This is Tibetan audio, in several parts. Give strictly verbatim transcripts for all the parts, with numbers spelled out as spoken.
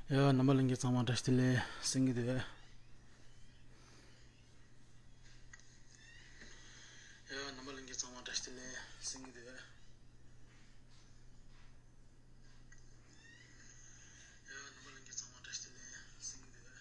ཡ། རྣམ་པ་ལྷན་རྒྱས་ཚང་མ་བཀྲ་ཤིས་བདེ་ལེགས། སེང་གེ་དེ། ཡ། རྣམ་པ་ལྷན་རྒྱས་ཚང་མ་བཀྲ་ཤིས་བདེ་ལེགས། སེང་གེ་དེ། ཡ། རྣམ་པ་ལྷན་རྒྱས་ཚང་མ་བཀྲ་ཤིས་བདེ་ལེགས། སེང་གེ་དེ།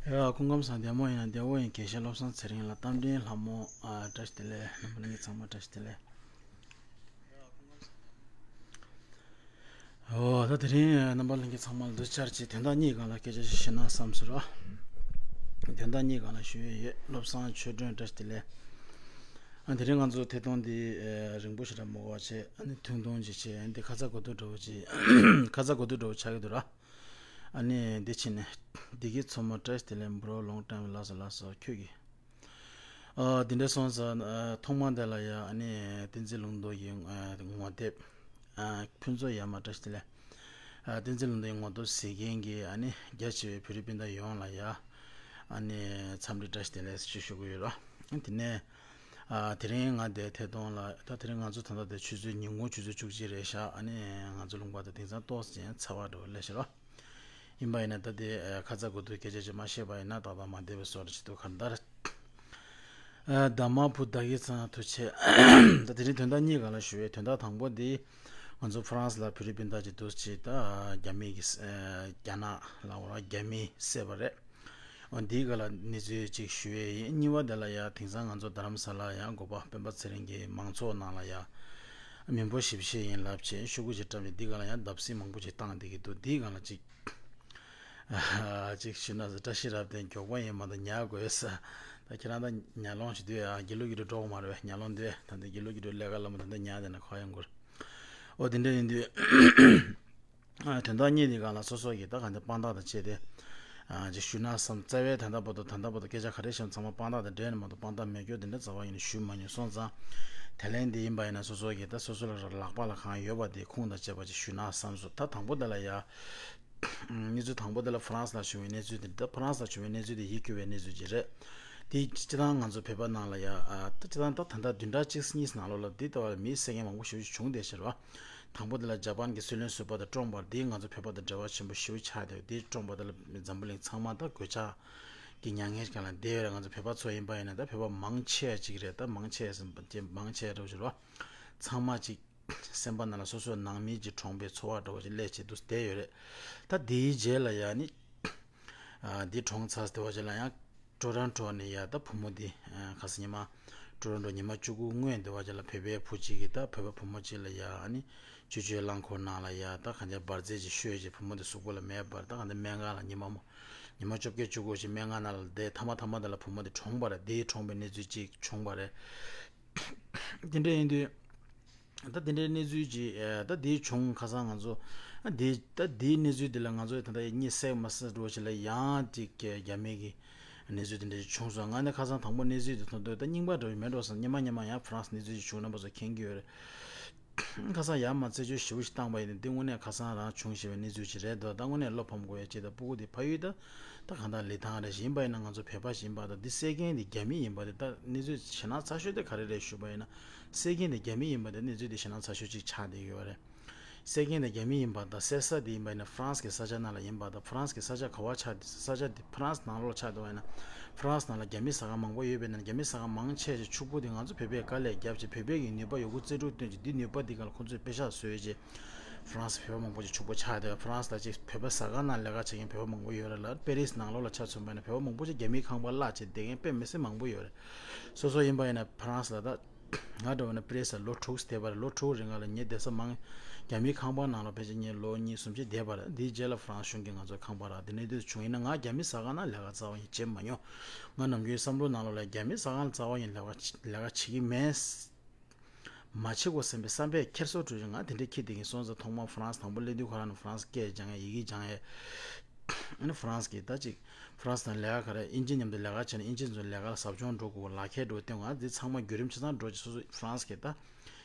ཡ། སྐུ་ཁམས་བཟང་། བདེ་མོ་ཡིན་ན་བདེ་བོ་ཡིན། དགེ་བཤེས་བློ་བཟང་ཚེ་རིང་ལགས། རྟ་མགྲིན་ལྷ་མོ། ཨ། བཀྲ་ཤིས་བདེ་ལེགས། རྣམ་པ་ལྷན་རྒྱས་ཚང་མ་བཀྲ་ཤིས་བདེ་ལེགས། འོ། ད་དེ་རིང་རྣམ་པ་ལྷན་རྒྱས་ཚང་མ་ལ་འདུ་བཅར་གྱིས་དོན་དག་གཉིས་སྒང་ལ་སྐད་ཆ་ཞིག་བཤད་ན་བསམ་ཟེར་བ། དོན་དག་གཉིས་སྒང་ལ་ཞུ་ཡས་ཡོད། བློ་བཟང་ཆོས་སྒྲོན་བཀྲ་ཤིས་བདེ་ལེགས། ཨ། དེ་རིང་ང་ཚོ་ཐད་གཏོང་འདི་ཨེ་རིང་པོ་ཞིག་ར་མ་འགོར་བ་བྱས། ཨ་ནི་ཐུང་ཐུང་ཅིག་བྱས། ཨ་ནི་འདི་ཁ་ཚ་དགོས་གཏུགས་འདྲ་བོ་ཅིག་ཁ་ཚ་དགོས་གཏུགས་འདྲ་བོ་ཆགས་ཀྱི་འདུག་ར། ཨ་ནི་འདི་ཕྱིན་ནས་བདེ་སྐྱིད་མཚོ་མོ་བཀྲ་ཤིས་བདེ་ལེགས། bro long time། ལགས་སོ་ལགས་སོ། ཁྱོད་ཀྱིས། ཨ། འདི་འདྲ་སོང་ཙང་། ཨ། ཐོག་མ་འདི་ལ་ཡ། ཨ་ནི་བསྟན་འཛིན་ལུང་རྟོགས་ཀྱི་ཨ་ངོ་དེབ། ཨ། ཕུན་ཚོགས་ཡར་མར་བཀྲ་ཤིས་བདེ་ལེགས། ཨ། བསྟན་འཛིན་ལུང་རྟོགས་ཀྱི་ངོ་དེབ་གཟིགས་མཁན་གྱི། ཨ་ནི་རྒྱ་ཆེ་བའི་བོད་རིགས་སྤུན་ཟླ་ཡོངས་ལ་ཡ། ཨ་ནི་འཚམས་འདྲི་བཀྲ་ཤིས་བདེ་ལེགས་ཞུ་ཞུ་གི་ཡོད་ར། དེ་ནས། ཨ། དེ་རིང་ང་འདིར་ཐད་གཏོང་ལ། ད་དེ་རིང་ང་ཚོ་ད་ལྟ་འདིར་ཆུ་ཚོད། ཉིན་གུང་ཆུ་ཚོད་བཅུ་གཅིག་རེད་ཤག་ཨ་ནི་ང་ཚོ་ལུང་པ་དང་དེང་སང་ཏོག་ཙམ་ཚ་བ་འདྲ་བོ་སླེབས་ཤག་ར། ཡིན་པ་ཡིན་ན་ད་དེ་ཁ་ཚ་དགོས་གཏུགས་སྐད་ཆ་ཅིག་མ་བཤད་པ་ཡིན་ན་ཏག་ཏག་མ་བསྡད་པའི་བཟོ་འདྲ་ཅིག་འདུག་གང་ལྟར། ཨ། ད་མ་བུ་ད་གི་ཚང་ཐུགས་ཆེ། ད་དེ་རིང་དོན་དག་གཉིས་སྒང་ལ་ཞུ་ཡས། དོན་དག་དང་པོ་འདི་ང་ཚོ་ཧྥ་རན་སི་ལ་བོད་རིགས་སྤུན་ཟླ་ཅིག་འདུག་ཅིག་ད་རྒྱ་མི་གི། ཨ། རྒྱ་ནག་ལ་འོ་ར་རྒྱ་མི་བསད་པ་རེད། འོ། འདིའི་སྒང་ལ་གནས་ཚུལ་ཅིག་ཞུ་ཡས་ཡིན། གཉིས་པ་དེ་ལ་ཡ། དེང་སང་ང་ཚོ་རྡ་རམ་ས་ལ་ཡ་འགོ་པ་སྤེན་པ་ཚེ་རིང་གི་མང་ཚོགས་ནང་ལ་ཡ་མི་འབོར་ཞེ་པོ་ཅིག་ཡིན་ལབ་བྱས་ཤོག་གུ་ཅིག་བཀྲམ་བྱས། འདིའི་སྒང་ལ་ཡ་བརྡབ་གསིག་མང་པོ་ཅིག་བཏང་བསྡད་ཀྱི་འདུག་འདིའི་སྒང་ལ་ཅིག་ཨ། ཅིག་ཞུས་ན་བཀྲ་ཤིས་རབ་བརྟན་མགྱོགས་པ་ཡིན་མ་གཏོགས་ཉལ་དགོས་ས། ད་ཁྱེད་རང་ད་ཉལ་ལོང་ཞིག་འདུག་ཡ། དགེ་ལུགས་ཀྱི་འགྲོ་འགྲོ་གི་མ་རེད་པས། ཉལ་ལོང་འདུག་ད་ལྟ་དགེ་ལུགས་ཀྱི་འགྲོ་ལས་ཀ་ལ་མ། ད་ལྟ་ཉལ་བསྡད་ན་ཁ་ཡོང་གི་རེད། འོ། དེ་འདྲ་ཡིན་དུས། ཨ། དོན་དག་གཉིས་དེ་སྒང་ལ་སོ་སོ་གིས་ད་གང་ལྟར་དཔང་རྟགས་དང་བཅས་ཏེ། ཨ། ཅིག་ཞུས་ན་བསམ། རྩ་བའི་ད་ལྟ་བར་དུ། ད་ལྟ་བར་དུ་སྐད་ཆ་ག་རེ་བཤད་ཚང་མ་དཔང་རྟགས་དང་འབྲེལ་ནས་མ་གཏོགས་དཔང་རྟགས་མེད་རྒྱུ་དེ་འདྲ་རྩ་བ་ཉིད་ནས་ཞུས་མ་མྱོང་སོང་ཙང་། དེ་ལན་འདི་ཡིན་པ་ཡིན་ན་སོ་སོ་གིས་ད་སོ་སོ་ལ་ལག་པ་ལ་གང་ཡོད་པ་དེ་ཁུངས་དང་བཅས་པ་ཅིག་ཞུས་ན་བསམ་སོང་། ད་དང་པོ་དེ་ལ་ཡ། གནས་ཚུལ་དང་པོ་དེ་ལ་ཧྥ་རན་སི་ལ་བྱུང་བའི་གནས་ཚུལ་དེ། ད་ཧྥ་རན་སི་ལ་བྱུང་བའི་གནས་ཚུལ་དེ་ཡིད་སྐྱོ་བའི་གནས་ཚུལ་ཅིག་རེད། དེ་སྤྱིར་བཏང་ང་ཚོ་བོད་པ་ནང་ལ་ཡ། ཨ། ད་སྤྱིར་བཏང་ད་ད་ལྟ་བདུན་ཕྲག་གཅིག་གཉིས་ནང་ལོགས་ལ་འདི་ལྟ་བུ་མི་བསད་མཁན་མང་པོ་ཞེ་པོ་ཅིག་བྱུང་བསྡད་ཤག་ར། དང་པོ་དེ་ལ་ཇ་པན་གྱི་སྲིད་བློན་ཟུར་པ་དང་བཀྲོངས་པ་རེད། འདིས་ང་ཚོ་བོད་པ་དང་འབྲེལ་བ་ཆེན་པོ་ཞེ་པོ་ཆགས་བསྡད། འདིས་བཀྲོངས་པ་དེ་ལ་འཛམ་བུ་གླིང་ཚང་མ་ད་གོད་ཆག་གི་མྱ་ངན་ཞིག་ལ་བསྡད་ཡོད་རེད། ང་ཚོ་བོད་པ་ཚོ་ཡིན་པ་ཡིན་ན། ད་བོད་པ་མང་ཆེ་བ་ཅིག་རེད། ད་མང་ཆེ་བ་ཟེར་བ་ཅིག་མང་ཆེ་བ་འདྲ་བོ་ཞིག་རེད་པ། ཚང་མ་ཅིག་སེམས་པ་ནང་ལ་སོ་སོའི་ནང་མི་ཅིག་གྲོངས་པའི་ཚོར་བ་འདྲ་བོ་ཅིག་སླེབས་བྱས་འདུག་བསྡད་ཡོད་རེད། ད་དེའི་རྗེས་ལ་ཡ་ནི། ཨ། འདི་གྲོངས་ཚར་དེ་བ་ཅིག་ལ་ཡང་ཀྲོ་རོན་ཀྲོ་ནས་ཡ། ད་བུ་མོ་འདི། ཨ། ཁ་སང་ཉི་མ། ཀྲོ་རོན་ཀྲོ་ཉི་མ་བཅུ་དགུ་སྔོན་དེ་བ་ཅིག་ལ་བོད་པའི་བུ་གཅིག་གིས་ད་བོད་པ་བུ་མོ་གཅིག་ལ་ཡ། ཨ་ནི་ཆུ་བཅུའི་རླངས་འཁོར་ནང་ལ་ཡ། ད་གང་ཅི་འབར་རྫས་ཅིག་བཤོས་བྱས་བུ་མོ་འདི་གཟུགས་པོ་ལ་མེ་འབར། ད་གང་ལྟར་སྨན་ཁང་ལ་ཉི་མ་མོ། ཉི་མ་བཅོ་བརྒྱད་བཅུ་དགུ་ཅིག་སྨན་ཁང་ནང་ལ་བསྡད། མཐའ་མ་མཐའ་མ་དེ་ལ་བུ་མོ་འདི་གྲོངས་པ་རེད། འདིའི་གྲོངས་པའི་གནས་ཚུལ་ཅིག་བྱུང་བ་རེད། དེ་འདྲ་ཡིན་དུས། ད་དེ་འདྲའི་གནས་ཚུལ་ཅིག་ཨ། ད་དེ་བྱུང་། ཁ་སང་ང་ཚོ། ཨ། དེ། ད་དེའི་གནས་ཚུལ་དེ་ལ་ང་ཚོ་ད་ལྟ་གཉིད་སད་མ་སད་འགྲོ་ཅིག་ལ་ཡང་ཅིག་རྒྱ་མི་གི་གནས་ཚུལ་དེ་འདྲ་ཅིག་བྱུང་སོང་། ང་ནི་ཁ་སང་དང་པོ་གནས་ཚུལ་དེ་མཐོང་དུས་ད་རྙིང་པ་འདྲ་བོ་མེད་འགྲོ་བསམ། སྔོན་མ་སྔོན་མ་ཡང་ཧྥ་རན་སི་གནས་ཚུལ་ཅིག་བྱུང་། རྣམ་པ་ཚོ་མཁྱེན་གྱི་ཡོད་རེད། ཁ་སང་ཡར་མར་རྩད་གཅོད་ཞིབ་པོ་ཞིག་བཏང་པ་ཡིན་ན་འདི་དངོས་གནས་ཁ་སང་རང་བྱུང་ཞེས་པའི་གནས་ཚུལ་ཅིག་རེད་འདུག་ད་དངོས་གནས་བློ་ཕམ་དགོས་ཡ་ཅིག་ད་ཕྲུ་གུ་དེ་ཕ་ཡུལ་ད། ད་གང་ལྟར་ལི་ཐང་རེད། ཡིན་པ་ཡིན་ན་ང་ཚོ་བོད་པ་ཞིག་ཡིན་པ་དང་། འདི་བསད་མཁན་དེ་རྒྱ་མི་ཡིན་པ་དེ་ད་གནས་ཚུལ་ཞེད་སྣང་ཚ་ཤོས་དེ་ག་རེ་རེད་ཞུས་པ་ཡིན་ན། བསད་མཁན་དེ་རྒྱ་མི་ཡིན་པ་དེ་གནས་ཚུལ་དེ་ཞེད་སྣང་ཚ་ཤོས་ཅིག་ཆགས་བསྡད་ཡོད་རེད། བསད་མཁན་དེ་རྒྱ་མི་ཡིན་པ་དང་། བསད་ས་དེ་ཡིན་པ་ཡིན་ན་ཧྥ་རན་སི་གི་ས་ཆ་ནང་ལ་ཡིན་པ་དང་། ཧྥ་རན་སི་གི་ས་ཆ་ག་པར་ཆགས། ས་ཆ་དེ་ཧྥ་རན་སི་ནང་ལོགས་ཆགས་འདུག་པ་ཡིན་ན། ཧྥ་རན་སི་ནང་ལ་རྒྱ་མི་ཟ་ཁང་མང་པོ་ཡོད་པ་ཡིན་ན། རྒྱ་མི་ཟ་ཁང་མང་ཆེ་ཤོས་ཕྱུག་པོ་དེ་ང་ཚོ་བོད་པས་དཀའ་ལས་བརྒྱབ་བྱས་བོད་པའི་གི་ནུས་པ་ཡོད་རྒུ་རྩལ་སྤྲུགས་བཏོན་བྱས། འདི་ནུས་པ་འདི་སྒང་ལ་ཁོ་ཚོས་པེ་ཤག་བཟོས་བྱས། ཧྥ་རན་སི་བོད་པ་མང་པོ་ཅིག་ཕྱུག་པོ་ཆགས་བསྡད་པ། ཧྥ་རན་སི་ལ་ཅིག་བོད་པ་ཟ་ཁང་ནང་ལས་ཀ་བྱེད་མཁན་བོད་པ་མང་པོ་ཡོད་རེད་ལ། པེ་རི་སི་ནང་ལོགས་ལ་ཆ་མཚོན་པ་ཡིན་ན་བོད་པ་མང་པོ་ཅིག་རྒྱ་མིའི་ཁང་པ་གླ་བྱས་བསྡད་མཁན་དཔེ་མི་སྲིད་མང་པོ་ཡོད་རེད། སོ་སོ་ཡིན་པ་ཡིན་ན་ཧྥ་རན་སི་ལ་ད་ང་འདྲ་བོ་ན་པེ་རི་སི་ལ་ལོ་དྲུག་བསྡད་པ་རེད། ལོ་དྲུག་རིང་ལ་ངས་བསྡད་ས་མང་། རྒྱ་མིའི་ཁང་པ་ནང་ལ་ཕལ་ཆེར་ངས་ལོ་གཉིས་གསུམ་ཅིག་བསྡད་པ་རེད། དེའི་རྗེས་ལ་ཧྥ་རན་སི་གཞུང་གིས་ང་ཚོ་ཁང་པ་རག་དེ་ནས་དུས་བྱུང་ཡིན་ན། ང་རྒྱ་མི་ཟ་ཁང་ནང་ལས་ཀ་རྩ་བ་ཡིན་བྱེད་མ་མྱོང་། ང་ནམ་རྒྱུན་བསམ་བློ་ནང་ལོགས་ལ་རྒྱ་མི་ཟ་ཁང་ལ་རྩ་བ་ཡིན་ལས་ཀ་ལས་ཀ་བྱེད་ཀྱི་མེད། མ་བྱེད་དགོས་བསམ་པའི་བསམ་པའི་འཁྱེར་སོ་འགྲོ་བཞིན་ང་དེ་འདྲའི་འཁྱེར་བསྡད་ཀྱིན་སོང་ཙང་། ཐོག་མར་ཧྥ་རན་སི་དང་པོ་སླེབས་དུས་ཁོ་རང་ནི་ཧྥ་རན་སི་སྐད་སྦྱང་ཡས། ཡི་གེ་སྦྱང་ཡས། ཨ་ནི་ཧྥ་རན་སི་གི་ད་ཅིག་ཧྥ་རན་སི་དང་ལས་ཀ་ག་རེ་ཨིན་ཇི་མཉམ་དུ་ལས་ཀ་བྱས་ནས་ཨིན་ཇི་ཚོ་ལས་ཀ་ལ་ཟབ་སྦྱོང་འགྲོ་དགོས། ལག་ཁྱེར་འགྲོ་སྟེང་ང་འདི་ཚང་མ་བརྒྱུད་རིམ་ཆ་ཚང་འགྲོ་ཅིག་སོ་སོ་ཧྥ་རན་སི་གི་ད་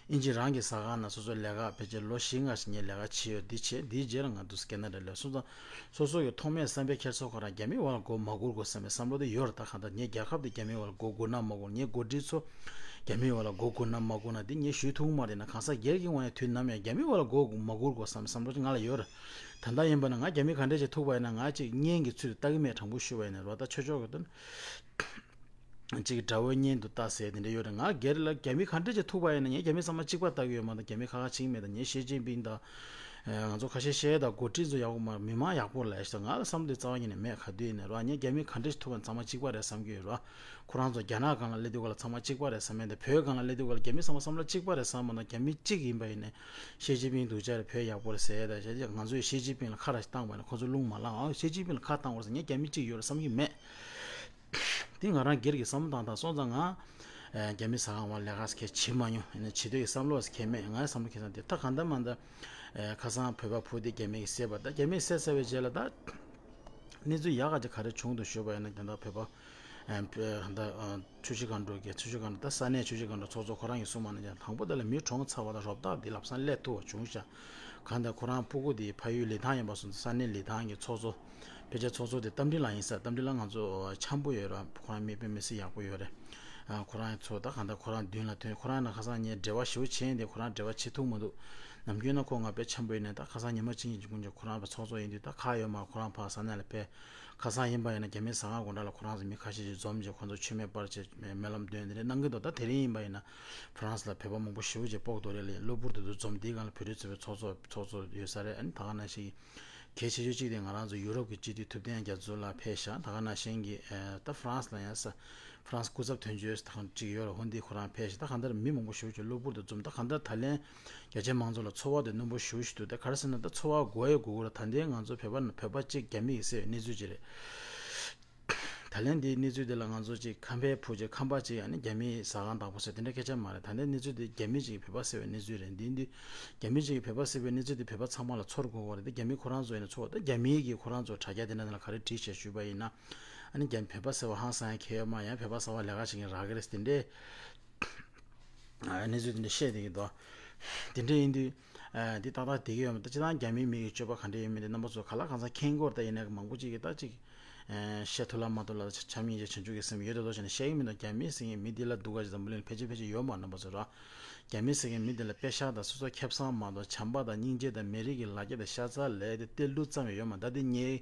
ཨིན་ཇི་རང་གི་ཟ་ཁང་ན་སོ་སོ་ལས་ཀ་ཕལ་ཆེར་ལོ་བཞི་ལྔ་ཞིག་ངས་ལས་ཀ་བྱས་ཡོད། འདི་བྱས་འདིའི་རྗེས་ལ་ང་འདུག་ཀེ་ན་ཌ་ལ་སོང་ཙང་སོ་སོ་གི་ཐོག་མའི་བསམ་པའི་འཁྱེར་སོ་ཁོ་རང་རྒྱ་མི་བ་ལ་མགོ་མ་སྒུར་དགོས་བསམ་པའི་བསམ་བློ་དེ་ཡོད་རེད། ད་གང་ལྟར་ངས་རྒྱལ་ཁབ་དེ་རྒྱ་མི་བ་ལ་མགོ་སྒུར་ན་མ་སྒུར། ངའི་འགོ་ཁྲིད་ཚོ་རྒྱ་མི་བ་ལ་མགོ་སྒུར་ན་མ་སྒུར་ན་འདི་ངས་ཞུས་ཐུབ་མ་རེད་ན། གང་ཟག་སྒེར་གྱི་ངོས་ནས་དུས་ནམ་ཡང་རྒྱ་མི་བ་ལ་མགོ་མ་སྒུར་དགོས་བསམ་བསམ་བློ་ཅིག་ང་ལ་ཡོད་རེད། ད་ལྟ་ཡིན་པ་ན་ང་རྒྱ་མི་ག་འདྲས་ཅིག་ཐུག་པ་ཡིན་ན་ང་ཅིག་གཉེན་གྱི་ཚུལ་དུ་ལྟ་གི་མེད། དྲང་པོ་ཞུ་བ་ཡིན་ན་རོ། ད་ཆོས་ཕྱོགས་ཀྱི་དོན་ཅིག་དགྲ་བོའི་གཉེན་དུ་ལྟ་ཟེར་དེ་འདྲ་ཡོད་རེད། ང་སྒེར་ལ་རྒྱ་མི་ག་འདྲས་ཅིག་ཐུག་པ་ཡིན་ན་ངས་རྒྱ་མི་ཚང་མ་གཅིག་པ་ལྟ་གི་ཡོད་མ་གཏོགས་རྒྱ་མི་ཁ་ཁ་ཕྱེ་གི་མེད། ད་ངས་ཞི་ཅིན་ཕིང་དང་ང་ཚོ་ཁ་ཤས་བཤད་ད་འགོ་ཁྲིད་ཚོ་ཡག་པོ་མ་མི་མང་ཡག་པོ་ལ་ཞིག་ང་ལ་བསམ་བློ་རྩ་བ་ཉིད་ནས་མེད། ག་དུས་ཡིན་ན་རོ་ངས་རྒྱ་མི་ག་འདྲས་ཅིག་ཐུག་པ་ཚང་མ་གཅིག་པ་རེད་བསམ་གི་ཡོད་རོ། ཁོ་རང་ཚོ་རྒྱ་ནག་སྒང་ལ་སླེབས་དུས་སྐབས་ལ་ཚང་མ་གཅིག་པ་རེད་བསམ་མེད་དེ། བོད་སྒང་ལ་སླེབས་དུས་སྐབས་ལ་རྒྱ་མི་ཚང་མ་བསམ་བློ་གཅིག་པ་རེད་བསམ་མ་གཏོགས་རྒྱ་མི་གཅིག་ཡིན་པ་ཡིན་ནས་ཞི་ཅིན་ཕིང་སྡུག་ཅག་རེད། བོད་ཡག་པོ་རེད་ཟེར་ཡ་ད་བྱས་ང་ཚོས་ཞི་ཅིན་ཕིང་ལ་ཁ་ར་ཞིག་བཏང་བ་ན་ཁོ་ཚོ་རླུང་མ་ལངས། ཨ་ཞི་ཅིན་ཕིང་ལ་ཁ་བཏང་བ་རེད་ཟེར་ངས་རྒྱ་མི་གཅིག་ཡོད་རེད་བསམ་གྱི་མེད། དེ་ང་རང་སྒེར་གྱི་བསམ་བློ་བཏང་སྟངས་སོང་ཙང་ང་རྒྱ་མི་ཟ་ཁང་བ་ལས་ཀ་ཁས་བྱེད་མ་མྱོང་། ཡིན་ན་བྱེད་འདོད་ཀྱི་བསམ་བློ་ཁས་མེད། ངའི་བསམ་བློ་ཁས་བཏང་དེ་ད་གང་ལྟར་མ་ལྟར་ཁ་སང་བོད་པ་བུ་དེ་རྒྱ་མི་གིས་བསད་པ་ད་རྒྱ་མིས་བསད་ཚར་བའི་རྗེས་ལ་ད། གནས་ཚུལ་ཡག་ག་ཅིག་ག་རེ་བྱུང་འདུག་ཞུས་པ་ཡིན་ན་དེ་འདྲ་བོད་པ་ཨ་ཨ་ཆུ་བཞི་སྒང་དྲུག་གི་ཆུ་བཞི་སྒང་དྲུག་ད་ས་གནས་ཆུ་བཞི་སྒང་དྲུག་ཚོགས་གཙོ་ཁོ་རང་གིས་གསུངས་པ་ན་ཡང་དང་པོ་དེ་ལ་མི་གྲོངས་ཚར་བ་དང་རོབ་ཏག་འདི་ལམ་སང་སླེབས་ཐུབ་པ་བྱུང་ཤག་གང་ལྟར་ཁོ་རང་སྤུ་གུ་དེ་ཕ་ཡུལ་ལི་ཐང་ཡིན་པ་སོང་ཙང་ས་གནས་ལི་ཐང་གི་ཚོགས་གཙོ་ཕལ་ཆེར་ཚོགས་གཙོ་དེ་རྟ་མགྲིན་ལགས་ཡིན་ས། རྟ་མགྲིན་ལགས་ང་ཚོ་འཆམ་པོ་ཡོད་ར། ཁོ་རང་མི་དཔེ་མི་སྲིད་ཡག་པོ་ཡོད་རེད། ཨ་ཁོ་རང་ཚོ་ད་གང་ལྟར་ཁོ་རང་མདུན་ལ་ཐོན། ཁོ་རང་ན་ཁ་སང་ངས་འབྲེལ་བ་ཞེ་པོ་བྱས་ཡིན་ཏེ་ཁོ་རང་འབྲེལ་བ་བྱེད་ཐུབ་མི་འདུག་ནམ་རྒྱུན་ན་ཁོ་ང་དཔེ་འཆམ་པོ་ཡིན་ནས་ད་ཁ་སང་ཉི་མ་གཅིག་གཉིས་ཀྱི་སྔོན་ཁོ་རང་ཚོགས་གཙོ་ཡིན་དུས་ད་ཁག་ཡོད་མ་རེད། ཁོ་རང་ཕར་ས་གནས་ལ་ཕེབས། ཁ་སང་ཡིན་པ་ཡིན་ན་རྒྱ་མིའི་ཟ་ཁང་དགོང་གྲ་ལ་ཁོ་རང་ཚོ་མི་ཁ་ཤས་ཤིག་འཛོམས་བྱས་ཁོ་ཚོ་མཆོད་མེ་སྤར་བྱས་སྨོན་ལམ་འདོན་དེ་འདྲ་གནང་གི་འདུག་ད་དེ་རིང་ཡིན་པ་ཡིན་ན་ཧྥ་རན་སི་ལ་བོད་པ་མང་པོ་ཞེ་པོ་ཅིག་སྤོ་དོ་རེད་ལ་གློ་བུར་དུ་འདུག་འཛོམས་དེའི་སྒང་ལ་བོད་རིགས་ཚོ་བའི་ཚོགས་གཙོ་ཚོགས་གཙོ་ཡོད་ས་རེད། ཨ་ནི་ད་ག་ནང་བཞིན་གལ་ཆེ་ཤོས་གཅིག་དེ་ང་རང་ཚོ་ཡུ་རོབ་ཀྱི་སྤྱི་འཐུས་ཐུབ་བསྟན་རྒྱ་མཚོ་ལགས་ཕེབས་ཤག་ད་ག་ནང་བཞིན་གྱི་ཨ་ད་ཧྥ་རན་སི་ལ་ཡང་ས་ཧྥ་རན་སི་སྐུ་ཚབ་དོན་གཅོད་ད་ག་ཅིག་ཡོད་རེད། ཧོན་དེ་ཁོ་རང་ཕེབས་ཤག་ད་གང་ལྟར་མི་མང་པོ་ཞེ་པོ་ཅིག་གློ་བུར་དུ་འཛོམས། ད་གང་ལྟར་ད་ལན་རྒྱ་ཆེ་མང་ཚོགས་ལ་ཚོར་བ་དེ་རྣོན་པོ་ཞེ་པོ་ཞིག་འདུག་ད་ག་རེ་ཟེར་ན་ད་ཚོར་བ་དགོས་ཡ་དགོས་ཀྱི་རེད། ད་ལྟའི་ང་ཚོ་བོད་པ་ན་བོད་པ་གཅིག་རྒྱ་མི་ཡིས་བསད་པའི་གནས་ཚུལ་ཅིག་རེད། ད་ལན་འདིའི་གནས་ཚུལ་དེ་ལ་ང་ཚོ་གཅིག་ཁམས་པའི་བུ་གཅིག་ཁམས་པ་གཅིག་ཡང་ན་རྒྱ་མིའི་ཟ་ཁང་བདག་པོ་ཟེར་དེ་འདྲ་སྐད་ཆ་མ་རེད། ད་ལན་གནས་ཚུལ་དེ་རྒྱ་མི་གཅིག་གིས་བོད་པ་བསད་པའི་གནས་ཚུལ་རེད། འདི་འདི་རྒྱ་མི་གཅིག་གིས་བོད་པ་བསད་པའི་གནས་ཚུལ་དེ་བོད་པ་ཚང་མ་ལ་ཚོར་དགོས་པ་རེད། དེ་རྒྱ་མི་ཁོ་རང་ཚོ་ཡིན་ན་ཚོར་བ་ད་རྒྱ་མིའི་གིས་ཁོ་རང་ཚོ་དྲ་རྒྱ་དེ་འདྲ་ནང་ལ་ག་རེ་བྲིས་བྱས་ཞུས་པ་ཡིན་ན། ཨ་ནི་རྒྱ་མི་བོད་པ་བསད་པ་ཧང་སང་ཡ་ཁྱད་ཡོད་མ་ཡང་བོད་པ་གསར་པ་ལས་ཀ་བྱེད་མཁན་རག་གི་རེད་དེ་འདྲའི་ཨ་གནས་ཚུལ་དེ་འདྲ་བཤད་བསྡད་ཀྱི་འདུག་དེ་འདྲ་ཡིན་དུས་ཨ་འདི་ཏག་ཏག་བསྡད་ཀྱི་ཡོད་མ་རེད། སྤྱིར་བཏང་རྒྱ་མིའི་མི་ཡི་སྤྱོད་པ་ག་འདྲ་ཡོད་མེད་དེ་རྣམ་པ་ཚོ་ག་ལ་གང་འཚམ་མཁྱེན་གྱི་ཡོད་རེད། ད་ཡིན་ནའི་མང་པོ་ཅིག་གིས་ད་ཅིག་ཨ་བཤད་ཐུབ་ལ་མ་ཐུབ་ལ་བྱམས་སྙིང་རྗེ་བྱང་ཆུབ་ཀྱི་སེམས་ཡོད་དོ་དོ་བྱས་ནས་བཤད་ཀྱི་མི་འདུག་རྒྱ་མི་ཟེར་མཁན་མི་འདི་ལ་སྡུག་ག་ཅིག་འཛམ་བུ་གླིང་ཕལ་ཆེར་ཕལ་ཆེར་ཡོད་མ་རེད། རྣམ་པ་ཚོ་ར་རྒྱ་མི་ཟེར་མཁན་མི་འདི་ལ་དཔེ་ཤག་དང་སོ་སོ་ཁེ་བཟང་མ་གཏོགས་བྱམས་པ་དང་སྙིང་རྗེ་དང་མི་རིགས་ཀྱི་ལ་རྒྱ་དང་ཤ་ཚ་ལས་དེ་གཏེར་ལུ་ཙམ་ཡང་ཡོད་མ་རེད། ད་དེ་ངའི་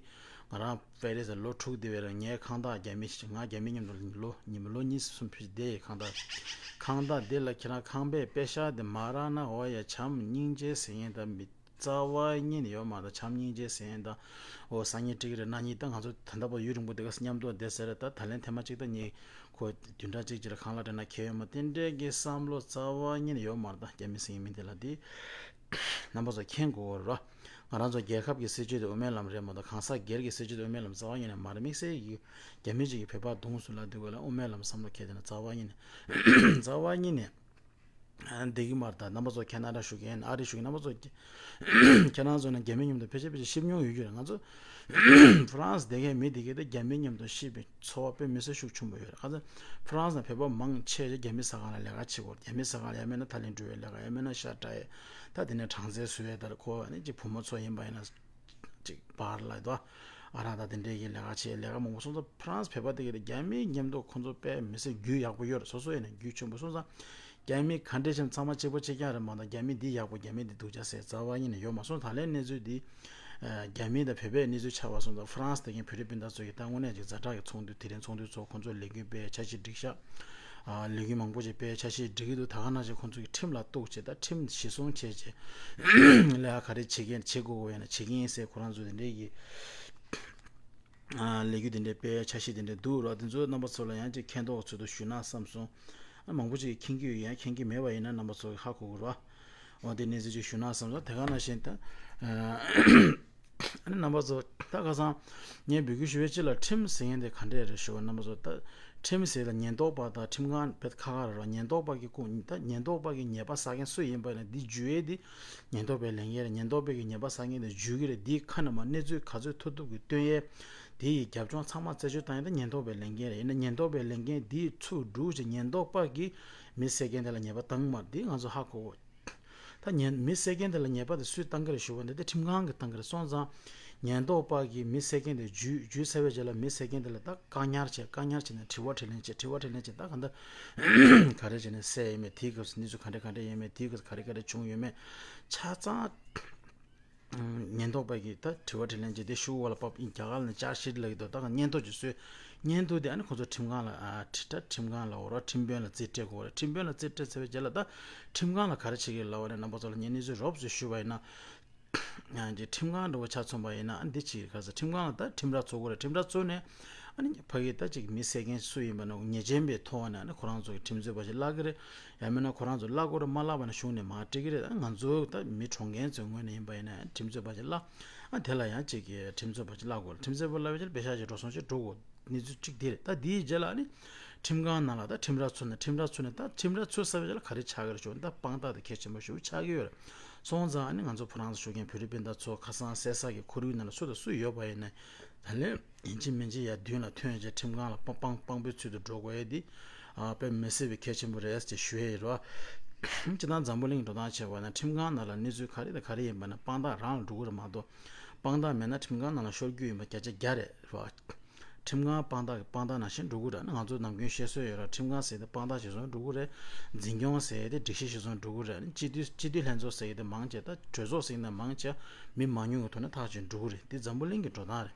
ང་རང་པེ་རི་སི་ལོ་དྲུག་བསྡད་པའི་རིང་ངའི་ཁང་བདག་རྒྱ་མི་ཞིག་ང་རྒྱ་མི་མཉམ་དུ་ལོ་ཉི་མ་ལོ་གཉིས་གསུམ་ཕྱིན་བསྡད་ཡོད། ཁང་བདག་ཁང་བདག་འདི་ལ་ཁྱེད་རང་ཁང་པའི་པེ་ཤག་འདི་མ་རག་ན་འོ་ཡ་བྱམས་སྙིང་རྗེ་ཟེར་མཁན་ད་མི་རྩ་བ་ཉིད་ནས་ཡོད་མ་རེད། བྱམས་སྙིང་རྗེ་ཟེར་མཁན་ད་འོ་སང་ཉིན་འགྲིག་གི་རེད། གནངས་ཉིན་ད་ང་ཚོ་ད་ལྟ་བར་ཡུན་རིང་པོ་འདི་ག་མཉམ་དུ་བསྡད་ཟེར་རེད། ད་ད་ལན་ཐེངས་མ་གཅིག་ད་ངས་ཁོ་བདུན་ཕྲག་གཅིག་ཅིག་ལ་ཁང་གླ་སྤྲད་ན་ཁྱད་ཡོད་མ་རེད། དེ་འདྲའི་གི་བསམ་བློ་རྩ་བ་ཉིད་ནས་ཡོད་མ་རེད། ད་རྒྱ་མི་ཟེར་མཁན་མི་འདི་ལ་འདི། རྣམ་པ་ཚོ་མཁྱེན་དགོས་རེད། ང་རང་ཚོ་རྒྱལ་ཁབ་ཀྱི་སྲིད་ཇུས་དེ་དབུ་མའི་ལམ་རེད་མ་གཏོགས་གང་ཟག་སྒེར་གྱི་སྲིད་ཇུས་དེ་དབུ་མའི་ལམ་རྩ་བ་ཉིད་ནས་མ་རེད། དམིགས་བསལ་གྱི་རྒྱ་མི་ཅིག་གིས་བོད་པ་རྡུང་སུ་ལ་འདུག་ག་ལ་དབུ་མའི་ལམ་བསམ་བློ་འཁྱེར་དེ་ན་རྩ་བ་ཉིད་ནས་རྩ་བ་ཉིད་ནས་བསྡད་ཀྱི་མ་རེད། ད་རྣམ་པ་ཚོ་ཁེ་ན་ཌ་བཞུགས་མཁན་ཨ་རི་བཞུགས་མཁན་རྣམ་པ་ཚོ་ཁྱེད་རང་ཚོ་ནས་རྒྱ་མི་མཉམ་དུ་ཕལ་ཆེར་ཕལ་ཆེར་ཤི་མྱོང་ཡོད་རྒྱུ་རེད། ང་ཚོ་ཧྥ་རན་སི་བསྡད་མཁན་མི་དེ་གས་དེ་རྒྱ་མི་མཉམ་དུ་ཤི་བའི་ཚོར་བ་དཔེ་མི་སྲིད་ཤུགས་ཆེན་པོ་ཡོད་རེད། ཁ་སང་ཧྥ་རན་སི་ནང་བོད་པ་མང་ཆེ་ཤོས་རྒྱ་མི་ཟ་ཁང་ལ་ལས་ཀ་བྱེད་དགོས། རྒྱ་མི་ཟ་ཁང་ལ་ཡང་མིན་ན་ཐ་ལན་འགྲོ་བའི་ལས་ཀ་ཡང་མིན་ན་ཤ་བཀྲ་ཡས་ད་དེ་ནས་གྲངས་ཚད་བཟོ་ཡས་ལྟར་ཁོ་ཨ་ནི་གཅིག་བུ་མོ་ཚོ་ཡིན་པ་ཡིན་ན་གཅིག་པར་ལ་དོ་ཨ་རང་ད་དེ་འདྲའི་གི་ལས་ཀ་བྱེད་ལས་ཀ་མང་པོ་སོང་ཙང་ཧྥ་རན་སི་བོད་པ་དེ་གི་རྒྱ་མི་མཉམ་དུ་ཁོ་ཚོ་དཔེ་མི་སྲིད་རྒྱུས་ཡག་པོ་ཡོད་རེད། སོ་སོ་ཡིན་ན་རྒྱུས་ཆེན་པོ་སོང་ཙང་རྒྱ་མི་ག་འདྲས་ཆེན་ཚང་མ་གཅིག་པ་གཅིག་རྐྱང་རེད་མ་གཏོགས་རྒྱ་མི་འདི་ཡག་པོ་རྒྱ་མི་འདི་སྡུག་ཅག་ཟེར་རྩ་བ་ཉིད་ནས་ཡོད་མ་སོང་། ད་ལན་གནས་ཚུལ་འདི་རྒྱ་མི་དང་བོད་པའི་གནས་ཚུལ་ཆགས་པ་སོང་ཙང་ཧྥ་རན་སི་དེ་གའི་བོད་རིགས་སྤུན་ཟླ་ཚོ་གིས་ད་དངོས་གནས་ཅིག་ཛ་དྲག་གི་ཚོགས་འདུ་དེ་རིང་ཚོགས་འདུ་ཚོགས་ཁོང་ཚོས་ལས་འགུལ་སྤེལ་འཆར་གཞི་བསྒྲིགས་ཤག་ལས་འགུལ་མང་པོ་ཅིག་སྤེལ་འཆར་གཞི་བསྒྲིགས་ཀྱི་འདུག་ད་ག་ནང་བཞིན་ཁོང་ཚོ་གིས་ཁྲིམས་ལ་གཏུགས་བྱས་ད་ཁྲིམས་གཞི་བཟུང་བྱས་བྱས་ལས་ཀ་ག་རེ་བྱེད་མཁན་བྱེད་དགོས་ཡོད་ན་བྱེད་ཀྱི་ཡིན་ཟེར་ཁོ་རང་ཚོ་དེ་འདྲའི་གི་ལས་འགུལ་དེ་འདྲའི་སྤེལ་འཆར་གཞི་དེ་འདྲ་འདུག་རོགས། དེ་ཚོ་རྣམ་པ་ཚོ་ལ་ཡང་ཅིག་མཁྱེན་རྟོགས་ཚུལ་དུ་ཞུས་ན་བསམ་སོང་། མང་པོ་ཅིག་མཁྱེན་གྱི་ཡོད། ཡང་མཁྱེན་གྱི་མེད་པ་ཡིན་ན་རྣམ་པ་ཚོ་གིས་ཧ་གོ་དགོས་རོགས། འོ་དེ་གནས་ཚུལ་ཅིག་ཞུས་ན་བསམ་སོང་། དེ་ག་ནང་བཞིན་ད། ཨ་ནི་རྣམ་པ་ཚོ་ད་ཁ་སང་ངས་འབོད་སྐུལ་ཞུ་བའི་སྤྱི་ལ་ཁྲིམས་ཟེར་མཁན་དེ་ག་འདྲས་རེད་ཞུ་བ། རྣམ་པ་ཚོ་ད་ ཁྲིམས་ཟེར་ལ་ཉེན་རྟོག་པ་དང་ཁྲིམས་ཁང་བེད་ཁ་ཁ་ར་ར། ཉེན་རྟོག་པ་གི་ཁུངས་ད་ཉེན་རྟོག་པ་གི་ཉེས་པ་བསགས་མཁན་སུ་ཡིན་པ་ཡིན་ན་འདི་འཇུ་ཡས་འདི་ཉེན་རྟོག་པའི་ལས་འགན་རེད། ཉེན་རྟོག་པའི་གི་ཉེས་པ་བསགས་མཁན་དེ་འཇུ་གི་རེད། འདིའི་ཁ་ནས་མར་གནས་ཚུལ་ག་ཚོད་ཐུབ་ཐུབ་གི་སྟོན་ཡས་དེ་ཡི་རྒྱབ་ལྗོངས་ཚང་མ་རྩད་གཅོད་བཏང་ཡས་ད་ཉེན་རྟོག་པའི་ལས་འགན་རེད། ཡིན་ན་ཉེན་རྟོག་པའི་ལས་འགན་འདིའི་ཚུར་སྒྲུག་ཅིག་ཉེན་རྟོག་པ་གི་མི་བསད་མཁན་དེ་ལ་ཉེས་པ་བཏང་མ་རེད། འདི་ང་ཚོ་ཧ་གོ་དགོས། ད་ཉེན་མི་བསད་མཁན་དེ་ལ་ཉེས་པ་དེ་སུས་བཏང་གི་རེད་ཞུ་བ་འདི་དེ་ཁྲིམས་ཁང་གིས་བཏང་གི་རེད། སོང་ཙང་ཉེན་རྟོག་པ་གིས་མི་བསད་མཁན་དེ་འཇུས་འཇུས་ཚར་བའི་རྗེས་ལ་མི་བསད་མཁན་དེ་ལ་ད་བཀག་ཉར་བྱས། བཀག་ཉར་བྱས་ནས་དྲི་བ་དྲིས་ལན་བྱས། དྲི་བ་དྲིས་ལན་བྱས་ད་ག་འདི་ག་རེ་བྱས་ནས་བསད་ཡོད་མེད། དེའི་སྐབས་སུ་གནས་ཚུལ་ག་འདྲ་ག་འདྲ་ཡོད་མེད། དེའི་སྐབས་སུ་ག་རེ་ག་རེ་བྱུང་ཡོད་མེད་ཆ་ཚང་ཉེན་རྟོག་པ་གིས་ད་དྲི་བ་དྲིས་ལན་བྱས་ཏེ་ཞུ་བ་ལ་བབས་ཡིན། རྒྱ་གར་ལ་ནི་ཅར་ཤིཊ་ལབ་ཀྱི་འདུག་ད་ག་སྙན་ཐོ་ཅིག་བཟོས། སྙན་ཐོ་དེ་ཨ་ནི་ཁོ་ཚོ་ཁྲིམས་ཁང་ལ་ཨ་ཁྲི་ད་ཁྲིམས་ཁང་ལ་འོ་ར་ཁྲིམས་དཔོན་ལ་རྩིས་སྤྲད་དགོས་རེད། ཁྲིམས་དཔོན་ལ་རྩིས་སྤྲད་ཚར་བའི་རྗེས་ལ་ད་ཁྲིམས་ཁང་ལ་ག་རེ་བྱེད་ཀྱི་ལབ་པ་ནས་རྣམ་པ་ཚོ་ལ་ངས་གནས་ཚུལ་རོབ་ཙམ་ཞུས་པ་ཡིན་ན། ཨ་ཅིག་ཁྲིམས་ཁང་འདྲ་བོ་ཆ་མཚོན་པ་ཡིན་ན་ཨ་འདི་ཅིག་ག་ས་ཁྲིམས་ཁང་ལ་ད་ཁྲིམས་ར་འཚོལ་དགོས་རེད། ཁྲིམས་ར་འཚོལ་ནས་ཨ་ནི་ཕ་གི་ད་ཅིག་མི་བསད་མཁན་སུ་ཡིན་པ་ན་ཉེས་ཅན་པའི་ཐོག་ནས་ཨ་ནི་ཁོ་རང་ཚོ་གི་ཁྲིམས་རྩོད་པ་ཞིག་བརླག་གི་རེད། ཡང་མིན་ན་ཁོ་རང་ཚོ་བརླག་དགོས་རེད། མ་བརླག་པ་ན་གཞུང་ནས་མར་སྤྲད་ཀྱི་རེད། ཨ་ང་ཚོ་ད་མི་གྲོངས་མཁན་ཚོའི་ངོས་ནས་ཡིན་པ་ཡིན་ན་ཁྲིམས་རྩོད་པ་ཞིག་བརླག་ཨ་དེ་ལ་ཡང་ཅིག་གི་ཁྲིམས་རྩོད་པ་ཞིག་བརླག་དགོས་རེད། ཁྲིམས་རྩོད་པ་བརླག་པའི་ཆར་པེ་ཤག་ཅིག་འགྲོ་སོང་ཅིག་འགྲོ་དགོས། གནས་ཚུལ་གཅིག་དེ་རེད། ད་དེའི་རྗེས་ལ་ཨ་ནི་ཁྲིམས་ཁང་ནང་ལ་ད་ཁྲིམས་ར་འཚོལ་ནས་ཁྲིམས་ར་འཚོལ་ནས་ད་ཁྲིམས་ར་འཚོལ་ཚར་བའི་རྗེས་ལ་ག་རེ་ཆགས་ཀྱི་རེད་ཞུ་ན། ད་དཔང་རྟགས་དེ་གལ་ཆེན་པོ་ཞེ་པོ་ཆགས་ཀྱི་ཡོད་རེད། སོང་ཙང་ཨ་ནི་ང་ཚོ་ཕོ་བྲང་དུ་བཞུགས་མཁན་བོད་རིགས་སྤུན་ཟླ་ཚོ་ཁ་སང་བསད་ས་གི་ཁོར་ཡུག་ནང་ལ་སུ་དང་སུ་ཡོད་པ་ཡིན་ན་ད་ལན་ཡིན་གཅིག་མིན་གཅིག་ཡར་མདུན་ལ་ཐོན་བྱས་ཁྲིམས་ཁང་ལ་དཔང་དཔང་དཔང་པོའི་ཚུལ་དུ་འགྲོ་དགོས་ཡས་འདི་ཨ་དཔེ་མི་སྲིད་པའི་གལ་ཆེན་པོ་རེད་ཅེས་ཞུ་ཡས་ཡོད་རེད་བ། སྤྱིར་བཏང་འཛམ་བུ་གླིང་འགྲོ་སྟངས་བྱས་པ་ན་ཁྲིམས་ཁང་ནང་ལ་གནས་ཚུལ་ག་རེ་དང་ག་རེ་ཡིན་པ་ན་དཔང་རྟགས་རང་ལ་འགྲོ་གི་རེད་མ་གཏོགས། དཔང་རྟགས་མེད་ན་ཁྲིམས་ཁང་ནང་ལ་ཤོར་རྒྱུ་ཡིན་པ་བརྒྱ་ཆ་བརྒྱ་རེད་བ། ཁྲིམས་ཁང་དཔང་རྟགས་ཀྱི་དཔང་རྟགས་ནང་བཞིན་འགྲོ་གི་རེད། ང་ཚོ་ནམ་རྒྱུན་བཤད་སྲོལ་ཡོད་ར། ཁྲིམས་ཁང་ཟེར་དེ་དཔང་རྟགས་གཞིར་བཟུང་འགྲོ་གི་རེད། འཛིན་སྐྱོང་ཟེར་དེ་སྒྲིག་གཞི་གཞིར་བཟུང་འགྲོ་གི་རེད། སྤྱི་འཐུས་སྤྱི་འཐུས་ལྷན་ཚོགས་ཟེར་དེ་མང་ཆེ་ད་གྲོས་ཚོགས་ཟེར་ན་མང་ཆེ་མི་མང་ཉུང་གི་ཐོག་ནས་ཐག་གཅོད་འགྲོ་གི་རེད། དེ་འཛམ་བུ་གླིང་གི་འགྲོ་སྟངས་རེད།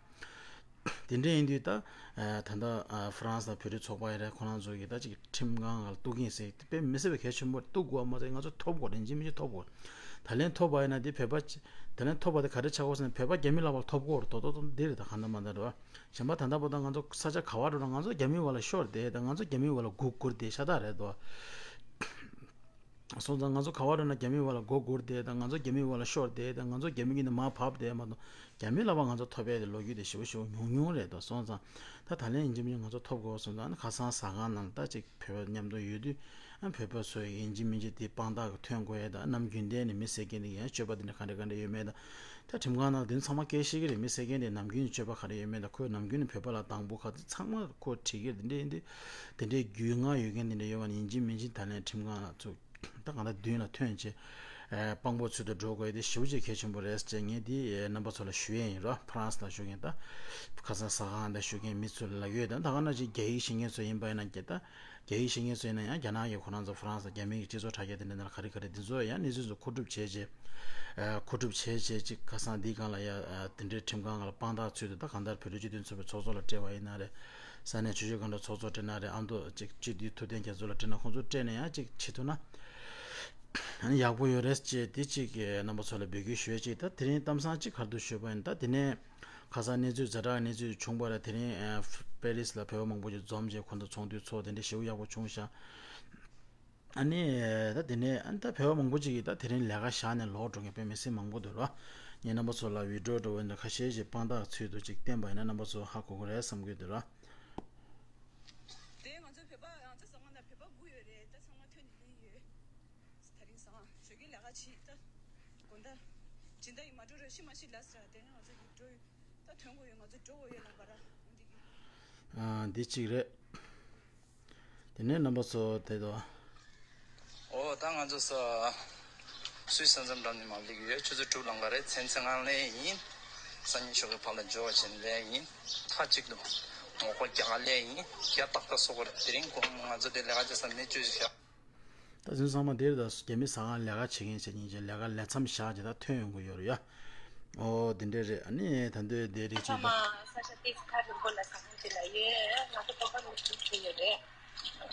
དེ་འདྲ་ཡིན་དུས་ད་ད་ལྟ་ཧྥ་རན་སི་དང་བོད་རིགས་ཚོགས་པ་ཡིན་རེད། ཁོ་རང་ཚོ་གིས་ད་ཅིག་ཁྲིམས་ཁང་ལ་གཏུག་གིན་ཟེར་དེ་དཔེ་མི་སྲིད་པའི་གལ་ཆེན་པོ་རེད། གཏུག་དགོས་པ་མ་ཟད་ང་ཚོ་ཐོབ་དགོས་རེད། ཡིན་གཅིག་མིན་གཅིག་ཐོབ་དགོས་རེད། ད་ལན་ཐོབ་པ་ཡིན་ན་དེ་བོད་པ་ད་ལན་ཐོབ་པ་དེ་ག་རེ་ཆགས་དགོས་ཟེར་ན་བོད་པ་རྒྱ་མི་ལག་པར་ཐོབ་དགོས་རེད། དོ་དོ་དོ་འདི་རེད། ད་གང་ལྟར་མ་ལྟར་རེད་བ། གཞན་པ་ད་ལྟ་བར་དུ་ང་ཚོ་ས་ཆ་ག་བར་འགྲོ་ན་ང་ཚོ་རྒྱ་མི་བ་ལ་ཤོར་བསྡད་དང་ང་ཚོ་རྒྱ་མི་བ་ལ་སྒུག་སྒུར་བསྡད་ཤ་སྟག་རེད་དོ། སོང་ཙང་ང་ཚོ་ག་བར་འགྲོ་ན་རྒྱ་མི་བ་ལ་མགོ་སྒུར་བསྡད་དང་ང་ཚོ་རྒྱ་མི་བ་ལ་ཤོར་བསྡད་དང་ང་ཚོ་རྒྱ་མི་གིས་ནི་མར་བབས་བསྡད་མ་གཏོགས་རྒྱ་མི་ལ་བ་ང་ཚོ་ཐོབ་ཡས་དེ་ལོ་རྒྱུས་དེ་ཞེ་པོ་ཞེ་པོ་ཉུང་ཉུང་རེད་དོ། སོང་ཙང་ད་ད་ལན་ཡིན་གཅིག་མིན་གཅིག་ང་ཚོ་ཐོབ་དགོས། སོང་ཙང་ཁ་སང་ཟ་ཁང་ནང་ད་ཅིག་བོད་པ་མཉམ་དུ་ཡོད་དུས་ཨ་བོད་པ་ཚོ་ཡིན་གཅིག་མིན་གཅིག་དེ་དཔང་རྟགས་ཀྱི་ཐོན་དགོས་ཡས་དང་ནམ་རྒྱུན་ལྡན་ནས་མི་བསད་མཁན་དེ་ཡང་སྤྱོད་པ་དེ་འདྲ་ག་འདྲ་ག་འདྲ་ཡོད་མེད་དང་། ད་ཁྲིམས་ཁང་ནང་དེ་ཚང་མ་སྐད་ཤེས་ཀྱི་རེད། མི་བསད་མཁན་དེ་ནམ་རྒྱུན་གྱི་སྤྱོད་པ་ག་རེ་ཡོད་མེད་དང་ཁོས་ནམ་རྒྱུན་ནས་བོད་པ་ལ་སྡང་པོ་ག་ཚོད་ཚང་མ་ཁོ་དྲིས་ཀྱི་རེད། དེ་འདྲ་ཡིན་དུས་དེ་འདྲའི་རྒྱུས་མངའ་ཡོད་མཁན་དེ་འདྲ་ཡོད་པ་ནི་ཡིན་གཅིག་མིན་གཅིག་ད་ལན་ཁྲིམས་ཁང་ལ་ཚུར་ད་གང་ལྟར་མདུན་ལ་ཐོན་བྱས་དཔང་པོ་ཚུལ་དུ་འགྲོ་དགོས་ཡས་དེ་ཞེ་པོ་ཅིག་གལ་ཆེན་པོ་རེད་ཅེས་ངས་འདི་རྣམ་པ་ཚོ་ལ་ཞུ་ཡས་ཡིན་རོགས། ཧྥ་རན་སི་ལ་བཞུགས་མཁན་ད་ཁ་སང་ཟ་ཁང་ལ་བཞུགས་མཁན་མི་ཚོ་ལ་ཡོད་དང་ད་ག་ནང་བཞིན་རྒྱ་ཡིག་ཤེས་མཁན་ཚོ་ཡིན་པ་ཡིན་ན་ཀྱེ་ད། རྒྱ་ཡིག་ཤེས་མཁན་ཚོ་ཡིན་ན་ཡང་རྒྱ་ནག་གི་ཁོ་རང་ཚོ་ཧྥ་རན་སི་རྒྱ་མི་གི་སྤྱི་ཚོགས་དྲ་རྒྱ་དེ་འདྲ་ནང་ལ་ག་རེ་ག་རེ་འདི་ཚོ་ཡང་གནས་ཚུལ་ཚོ་མཁོ་སྒྲུབ་བྱས་རྗེས། ཨ་མཁོ་སྒྲུབ་བྱས་རྗེས་ཅིག་ཁ་སང་འདིའི་སྒང་ལ་ཡ་ཨ་དེ་འདྲའི་ཁྲིམས་ཁང་སྒང་ལ་དཔང་རྟགས་ཚུལ་དུ་ད་གང་ལྟར་བོད་རིགས་སྤྱི་མཐུན་ཚོགས་པའི་ཚོགས་གཙོ་ལ་སྤྲད་པ་ཡིན་ན་རེད། ས་གནས་ཆུ་བཞི་སྒང་དྲུག་ཚོགས་གཙོ་སྤྲད་ན་རེད། ཨ་མདོ་ཅིག་སྤྱི་འཐུས་ཐུབ་བསྟན་རྒྱ་མཚོ་ལ་སྤྲད་ན་ཁོང་ཚོ་སྤྲད་ན་ཡང་ཅིག་བྱེད་ཐུབ་ན་ཨ་ནི་ཡག་པོ་ཡོད་རེད་ཅེས་དེ་ཅིག་གི་རྣམ་པ་ཚོ་ལ་འབོད་སྐུལ་ཞུ་ཡས་ཅིག་ད་དེ་རིང་གཏམ་བཟང་ཅིག་ག་རེ་འདུག་ཞུས་པ་ཡིན་ད་དེ་ནས། ཁ་སང་གནས་ཚུལ་ཛ་དྲག་གནས་ཚུལ་བྱུང་བ་རེད། དེ་རིང་ཨ་པེ་རིས་ལ་བོད་པ་མང་པོ་ཞིག་འཛོམས་བྱས་ཁོ་ཚོ་ཚོགས་འདུ་འཛོམས་བྱས་ཁོ་ཚོ་ཚོགས་ཆུང་བཞག་ཨ་ནི་ད་དེ་ནས་ཨ་ནི་ད་བོད་པ་མང་པོ་ཅིག་གིས་ད་དེ་རིང་ལས་ཀ་བཞག་ནས་ལོག་འགྲོ་མཁན་དཔེ་མི་སྲིད་མང་པོ་འདུག་ར། ངས་རྣམ་པ་ཚོ་ལ་བི་ཌིའོ་འདྲ་བོ་འདྲ་ཁ་ཤས་ཤིག་དཔང་རྟགས་ཚུལ་དུ་ཅིག་བསྟན་པ་ཡིན་ན་རྣམ་པ་ཚོ་ཧ་གོ་གི་རེད་བསམ་གྱི་འདུག་ར། དེ་ང་ཚོ་བོད་པ་ང་ཚོ་ཟ་ཁང་ནང་བོད་པ་དགུ་ཡོད་རེད། ད་ཚང་མ་ཐོན་ནས་ལེན་ཡོད། ད་རིང་སང་ཞོགས་ཀའི་ལས་ཀ་བྱེད་ད། དགོང་དག་སྦྱིན་བདག་ཡིན་མ་འགྲོ་རེ་ཤི་མ་ཤི་ལ་ཟེར་དེ་ང་ཚོ་གི་འགྲོ་ཡོད། ད་ཐོན་དགོས་ཡོད། ང་ཚོ་འགྲོ་དགོས་ཡོད་ལ་བ་ར་འོ་འདི་གི་ཨ་འདི་གཅིག་རེད། དེ་ནས་རྣམ་པ་ཚོ་དེ་དོ། ཨོ་ད་ང་ཚོ་ས་སུད་ས་མཚམས་འགྲམ་ནས་མར་སླེབས་ཡོད། ཆུ་ཚོད་དྲུག་ལམ་ཀ་རེད། མཚན་ཚེ་ངང་ལེན་ཡིན། སང་ཉིན་ཞོགས་ཀའི་ཕར་ལ་འབྱོར་བ་བྱས་ནས་ལེན་ཡིན། མཐའ་གཅིག་ཏུ་ངོ་རྒོལ་རྒྱག་ག་ལེན་ཡིན། རྒྱ་ཏག་ཏག་བཟོ་དགོས་རེད། དེ་རིང་དགོང་ང་ཚོ་དེ་ལས་ཀ་བྱེད་ས་མེ་བཅོས་ཤིག་བཞག་ད་དུང་ཚང་མ་དེར་ད་རྒྱ་མི་ཟ་ཁང་ལས་ཀ་བྱེད་མཁན་བྱེད་མཁན་གྱི་ལས་ཀ་ལས་མཚམས་བཞག་ཅིག་ད་ཐོན་ཡོང་གི་ཡོད་རེད་ཡ། ཨོ་དེ་འདྲས་རེད། ཨ་ནི་ད་འདོད་དེ་རེད་ཅིག་ད། ཚང་མ་ས་ཆ་ཏིས་ཁ་རིང་པོ་ལ་ཟ་ཁང་ཅིག་ལ་ཡོད། ང་ཚོ་གོམ་པ་ནང་བཞུགས་བྱས་ཡོད་རེད།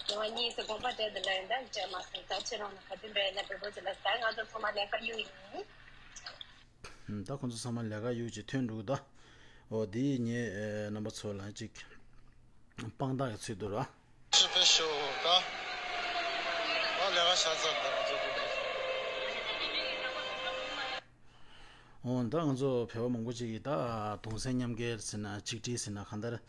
ང་གཉིས་སུ་གོམ་པ་དེ་འདི་ལ་ཡིན་ད་བྱས་མ་སོང་། ད་ཁྱེད་རང་ལ་ག་དུས་འབད་ན་འདོད་པོ་ཅིག་ལ་ཟ། ང་ཚོ་ཚང་མ་ལས་ཀ་གཡུག་ཡིན། ད་ཁོང་ཚོ་ཚང་མ་ལས་ཀ་གཡུག་ཅིག་ཐོན་འགྲོ་གི་ད། ཨོ་དེ་ངས་རྣམ་པ་ཚོ་ལ་ཅིག་དཔང་རྟགས་ཀྱི་ཚུལ་དུ་ར། ཅི་ཕེ་ཤོ་ད། ཨ་ལས་ཀ་བྱ་ཚར་འདུག་ང་ཚོ་དེ་ནས། འོ་ད་ང་ཚོ་བོད་པ་མང་པོ་ཅིག་གིས་ད་གདུང་སེམས་མཉམ་སྐྱེད་ཟེར་ན་ཆིག་སྒྲིལ་ཟེར་ན་གང་ལྟར་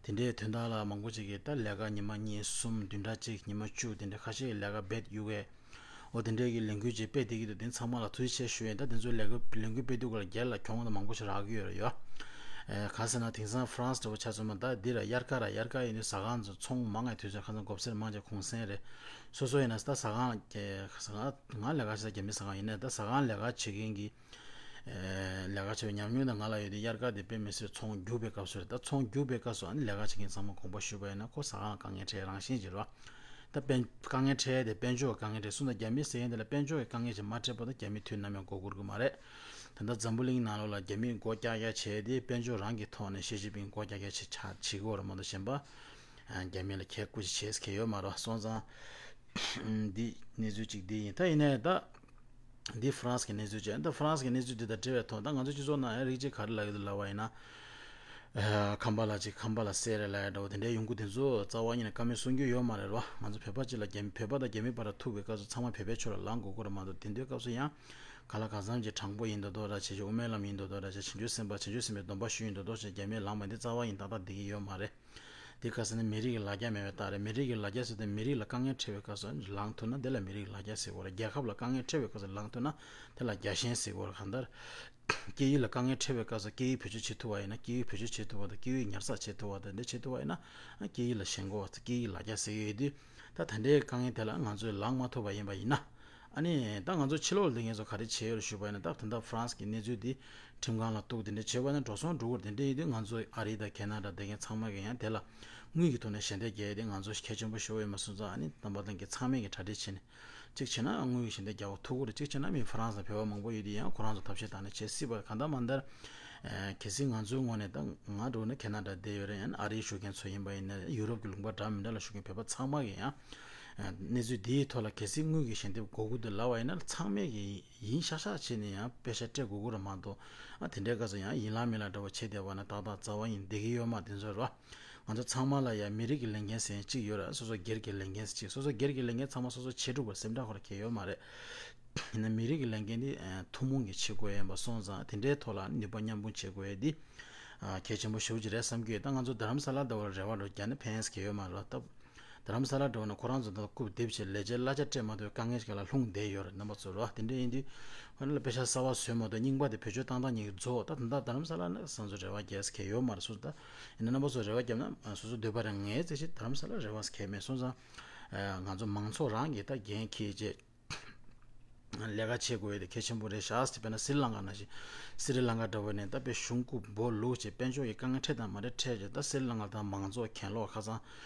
དེ་འདྲའི་དོན་དག་ལ་མང་པོ་ཅིག་གིས་ད་ལས་ཀ་ཉི་མ་གཉིས་གསུམ་བདུན་ཕྲག་གཅིག་ཉི་མ་བཅུ་དེ་འདྲ་ཁ་ཤས་ཀྱིས་ལས་ཀ་བེད་གཡུག་གས། འོ་དེ་འདྲའི་གི་ལས་འགུལ་ཅིག་སྤེལ་བསྡད་ཀྱི་འདུག་དེ་ཚང་མ་ལ་ཐུགས་རྗེ་ཆེ་ཞུ་ཡིན། ད་དེ་ཚོའི་ལས་ཀ་ལས་འགུལ་སྤེལ་དུས་སྐབས་ལ་རྒྱལ་ལ་གྱོང་དང་མང་པོ་ཞིག་རག་གི་ཡོད་རེད་ཡོ། ཨེ་ག་ཟེར་ན་དེང་སང་ཧྥ་རན་སི་འདྲ་བོ་ཆ་མཚོན་ན་ད་འདི་ར་དབྱར་ཁ་ར་དབྱར་ཁ་ཡིན་དུས་ཟ་ཁང་ཚོ་ཚོང་མང་ང་དུས་ཚོད་ཁ་སང་འགོ་སེར་མང་ཆེ་གུང་སེང་རེད། སོ་སོ་ཡིན་ན་ད་ཟ་ཁང་ལ་ཟ་ཁང་ང་ལས་ཀ་བྱེད་ས་རྒྱ་མི་ཟ་ཁང་ཡིན་ནའི་ད་ཟ་ཁང་ལས་ཀ་བྱེད་མཁན་གྱི་ལས་ཀ་བྱེད་པའི་ཉམས་མྱོང་དང་ང་ལ་ཡོད་དུས་དབྱར་ཁ་དེ་དཔེ་མི་སྲིད་ཚོང་རྒྱུག་པའི་སྐབས་སུ་རེད། ད་ཚོང་རྒྱུག་པའི་སྐབས་སུ་ཨ་ནི་ལས་ཀ་བྱེད་མཁན་ཚང་མ་དགོངས་པ་ཞུས་པ་ཡིན་ན་ཁོ་ཟ་ཁང་ལ་དཀའ་ངལ་འཕྲད་རང་བཞིན་ཅིག་རེད་བ། ད་དཔལ་དཀའ་ངལ་འཕྲད་དེ་དཔལ་འབྱོར་གྱི་དཀའ་ངལ་འཕྲད་སོང་ཙང་རྒྱ་མི་ཟེར་མཁན་དེ་ལ་དཔལ་འབྱོར་གྱི་དཀའ་ངལ་ཅིག་མ་འཕྲད་བར་དུ་རྒྱ་མི་དུས་ནམ་ཡང་མགོ་སྒུར་གི་མ་རེད། ད་ལྟ་འཛམ་བུ་གླིང་ནང་ལོགས་ལ་རྒྱ་མིས་སྒོ་རྒྱག་རྒྱག་བྱས་ཏེ་དཔལ་འབྱོར་རང་གི་ཐོག་ནས་ཞི་ཅིན་ཕིང་སྒོ་རྒྱག་རྒྱག་བྱེད་ཆ་བྱེད་ཀྱི་ཡོད་རེད་མ་གཏོགས་གཞན་པ་རྒྱ་མི་ལ་ཁྱད་སྐུ་ཅིག་བྱེད་མཁན་ཡོད་མ་རེད་སོང་ཙང་། འདི་གནས་ཚུལ་གཅིག་འདི་ཡིན། ད་ཡིན་ནའི་ད། འདི་ཧྥ་རན་སི་གི་གནས་ཚུལ་བྱས། ད་ཧྥ་རན་སི་གི་གནས་ཚུལ་འདི་དང་འབྲེལ་བའི་ཐོག་ད་ང་ཚོ་སྤྱི་ཚོགས་ནང་ཡང་རིགས་གཅིག་ག་རེ་ལབ་ཀྱི་འདུག་ལབ་པ་ཡིན་ན། ཁམས་པ་ལ་གཅིག་ཁམས་པ་ལ་བསད་རེད་ལབ་ཡ་འདྲ་བོ་དེ་འདྲའི་ཡོང་གི། དེ་ཚོ་རྩ་བ་ཉིད་ནས་བཀའ་མོལ་གསུང་རྒྱུ་ཡོད་མ་རེད་བ། ང་ཚོ་བོད་པ་གཅིག་ལ་རྒྱ་མི་བོད་པ་དང་རྒྱ་མི་བར་ཐུག་པའི་སྐབས་སུ་ཚང་མ་བོད་པའི་ཕྱོགས་ལ་ལངས་དགོས་ཀྱི་རེད་མ་གཏོགས་དེ་འདྲའི་སྐབས་སུ་ཡང་ག་ལ་གང་འཚམ་གྱི་དྲང་པོ་ཡིན་མདོག་མདོག་འདྲ་བྱས་ཤིག་དབུ་མའི་ལམ་ཡིན་མདོག་མདོག་འདྲ་བྱས་བྱང་ཆུབ་སེམས་དཔའ་བྱང་ཆུབ་སེམས་དཔའི་སྡོམ་པ་ཞུ་ཡིན་མདོག་མདོག་བྱས་རྒྱ་མིས་ལངས་པ་འདི་རྩ་བ་ཉིད་ཏག་ཏག་བསྡད་ཀྱི་ཡོད་མ་རེད། དེ་ག་ཟེར་ན་མི་རིགས་ཀྱི་ལ་རྒྱ་མེད་པའི་རྟགས་རེད། མི་རིགས་ཀྱི་ལ་རྒྱ་ཟེར་དུས་མི་རིགས་ལ་དཀའ་ངལ་འཕྲད་པའི་སྐབས་སུ་ལངས་ཐུབ་ན་དེ་ལ་མི་རིགས་ལ་རྒྱ་ཟེར་དགོས་རེད། རྒྱལ་ཁབ་ལ་དཀའ་ངལ་འཕྲད་པའི་སྐབས་སུ་ལངས་ཐུབ་ན་དེ་ལ་རྒྱལ་ཞེན་ཟེར་དགོས་རེད། གང་ལྟར། སྐད་ཡིག་ལ་དཀའ་ངལ་འཕྲད་པའི་སྐབས་སུ་སྐད་ཡིག་བེད་སྤྱོད་བྱེད་ཐུབ་པ་ཡིན་ན་སྐད་ཡིག་བེད་སྤྱོད་བྱེད་ཐུབ་པ་དང་སྐད་ཡིག་ཉར་ཚགས་བྱེད་ཐུབ་པ་དང་འདི་བྱེད་ཐུབ་པ་ཡིན་ན་སྐད་ཡིག་ལ་ཞེན་དགོས་པ་སྐད་ཡིག་ལ་རྒྱ་ཟེར་གྱི་ཡོད་དུས་ད་ད་ལྟའི་དཀའ་ངལ་དེ་ལ་ང་ཚོས་ལངས་མ་ཐུབ་པ་ཡིན་པ་ཡིན་ན། ཨ་ནི་ད་ང་ཚོ་ཕྱི་ལོགས་ལ་སྡོད་མཁན་ཚོ་ག་རེ་བྱས་ཡོད་རེད་ཞུས་པ་ཡིན་ན། ད་ད་ལྟ་ཧྥ་རན་སི་གི་གནས་ཚུལ་འདི་ཁྲིམས་ཁང་ལ་གཏུག་དེ་འདྲ་བྱས་པ་ཡིན་ན་འགྲོ་སོང་འགྲོ་གི་རེད། དེ་འདྲ་ཡིན་དུས་ང་ཚོ་ཨ་རི་དང་ཁེ་ན་ཌ་སྡོད་མཁན་ཚང་མ་གིས་ཡང་དེ་ལ་དངུལ་གྱི་ཐོག་ནས་ཞལ་འདེབས་རྒྱག་ཡས་དེ་ང་ཚོ་གལ་ཆེན་པོ་ཞེ་པོ་ཡོད་མ་སོང་ཙང་། ཨ་ནི་རྣམ་པ་ལྷན་རྒྱས་ཚང་མས་ཀྱི་གྲ་སྒྲིག་བྱས་ནས་གཅིག་བྱས་ན་དངུལ་གྱི་ཞལ་འདེབས་རྒྱག་པ་ཐུབ་ཀྱི་རེད། གཅིག་བྱས་ན་མི་ཧྥ་རན་སི་བོད་པ་མང་པོ་ཡོད་དུས་ཡང་ཁོ་རང་ཚོ་ཐབས་ཤེས་བཏང་ནས་བྱེད་སྲིད་པ་རེད། གང་ལྟར་མ་ལྟར། གལ་སྲིད་ང་ཚོའི་ངོས་ནས་ད་ང་འགྲོ་ན་ཁེ་ན་ཌ་བསྡད་ཡོད་རེད། ཡང་ཨ་རིའི་བཞུགས་མཁན་ཚོ་ཡིན་པ་ཡིན་ན་ཡུ་རོབ་ཀྱི་ལུང་པ་འདྲ་མི་འདྲ་ལ་བཞུགས་མཁན་བོད་པ་ཚང་མ་གིས་ཡང་གནས་ཚུལ་འདིའི་ཐོག་ལ་གལ་སྲིད་དངུལ་གྱི་ཞལ་འདེབས་དགོས་ཀྱི་འདུག་ལབ་པ་ཡིན་ན་ཚང་མས་ཀྱི་ཡིན་ཤག་ཤག་བྱས་ནས་ཡང་པེ་ཤག་སྤྲད་དགོས་ཀྱི་རེད་མ་གཏོགས། ཨ་དེ་འདྲའི་སྐབས་སུ་ཡང་ཡིན་ལ་མིན་ལ་འདྲ་བོ་བྱས་བསྡད་པ་ན་ཏག་ཏག་རྩ་བ་ཡིན་བསྡད་ཀྱི་ཡོད་མ་རེད། དེ་ཚོ་རེད་བ། ང་ཚོ་ཚང་མ་ལ་ཡང་མི་རིགས་ཀྱི་ལས་འགན་ཟེར་མཁན་གཅིག་ཡོད་རེད། སོ་སོ་སྒེར་གྱི་ལས་འགན་ཟེར་གཅིག་སོ་སོ་སྒེར་གྱི་ལས་འགན་ཚང་མ་སོ་སོ་བྱེད་འགྲོ་དགོས་སེམས་ཁྲལ་ཁོ་ར་གང་ཡང་ཡོད་མ་རེད། ཡིན་ན་མི་རིགས་ཀྱི་ལས་འགན་འདི་ཨ་ཐུན་མོང་གི་བྱེད་དགོས་ཡིན་པ་སོང་ཙང་དེ་འདྲའི་ཐོག་ལ་ནུས་པ་མཉམ་སྤུངས་བྱེད་དགོས་ཡ་འདི་ཨ་གལ་ཆེན་པོ་ཞེ་པོ་ཅིག་རེད་བསམ་གྱི་ཡོད། ད་ང་ཚོ་རྡ་རམ་ས་ལ་འདྲ་བོ་ལ་རེ་བ་འགྲོ་རྒྱག་ན་ཕན་ཡས་གང་ཡང་ཡོད་མ་རེད། ད་རྡ་རམ་ས་ལ་འདྲ་བོ་ན་ཁོ་རང་ཚོ་ད་སྐུ་དེབ་བྱས་ལས་བྱེད་གླ་ཆ་སྤྲད་མ་ཐུབ་པའི་དཀའ་ངལ་ཞིག་ལ་ལྷུང་བསྡད་ཡོད་རེད། རྣམ་པ་ཚོ་རེད་བ། དེ་འདྲ་ཡིན་དུས་ཁོ་རང་ལ་པེ་ཤག་གསར་པ་བཟོས་མ་གཏོགས་རྙིང་པ་དེ་བེད་སྤྱོད་བཏང་སྟངས་གཉིས་ཀྱི་རྫོགས། ད་ད་ལྟ་རྡ་རམ་ས་ལ་ན་སང་ཚོ་རེ་བ་རྒྱག་ས་གང་ཡང་ཡོད་མ་རེད། སོང་ཙང་ད་ཡིན་ན་རྣམ་པ་ཚོ་རེ་བ་བརྒྱབ་ན་སོ་སོ་འདོད་པ་རེད། ངས་ཙི་ཞིག་རྡ་རམ་ས་ལ་རེ་བ་གང་ཡང་མེད། སོང་ཙང་ང་ཚོ་མང་ཚོགས་རང་གིས་ད་འགན་འཁྱེར་བྱས། ལས་ཀ་བྱེད་དགོས་ཡ་དེ་གལ་ཆེན་པོ་རེད་ཤག་དཔེར་ན་སི་རི་ལང་ཀ་ནང་བཞིན། སི་རི་ལང་ཀ་འདྲ་བོ་ནས་ད་དཔེ་གཞུང་རྐུབ་སྦོ་ལུག་བྱས་དཔལ་འབྱོར་གྱི་དཀའ་ངལ་འཕྲད་དང་མ་འཕྲད་འཕྲད་བྱས། ད་སི་རི་ལང་ཀ་དང་མང་ཚོགས་གྱེན་ལོག་ཁ་སང་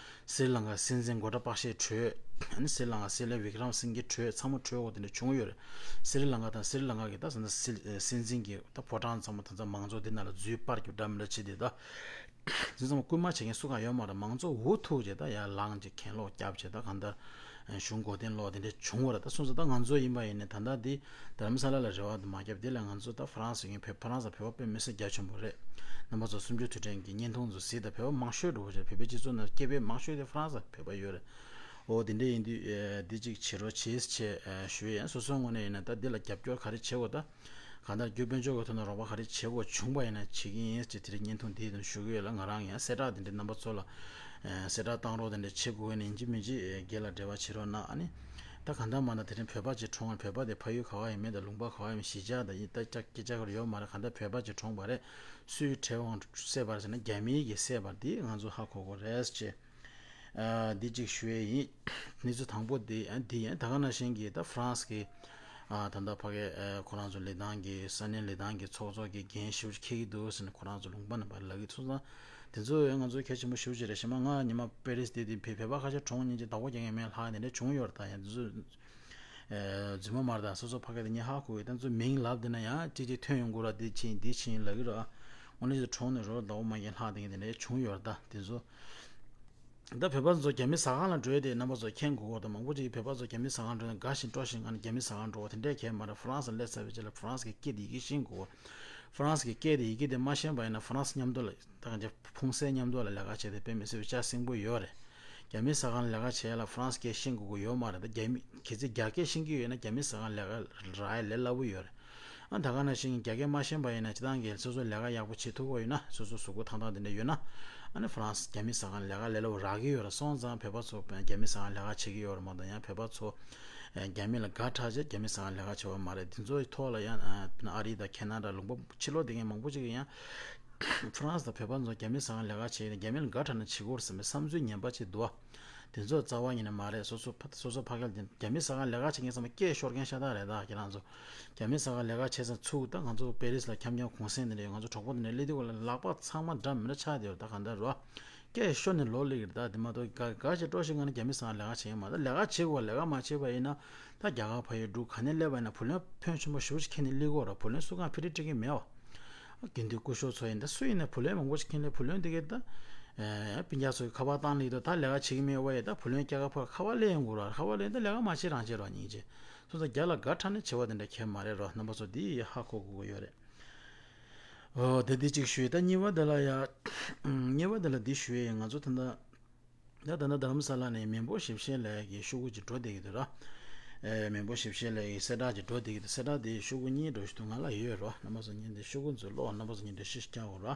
སི་རི་ལང་ཀ་སྲིད་འཛིན་གོ་ཏ་པ་ཤའི་བྲོས། ཨ་ནི་སི་རི་ལང་ཀ་སྲིད་བློན་བི་ཀྲམ་སིང་གེ་བྲོས། ཚང་མ་བྲོས་འོ་དེ་འདྲ་བྱུང་ཡོད་རེད། སི་རི་ལང་ཀ་དང་སི་རི་ལང་ཀ་གི་ད་ས་ན་སྲིད་སྲིད་འཛིན་གྱི་ད་ཕོ་བྲང་ཚང་མ་ད་ཚང་མང་ཚོགས་འདི་ནང་ལ་འཛུལ་སྤར་རྒྱུ་འདྲ་མི་འདྲ་བྱས་ཏེ་ད། དེ་ཚང་མ་སྐུལ་མ་བྱེད་མཁན་སུ་གང་ཡོད་མ་རེད། མང་གཙོ་འུ་ཐུག་བྱས་ད་ཡར་ལངས་བྱས་གྱེན་ལོག་བརྒྱབ་བྱས་ད་གང་ལྟར་གཞུང་མགོ་རྟིང་སློག་དེ་འདྲ་བྱུང་བ་རེད། ད་སོང་ཙང་ད་ང་ཚོ་ཡིན་པ་ཡིན་ནའི་ད་ལྟ་འདི་རྡ་རམ་ས་ལ་ལ་རེ་བ་དེ་མ་བརྒྱབ། དེ་ལ་ང་ཚོ་ད་ཧྥ་རན་སི་ཡིན་བོད་ཧྥ་རན་སི་བོད་པ་དཔེ་མི་སྲིད་རྒྱ་ཆེན་པོ་རེད། རྣམ་པ་ཚོ་སུམ་ཅུ་དུས་དྲན་གྱི་བརྙན་ཐུང་ཚོ་གཟིགས་དང་། བོད་པ་མང་ཤོས་འགྲོ་བ་ཞིག་རེད། བོད་པའི་སྤྱི་ཚོགས་ནང་སྐྱེས་པའི་མང་ཤོས་དེ་ཧྥ་རན་སི་བོད་པ་ཡོད་རེད། འོ་དེ་འདྲ་ཡིན་དུས་འདི་གཅིག་བྱེད་རོགས་བྱེད་ཅེས་ཞུ་ཡ་ཡིན། སོ་སོའི་ངོས་ནས་ཡིན་ན་ད་འདི་ལ་རྒྱབ་སྐྱོར་ག་རེ་བྱེད་དགོས་ད། གང་ལྟར་རྒྱུ་དཔལ་འབྱོར་གྱི་ཐོག་ནས་རོགས་པ་ག་རེ་བྱེད་དགོས་བྱུང་པ་ཡིན་ན་བྱེད་ཀྱི་ཡིན་ཅེས་དེ་རིང་བརྙན་ཐུང་འདིའི་ནང་ཞུ་གི་ཡོད་ལ། ང་རང་ཡང་གསལ་བསྒྲགས་དེ་འདྲ་རྣམ་པ་ཚོ་ལ་གསལ་བསྒྲགས་བཏང་རོགས་དེ་འདྲ་བྱེད་དགོས་ནས་ཡིན་གཅིག་མིན་གཅིག་སྒེར་ལ་འབྲེལ་བ་བྱེད་རོགས་གནང་། ཨ་ནི་ད་གང་ལྟར་མ་ལྟར་དེ་རིང་བོད་པ་ཅིག་གྲོངས་པ་རེད། བོད་པ་དེ་ཕ་ཡུལ་ག་བ་ཡིན་མིན་དང་ལུང་པ་ག་བ་ཡིན་མིན་གཞིས་ཆགས་དང་ཡིན་ད་ཅག་སྐད་ཆ་ག་རེ་ཡོད་མ་རེད། གང་ལྟར་བོད་པ་ཅིག་གྲོངས་པ་རེད། སུའི་ཁྲལ་དབང་བསད་པ་རེད་ཟེར་ན་རྒྱ་མིའི་གིས་བསད་པ་འདི་ང་ཚོ་ཧ་གོ་དགོས་རེད་ཅེས། ཨ་འདི་གཅིག་ཞུ་ཡས་ཡིན། གནས་ཚུལ་དང་པོ་འདི་ཨ་འདི་ཡིན། ད་ག་ནང་བཞིན་གྱི་ད་ཧྥ་རན་སི་གི་ཨ་ད་ལྟ་ཕ་གི་ཨ་ཁོ་རང་ཚོ་ལི་ཐང་གི་ས་གནས་ལི་ཐང་གི་ཚོགས་གཙོ་གི་འགན་ཞེ་པོ་ཅིག་འཁྱེར་གྱི་འདུག་ཟེར་ནས་ཁོ་རང་ཚོ་ལུང་པ་ནས་ཕར་ལབ་ཀྱི་འདུག་སོང་ཙང་དེ་ཚོ་ཡང་ང་ཚོ་གལ་ཆེན་པོ་ཞེ་པོ་ཅིག་རེད། གཞན་མ་ང་ཉི་མ་པེ་རི་སི་དེ་དེ་བོད་བོད་པ་ཁ་ཤས་གྲོངས་ཉིན་གྱི་བདག་པོ་རྒྱག་མཁན་མེད་ལྷག་དེ་འདྲ་བྱུང་ཡོད་རེད། ད་ཡང་དེ་ཚོ་ཨ་རྫུན་མ་མ་རེད། ད་སོ་སོ་ཕ་གི་དེ་ངས་ཧ་གོ་གི། ད་ཚོ་མིང་ལབ་བསྡད་ན་ཡང་ཅིག་ཅིག་ཐོན་ཡོང་གི་རེད། འདི་ཕྱིན་འདི་ཕྱིན་ལབ་ཀྱི་རེད། དངོས་གནས་ཚོ་གྲོངས་ནས་རོ་བདག་པོ་མ་རྒན་ལྷག་དེ་གི་དེ་འདྲ་བྱུང་ཡོད་རེད། ད་དེ་ཚོ་ད་བོད་པ་ཚོ་རྒྱ་མི་ཟ་ཁང་ལ་འགྲོ་ཡས་དེ་རྣམ་པ་ཚོ་མཁྱེན་དགོས་གོ། ད་མང་པོ་ཅིག་བོད་པ་ཚོ་རྒྱ་མི་ཟ་ཁང་འགྲོ་ན་དགའ་ཞིང་སྤྲོ་ཞིང་ཨ་ནི་རྒྱ་མི་ཟ་ཁང་འགྲོ་བ་དེ་འདྲས་གང་ཡང་མ་རེད། ཧྥ་རན་སི་སླེབས་ཚར་བའི་རྗེས་ལ་ཧྥ་རན་སི་གི་སྐད་དེ་ཡི་གེ་ཤེས་དགོས་གོ། ཧྥ་རན་སི་གི་སྐད་དེ་ཡི་གེ་དེ་མ་ཤེས་པ་ཡིན་ན་ཧྥ་རན་སི་མཉམ་དུ་ལ་ད་གང་ཅི་ཕུང་སེལ་མཉམ་དུ་ལ་ལས་ཀ་བྱས་ཏེ་དཔེ་མི་སྲིད་པའི་ལྕགས་སྲིན་པོ་ཡོད་རེད། རྒྱ་མི་ཟ་ཁང་ལ་ལས་ཀ་བྱེད་ཡ་ལ་ཧྥ་རན་སི་སྐད་ཤེས་དགོས་ཀྱི་ཡོད་མ་རེད། ད་རྒྱ་མི་གལ་སྲིད་རྒྱ་སྐད་ཤེས་ཀྱི་ཡོད་ན་རྒྱ་མི་ཟ་ཁང་ལས་ཀ་རག་ཡ་ལས་སླ་པོ་ཡོད་རེད། ཨ་ད་ག་ནང་བཞིན་རྒྱ་སྐད་མ་ཤེས་པ་ཡིན་ན་སྤྱིར་བཏང་གི་སོ་སོ་ལས་ཀ་ཡག་པོ་བྱེད་ཐུབ་ཀྱི་ཡོད་ན་སོ་སོ་གཟུགས་པོ་ཐང་ཐང་དེ་འདྲ་ཡོད་ན། ཨ་ ཨ་ནི་ཧྥ་རན་སི་རྒྱ་མི་ཟ་ཁང་ལས་ཀ་ལས་སླ་པོ་རག་གི་ཡོད་རེད། སོང་ཙང་བོད་པ་ཚོ་རྒྱ་མི་ཟ་ཁང་ལས་ཀ་བྱེད་ཀྱི་ཡོད་རེད་མ་གཏོགས། ཡང་བོད་པ་ཚོ་རྒྱ་མི་ལ་དགའ་དྲགས་བྱས་རྒྱ་མི་ཟ་ཁང་ལས་ཀ་བྱེད་པ་མ་རེད། དེ་ཚོའི་ཐོག་ལ་ཡང་ཨ་ཨ་རི་དང་ཁེ་ན་ཌ། ལུང་པ་ཕྱི་ལོགས་བསྡད་མཁན་མང་པོ་ཅིག་གིས་ཡང་ཧྥ་རན་སི་དང་བོད་པ་ཚོ་རྒྱ་མི་ཟ་ཁང་ལས་ཀ་བྱེད་ཡོད་ན་རྒྱ་མི་ལ་དགའ་དྲགས་ན་བྱེད་དགོས་རེད་བསམ་པའི་བསམ་ཚུལ་ངན་པ་ཅིག་འདུག་བ། དེ་ཚོ་རྩ་བ་ཉིད་ནས་མ་རེད། སོ་སོ་ཕ་སོ་སོ་ཕ་གིར་དེ་རྒྱ་མི་ཟ་ཁང་ལས་ཀ་བྱེད་མཁན་ཚང་མ་སྐད་ཤོར་མཁན་ཤ་སྟག་རེད། ད་ཁྱེད་རང་ཚོ་རྒྱ་མི་ཟ་ཁང་ལས་ཀ་བྱེད་ཙང་ཚུགས། ད་ང་ཚོ་པེ་རི་སི་ལ་འཁྱམ་འཁྱམ་གུང་སེང་འདི་འདྲ་ཡོད། ང་ཚོ་གྲོགས་པོ་འདི་འདྲ་སླེབས་དུས་སྐབས་ལ་ལག་པ་ཚང་མ་འདྲ་མི་འདྲ་ཆགས་བསྡད་ཡོད། ད་གང་ལྟར་རོ། སྐད་ཤོར་ནས་ལོག་སླེབས་ཀྱི་རེད། ད་དེ་མ་གཏོགས་ག་ག་ཞིག་སྤྲོ་ཞིག་ངང་ནས་རྒྱ་མི་ཟ་ཁང་ལས་ཀ་བྱེད་ཀྱི་མ་རེད། ད་ལས་ཀ་བྱེད་དགོས། ལས་ཀ་མ་བྱེད་པ་ཡིན་ན་ད་རྒྱ་གར་ཕ་ཡུལ་འགྲོ། ག་ནས་སླེབས་པ་ཡིན་ན་བུ་ལོན་ཕོན་ཆེན་པོ་ཞེ་པོ་ཅིག་ཁྱེར་ནས་སླེབས་ཀྱི་ཡོད་རེད། བུ་ལོན་སུ་གང་ཕ་ཊི་སྤྲད་ཀྱི་མེད་བ། དགེ་འདུན་སྐུ་ཞབས་ཚོ་ཡིན་ད་སུ་ཡིན་ན་བུ་ལོན་མང་པོ་ཞིག་ཁྱེར་ལས། བུ་ལོན་དེ་གས་ད་ཨེ་སྤུན་ཀྱག་ཚོ་གི་ཁ་པར་བཏང་ལེ་དུས་ད་ལས་ཀ་བྱེད་ཀྱི་མེད་པ་ཡིན། ད་བུ་ལོན་རྒྱག་ག་ཕར་ཁ་པར་སླེབས་ཡོང་གི་རེད། ཁ་པར་སླེབས་ཡོང་དུས་ལས་ཀ་མ་བྱེད་རང་བྱེད་རོགས་སྙིང་རྗེ། སོང་ཙང་རྒྱ་ལ་དགའ་དྲགས་ནས་བྱེད་པ་དེ་འདྲ་ཁྱེད་མ་རེད་རོགས། རྣམ་པ་ཚོ་འདི་ཧ་གོ་དགོས་ཀྱི་ཡོད་རེད། འོ་དེ་འདི་གཅིག་ཞུས། ད་གཉིས་པ་དེ་ལ་ཡ། གཉིས་པ་དེ་ལ་འདི་ཞུ་ཡས་ཡིན། ང་ཚོ་ད་ལྟ། ད་ད་ལྟ་རྡ་རམ་ས་ལ་ནས་མེས་པོ་ཞིབ་བཤེར་ལས་ཀྱི་ཤོག་གུ་ཅིག་འགྲོ་བསྡད་ཀྱི་འདུག་ར། ཨེ་མེས་པོ་ཞིབ་བཤེར་ལས་ཀྱི་གསལ་བསྒྲགས་ཅིག་འགྲོ་བསྡད་ཀྱི་འདུག། གསལ་བསྒྲགས་དེ་ཤོག་གུ་གཉིས་འགྲོ་བཞིན་འདུག། ང་ལ་ཡོད་རོ། རྣམ་པ་ཚོ་གཉིས་འདི་ཤོག་གུ་ཚོ་ཀློག། རྣམ་པ་ཚོ་གཉིས་འགྲེལ་བཤད་རྒྱག་དགོས་ར།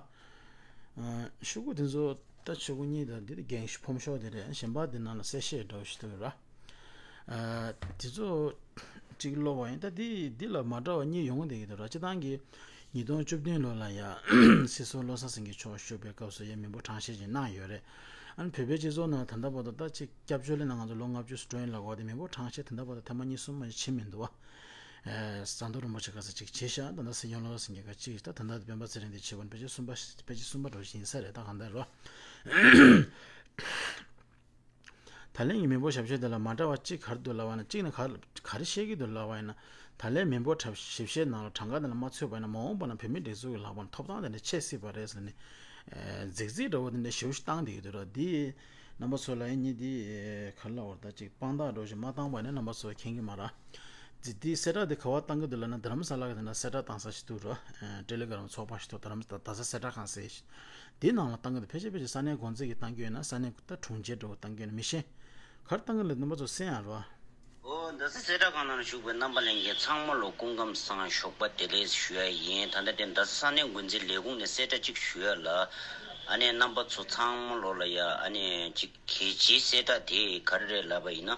ཨ་ཤོག་གུ་དེ་ཚོ་ད་ཤོག་གུ་གཉིས་དང་འདི་དེ་རྒན་ཤི་ཕོམ་ཤོག་དེ་རེད། གཞན་པ་དེ་ནང་ལ་གསལ་བཤད་འགྲོ་བཞིན་འདུག་ར། ཨ་དེ་ཚོ་གཅིག་ཀློག་པ་ཡིན། ད་འདི་འདི་ལ་མ་འདྲ་བ་གཉིས་ཡོང་བསྡད་ཀྱི་འདུག་ར། སྤྱིར་བཏང་གི་ཉིས་སྟོང་བཅུ་བདུན་ལོ་ལ་ཡ་སྲིད་ཟུར་བློ་བཟང་སེང་གེ་མཆོག་བཞུགས་པའི་སྐབས་སུ་ཡ་མི་འབོར་གྲངས་བཤེར་ཅིག་གནང་ཡོད་རེད། ཨ་ནི་བོད་པའི་སྤྱི་ཚོགས་ནང་ད་ལྟ་བར་དུ་ད་ཅིག་སྐྱབས་བཅོལ་ལས་ནང་ང་ཚོ་ལོ་ལྔ་བཅུ་ཙམ་འགྲོ་ཡིན་ལབ་དགོས་པ་དེ། མི་འབོར་གྲངས་བཤེར་ད་ལྟ་བར་དུ་ཐེངས་མ་གཉིས་གསུམ་མ་ཞིག་བྱེད་མི་འདུག་བ། ཨེ་ཟམ་གདོང་རིན་པོ་ཆེ་སྐབས་སུ་ཅིག་བྱས་ཤག། ད་ལྟ་སྲིད་སྐྱོང་བློ་བཟང་སེང་གེ་སྐབས་ཅིག། ད་ད་ལྟ་སྤེན་པ་ཚེ་རིང་དེ་བྱེད་དགོས་ན་ཕལ་ཆེར་གསུམ་པ་ཕལ་ཆེར་གསུམ་པ་འདྲ་བོ་ཞིག་ཡིན་ས་རེད། ད་གང་ལྟར་རོ། ད་ལན་གྱི་མི་འབོར་ཞིབ་བཤེར་དེ་ལ་མ་འདྲ་བ་གཅིག་ག་རེ་འདུག་ལབ་པ་ན། གཅིག་ནི་ག་ག་རེ་བཤད་ཀྱི་འདུག་ལབ་པ་ཡིན་ན། ད་ལན་མི་འབོར་ཞིབ་བཤེར་ནང་ལ་གྲངས་ཀ་དེ་ལ་མ་ཚུད་པ་ཡིན་ན་མ་འོངས་པ་ན་བོད་མིའི་སྒྲིག་འཛུགས་ཀྱི་ལག་པ་ནས་ཐོབ་ཐང་དེ་འདྲ་ཆད་སྲིད་པ་རེད་ཟེར་ནས། ཨེ་རྫིག་རྫིག་འདྲ་བོ་དེ་འདྲ་ཞེ་པོ་ཞིག་བཏང་བསྡད་ཀྱི་འདུག་ར། འདི་རྣམ་པ་ཚོ་ལ་ཡིན་ནི་འདི་ག་རེ་ལབ་དགོས་རེད། ད་ཅིག་དཔང་རྟགས་འདྲ་བོ་ཞིག་མ་བཏང་པ་ཡིན་ན་རྣམ་པ་ཚོ་མཁྱེན་གྱི་མ་རེད། འདི་འདི་གསལ་བསྒྲགས་འདི་ག་པར་བཏང་གི་འདུག་ལབ་ན། རྡ་རམ་ས་ལ་གི་དེ་ན་གསལ་བསྒྲགས་བཏང་ས་ཞིག་འདུག་ར། ཨེ་ཊེ་ལི་གྷ་རམ་ཚོགས་པ་ཞིག་འདུག། རྡ་རམ་ས་རྡ་ས་གསལ་བསྒྲགས་ཁང་ཟེར་ཞིག། འདི་ནང་ལ་བཏང་གི་འདུག། ཕལ་ཆེར་ཕལ་ཆེར་ས་གནས་འགོ་འཛིན་གྱིས་བཏང་གི་ཡོད་ན་ས་གནས་ད་དྲུང་ཆེ་འདྲ་བོ་བཏང་གི་ཡོད་ན་མི་ཤེས། ག་རེ་བཏང་གི་ལབ་རྣམ་པ་ཚོ་གསན་ཡ་རོ། ཨོ་རྡ་ས་གསལ་བསྒྲགས་ཁང་ནང་ལ་བཞུགས་པའི་རྣམ་པ་ལྷན་རྒྱས་ཚང་མ་ལ་སྐུ་ཁམས་བཟང་། ཞོགས་པ་བདེ་ལེགས་ཞུ་ཡ་ཡིན། ད་ལྟ་དེ་རྡ་ས་ས་གནས་འགོ་འཛིན་ལས་ཁུངས་ནས་གསལ་བསྒྲགས་གཅིག་ཞུ་ཡ་ལ། ཨ་ནི་རྣམ་པ་ཚོ་ཚང་མ་ལོ་ལ་ཡ་ཨ་ནི་གཅིག་གལ་ཆེའི་གསལ་བསྒྲགས་དེ་ག་རེ་རེད་ལབ་པ་ཡིན་ན།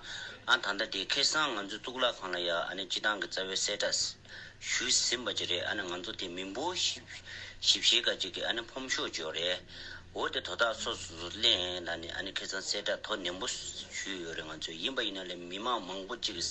ཨ་ད་ལྟ་དེ་ཁ་སང་ང་ཚོ་གཙུག་ལག་ཁང་ལ་ཡ་ཨ་ནི་སྤྱི་བཏང་གི་རྩ་བའི་གསལ་བསྒྲགས་ཞུས་ཟིན་པ་ཅིག་རེད། ཨ་ནི་ང་ཚོ་དེ་མི་འབོར་ཞིབ་ཞིབ་བཤེར་ཁང་ཅིག་གི་ཨ་ནི་ཕོམ་ཤོག་ཅིག་ཡོད་རེད། འོ་དེ་དོ་བདག་སོ་སོ་སོ་ལེན་ལ་ནི་ཨ་ནི་ཁ་སང་གསལ་བསྒྲགས་དོ་ནན་པོ་ཞུས་ཡོད་རེད། ང་ཚོས་ཡིན་པ་ཡིན་ན་ལས་མི་མང་མང་པོ་ཅིག་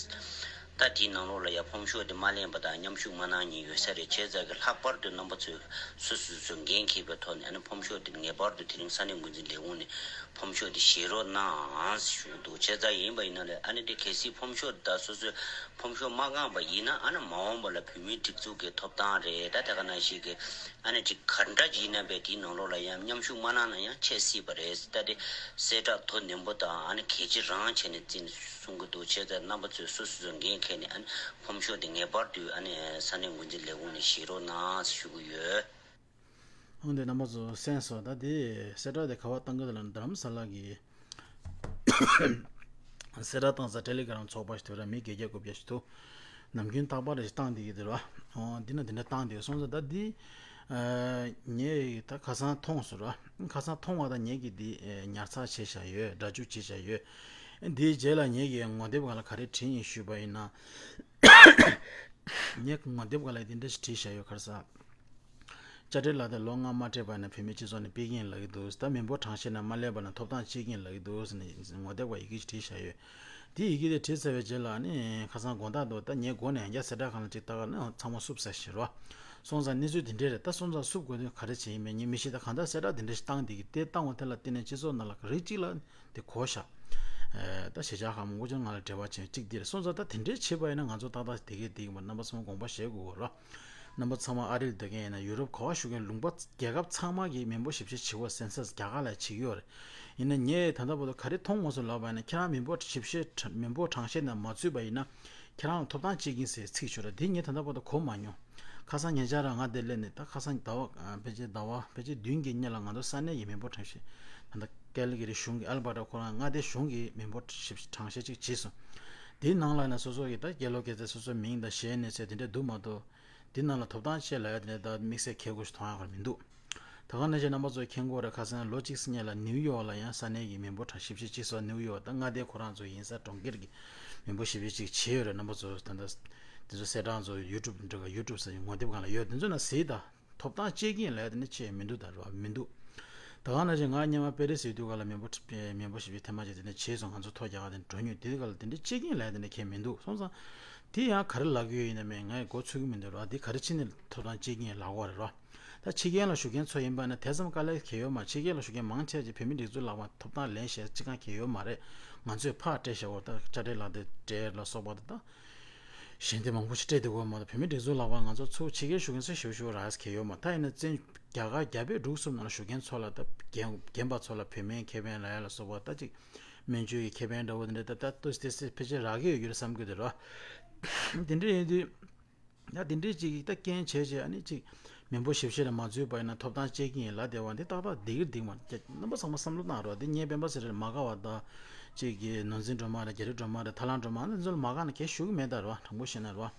ད་དེའི་ནང་ལོགས་ལ་ཡ་ཕོམ་ཤོག་དེ་མ་ལེན་པ་དང་མཉམ་ཞུགས་མ་གནང་མཁན་ཡོད་ས་རེད། བྱས་ཙང་གི་ལྷག་པར་དུ་རྣམ་པ་ཚོས་སོ་སོ་སོ་འགན་འཁྱེར་བའི་ཐོག་ནས་ཨ་ནི་ཕོམ་ཤོག་དེ་ངེས་པར་དུ་དེ་རིང་ས་གནས་འགོ་འཛིན་ལས་ཁུངས་ནས་ཕོམ་ཤོག་དེ་བཞེས་རོགས་གནང་ཞུ་གི་འདུག། བྱས་ཙང་ཡིན་པ་ཡིན་ན་ལས་ཨ་ནི་དེ་གལ་སྲིད་ཕོམ་ཤོག་ད་སོ་སོས་ཕོམ་ཤོག་མ་བཀང་པ་ཡིན་ན་ཨ་ནི་མ་འོངས་པ་ལ་བོད་མིའི་སྒྲིག་འཛུགས་ཀྱི་ཐོབ་ཐང་རེད། ད་དེ་ག་ནང་བཞིན་གི་ཨ་ནི་ཅིག་ག་འདྲ་ཅིག་ཡིན་ན་བས་དེའི་ནང་ལོགས་ལ་ཡང་མཉམ་ཞུགས་མ་གནང་ན་ཡང་ཆད་སྲིད་པ་རེད། ད་དེ་གསལ་བསྒྲགས་དོ་ནན་པོ་དང་ཨ་ནི་གལ་ཆེ་རང་བྱས་ནས་བརྩིས་ནས་གསུང་གི་འདུག། བྱས་ཙང་རྣམ་པ་ཚོས་སོ་སོ་སོ་འགན་འཁྱེར་ནས་ཨ་ནི་ཕོམ་ཤོག་དེ་ངེས་པར་དུ་ཨ་ནི་ས་གནས་འགོ་འཛིན་ལས་ཁུངས་ནས་བཞེས་རོགས་གནང་ཞུ་གི་ཡོད། འོན་ཏེ་རྣམ་པ་ཚོ་གསན་སོང་། ད་དེ་གསལ་བསྒྲགས་དེ་ག་པར་བཏང་གི་འདུག་ལབ་ན། རྡ་རམ་ས་ལ་གི་གསལ་བསྒྲགས་བཏང་ས་ཊེ་ལི་གྷ་རམ་ཚོགས་པ་ཞིག་འདུག་ར། མི་བརྒྱད་བརྒྱ་དགུ་བརྒྱ་ཞིག་འདུག། ནམ་རྒྱུན་རྟག་པར་རེ་ཞིག་བཏང་བསྡད་ཀྱི་འདུག་ར། འོ་འདི་ན་འདི་འདྲ་བཏང་བསྡད་སོང་ཙང་། ད་འདི་ཨ་ངས་ད་ཁ་སང་མཐོང་སོང་ར། ཁ་སང་མཐོང་བ་དང་ངས་ཀྱིས་འདི་ཨ་ཉར་ཚགས་བྱས་བཞག་ཡོད། སྒྲ་འཇུག་བྱས་བཞག་ཡོད། འདིའི་རྗེས་ལ་ངས་ཀྱིས་ངོ་དེབ་སྒང་ལ་ག་རེ་བྲིས་ཡིན་ཞུས་པ་ཡིན་ན། ངས་ངོ་དེབ་སྒང་ལ་འདི་འདྲ་ཞིག་བྲིས་བཞག་ཡོད། ག་རེ་ཟེར། དཔྱ་ཁྲལ་ལག་དེབ་ལོ་ལྔ་མ་སྤྲད་པ་ཡིན་ན་བོད་མིའི་སྤྱི་ཚོགས་ནས་ཕུད་ཀྱི་ཡིན་ལབ་ཀྱི་འདུག། ད་མི་འབོར་གྲངས་བཤེར་ནང་མ་སླེབས་པ་ན་ཐོབ་ཐང་གཅོད་ཀྱི་ཡིན་ལབ་ཀྱི་འདུག་ཟེར་ནས་ངོ་དེབ་སྒང་ཡི་གེ་ཞིག་བྲིས་བཞག་ཡོད། དེ་ཡི་གེ་དེ་བྲིས་ཚར་བའི་རྗེས་ལ་ནི་ཁ་སང་དགོང་དག་འདུག། ད་ངས་མགོ་ནས་ཡང་བསྐྱར་གསལ་བསྒྲགས་ཁང་ལ་ཅིག་ལྟ་ག་ནི་ཚང་མ་བསུབ་ཚར་ཞེས་རོ། སོང་ཙང་གནས་ཚུལ་དེ་འདྲས་རེད། ད་སོང་ཙང་བསུབ་དགོས་དོན་ག་རེ་བྱས་ཡིན་མིན་ངས་མི་ཤེས། ད་གང་ལྟར་གསལ་བསྒྲགས་དེ་འདྲ་ཞིག་བཏང་བསྡད་ཀྱི། དེ་བཏང་བ་དེ་ལ་བརྟེན་ནས་སྤྱི་ཚོགས་ནང་ལ་རིགས་གཅིག་ལ་དེ་གོ་བཞག། ཨེ་ད་གཞིས་ཆགས་ཁག་མང་པོ་ཅིག་ང་ལ་འབྲེལ་བ་བྱས། གཅིག་འདི་རེད། སོང་ཙང་ད་དེ་འདྲས་བྱས་པ་ཡིན་ན་ང་ཚོ་ཏག་ཏག་བསྡད་ཀྱི་འདུག་པ། རྣམ་པ་ཚང་མ་དགོངས་པ་བཞེས་དགོས་རོ། རྣམ་པ་ཚང་མ་ཨ་རིར་སྡོད་མཁན་ཡིན་ན་ཡུ་རོབ་ག་པར་བཞུགས་མཁན་ལུང་པ་རྒྱལ་ཁབ་ཚང་མ་གིས་མི་འབོར་ཞིབ་བཤེར་བྱེད་དགོས། སེན་སས་རྒྱ་གར་ལ་བྱེད་ཀྱི་ཡོད་རེད། ཡིན་ན་ངས་ད་ལྟ་བར་དུ་ག་རེ་མཐོང་མ་སོང་ལབ་པ་ཡིན་ན། ཁྱེད་རང་མི་འབོར་ཞིབ་བཤེར་མི་འབོར་གྲངས་བཤེར་ནང་མ་ཚུད་པ་ཡིན་ན་ཁྱེད་རང་ལ་ཐོབ་ཐང་གཅོད་ཀྱི་ཡིན་ཟེར་ཚིག་ཤོད་ར། དེ་ངས་ད་ལྟ་བར་དུ་གོ་མ་མྱོང་། ཁ་སང་ཉེ་ཆར་རང་ང་འདིར་སླེབས་ནས། ད་ཁ་སང་ཟླ་བ་ཕལ་ཆེར་ཟླ་བ་ཕལ་ཆེར་བདུན་གྱི་སྔོན་ལ་ང་ཚོ་ས་གནས་ཀྱི་མི་འབོར་གྲངས་བཤེར། ད་ལྟ་ཀལ་གྷ་རི་གཞུང་གི་ཨལ་བྷར་ཊ་ཁོ་རང་མངའ་སྡེ་གཞུང་གིས་མི་འབོར་ཞིབ་གྲངས་བཤེར་ཅིག་བྱས་སོང་། དེའི་ནང་ལ་ན་སོ་སོ་གི་ད་སྐྱེས་ལོ་སྐྱེས་ཚེས་སོ་སོའི་མིང་དང་གཞས་གནས་ཚེས་དེ་འདྲ་འདུག་མ་གཏོགས། དེ་ནང་ལ་ཐོབ་ཐང་ཆེད་ལ་ཡ་དེ་འདྲ་ད་དམིགས་བསལ་གལ་དགོས་ཤིག་མཐོང་ཡག་ག་མི་འདུག། ད་ག་ནང་བཞིན་རྣམ་པ་ཚོ་མཁྱེན་གྱི་ཡོད་རེད། ཁ་སང་ལོ་གཅིག་སྔོན་ལ་ནིའུ་ཡོག་ལ་ཡང་ས་གནས་ཀྱི་མི་འབོར་གྲངས་ཞིབ་བཤེར་གཅིག་སོགས། ནིའུ་ཡོག་དང་མངའ་སྡེ་ཁོ་རང་ཚོ་ཡིན་ས་གྲོང་ཁྱེར་གྱི་མི་འབོར་ཞིབ་བཤེར་གཅིག་བྱས་ཡོད་རེད། རྣམ་པ་ཚོ་ད་ལྟ་དེ་ཚོ་གསལ་བསྒྲགས་ཚོ་ཡུ་ཊུབ་འདྲ་ག་ཡུ་ཊུབ་ཟེར་ངོ་དེབ་སྒང་ལ་ཡོད། དེ་ཚོ་ནང་གཟིགས་དང་། ཐོབ་ཐང་གཅེས་འགན་ལབ་ཡ་དེ་ནི་ཆེ་མི་འདུག་ད་རེད་བ། མི་འདུག་ད་ག་ནང་བཞིན་ང་སྔོན་མ་པེ་རི་སི་ཡོད་དུས་སྒང་ལ་མི་འབོར་མི་འབོར་ཞིབ་བཤེར་ཐེངས་མ་གཅིག་དེ་འདྲ་བྱས་སོང་། ང་ཚོ་ཐོ་རྒྱག་ག་དེ་འགྲོ་མྱོང་། དེ་སྒང་ལ་དེ་འདྲའི་གཅེས་འགན་ལབ་ཡ་དེ་འདྲ་གང་ཡང་མི་འདུག་སོང་ཙང་། དེ་ཡང་ག་རེ་ལབ་ཀྱི་ཡོད་ཡིན་ན་མེད་ང་ཡི་མགོ་ཚོད་ཀྱི་མི་འདུག་རེད་བ། དེ་ག་རེ་བྱས་ནས་ཐོབ་ཐང་གཅེས་འགན་ལབ་དགོས་རེད་བ། ད་ཕྱི་རྒྱལ་ལ་བཞུགས་མཁན་ཚོ་ཡིན་པ་ན་དེ་ཙམ་དཀའ་ལས་གང་ཡང་ཡོད་མ་རེད། ཕྱི་རྒྱལ་ལ་བཞུགས་མཁན་མང་ཆེ་ཅིག་བོད་མིའི་སྒྲིག་འཛུགས་ལག་པ་ཐོབ་ཐང་ལེན་བྱེད་ཅིག་གང་གང་ཡང་ཡོད་མ་རེད། ང་ཚོས་ཕར་སྤྲད་བཞག་པ་དང་དཔྱ་ཁྲལ་ལག་དེབ་སྤྲད་ལ་སོགས་པ་དང་། གཞན་དེ་མང་པོ་ཞིག་སྤྲད་བསྡད་ཡོད་མ་གཏོགས། བོད་མིའི་སྒྲིག་འཛུགས་ལག་པ་ང་ཚོ་ཚུར་ཕྱི་རྒྱལ་བཞུགས་མཁན་ཚོ་ཞེ་པོ་ཞེ་པོ་རག་ས་གང་ཡང་ཡོད་མ་རེད། ད་ཡིན་ན་བཙན་རྒྱ་གར་རྒྱ་བལ་འབྲུག་གསུམ་ནང་ལ་བཞུགས་མཁན་ཚོ་ལ་ད་རྒན་རྒན་པ་ཚོ་ལ་བོད་སྨན་ཁེ་ཕན་ལབ་ཡ་ལ་སོགས་པ། ད་ཅིག་སྨན་བཅོས་ཀྱི་ཁེ་ཕན་འདྲ་བོ་དེ་འདྲ་ད་ད་ཏོག་ཙམ་ཏོག་ཙམ་ཕལ་ཆེར་རག་གི་ཡོད་རྒྱུ་རེད་བསམ་གྱི་འདུག་ར། དེ་འདྲ་ཡིན་དུས། ད་དེ་འདྲའི་ཅིག་ད་རྐྱེན་བྱས་བྱས་ཨ་ནི་ཅིག་མི་འབོར་ཞིབ་བཤེར་ལ་མ་འཛུལ་བ་ཡིན་ན་ཐོབ་ཐང་གཅེས་འགན་ལབ་བསྡད་པ་འདི་ཏག་ཏག་འགྲིག་གི་འདུག་མ་རེད། རྣམ་པ་ཚང་མ་བསམ་བློ་བཏང་རོགས། འདི་ངས་སྤེན་པ་ཚེ་རིང་ལ་མ་དགའ་བ་དང་། ཅིག་གི་ནོར་འཛིན་སྒྲོལ་མ་རེད། རྒྱ་རི་སྒྲོལ་མ་རེད། ཐར་ལམ་སྒྲོལ་མ་རེད། འདི་ཚོ་ལ་མ་དགའ་ན་གང་ཡང་ཞུ་གི་མེད་ད་རེད་བ། དྲང་པོ་བཤད་ན་རེད་བ།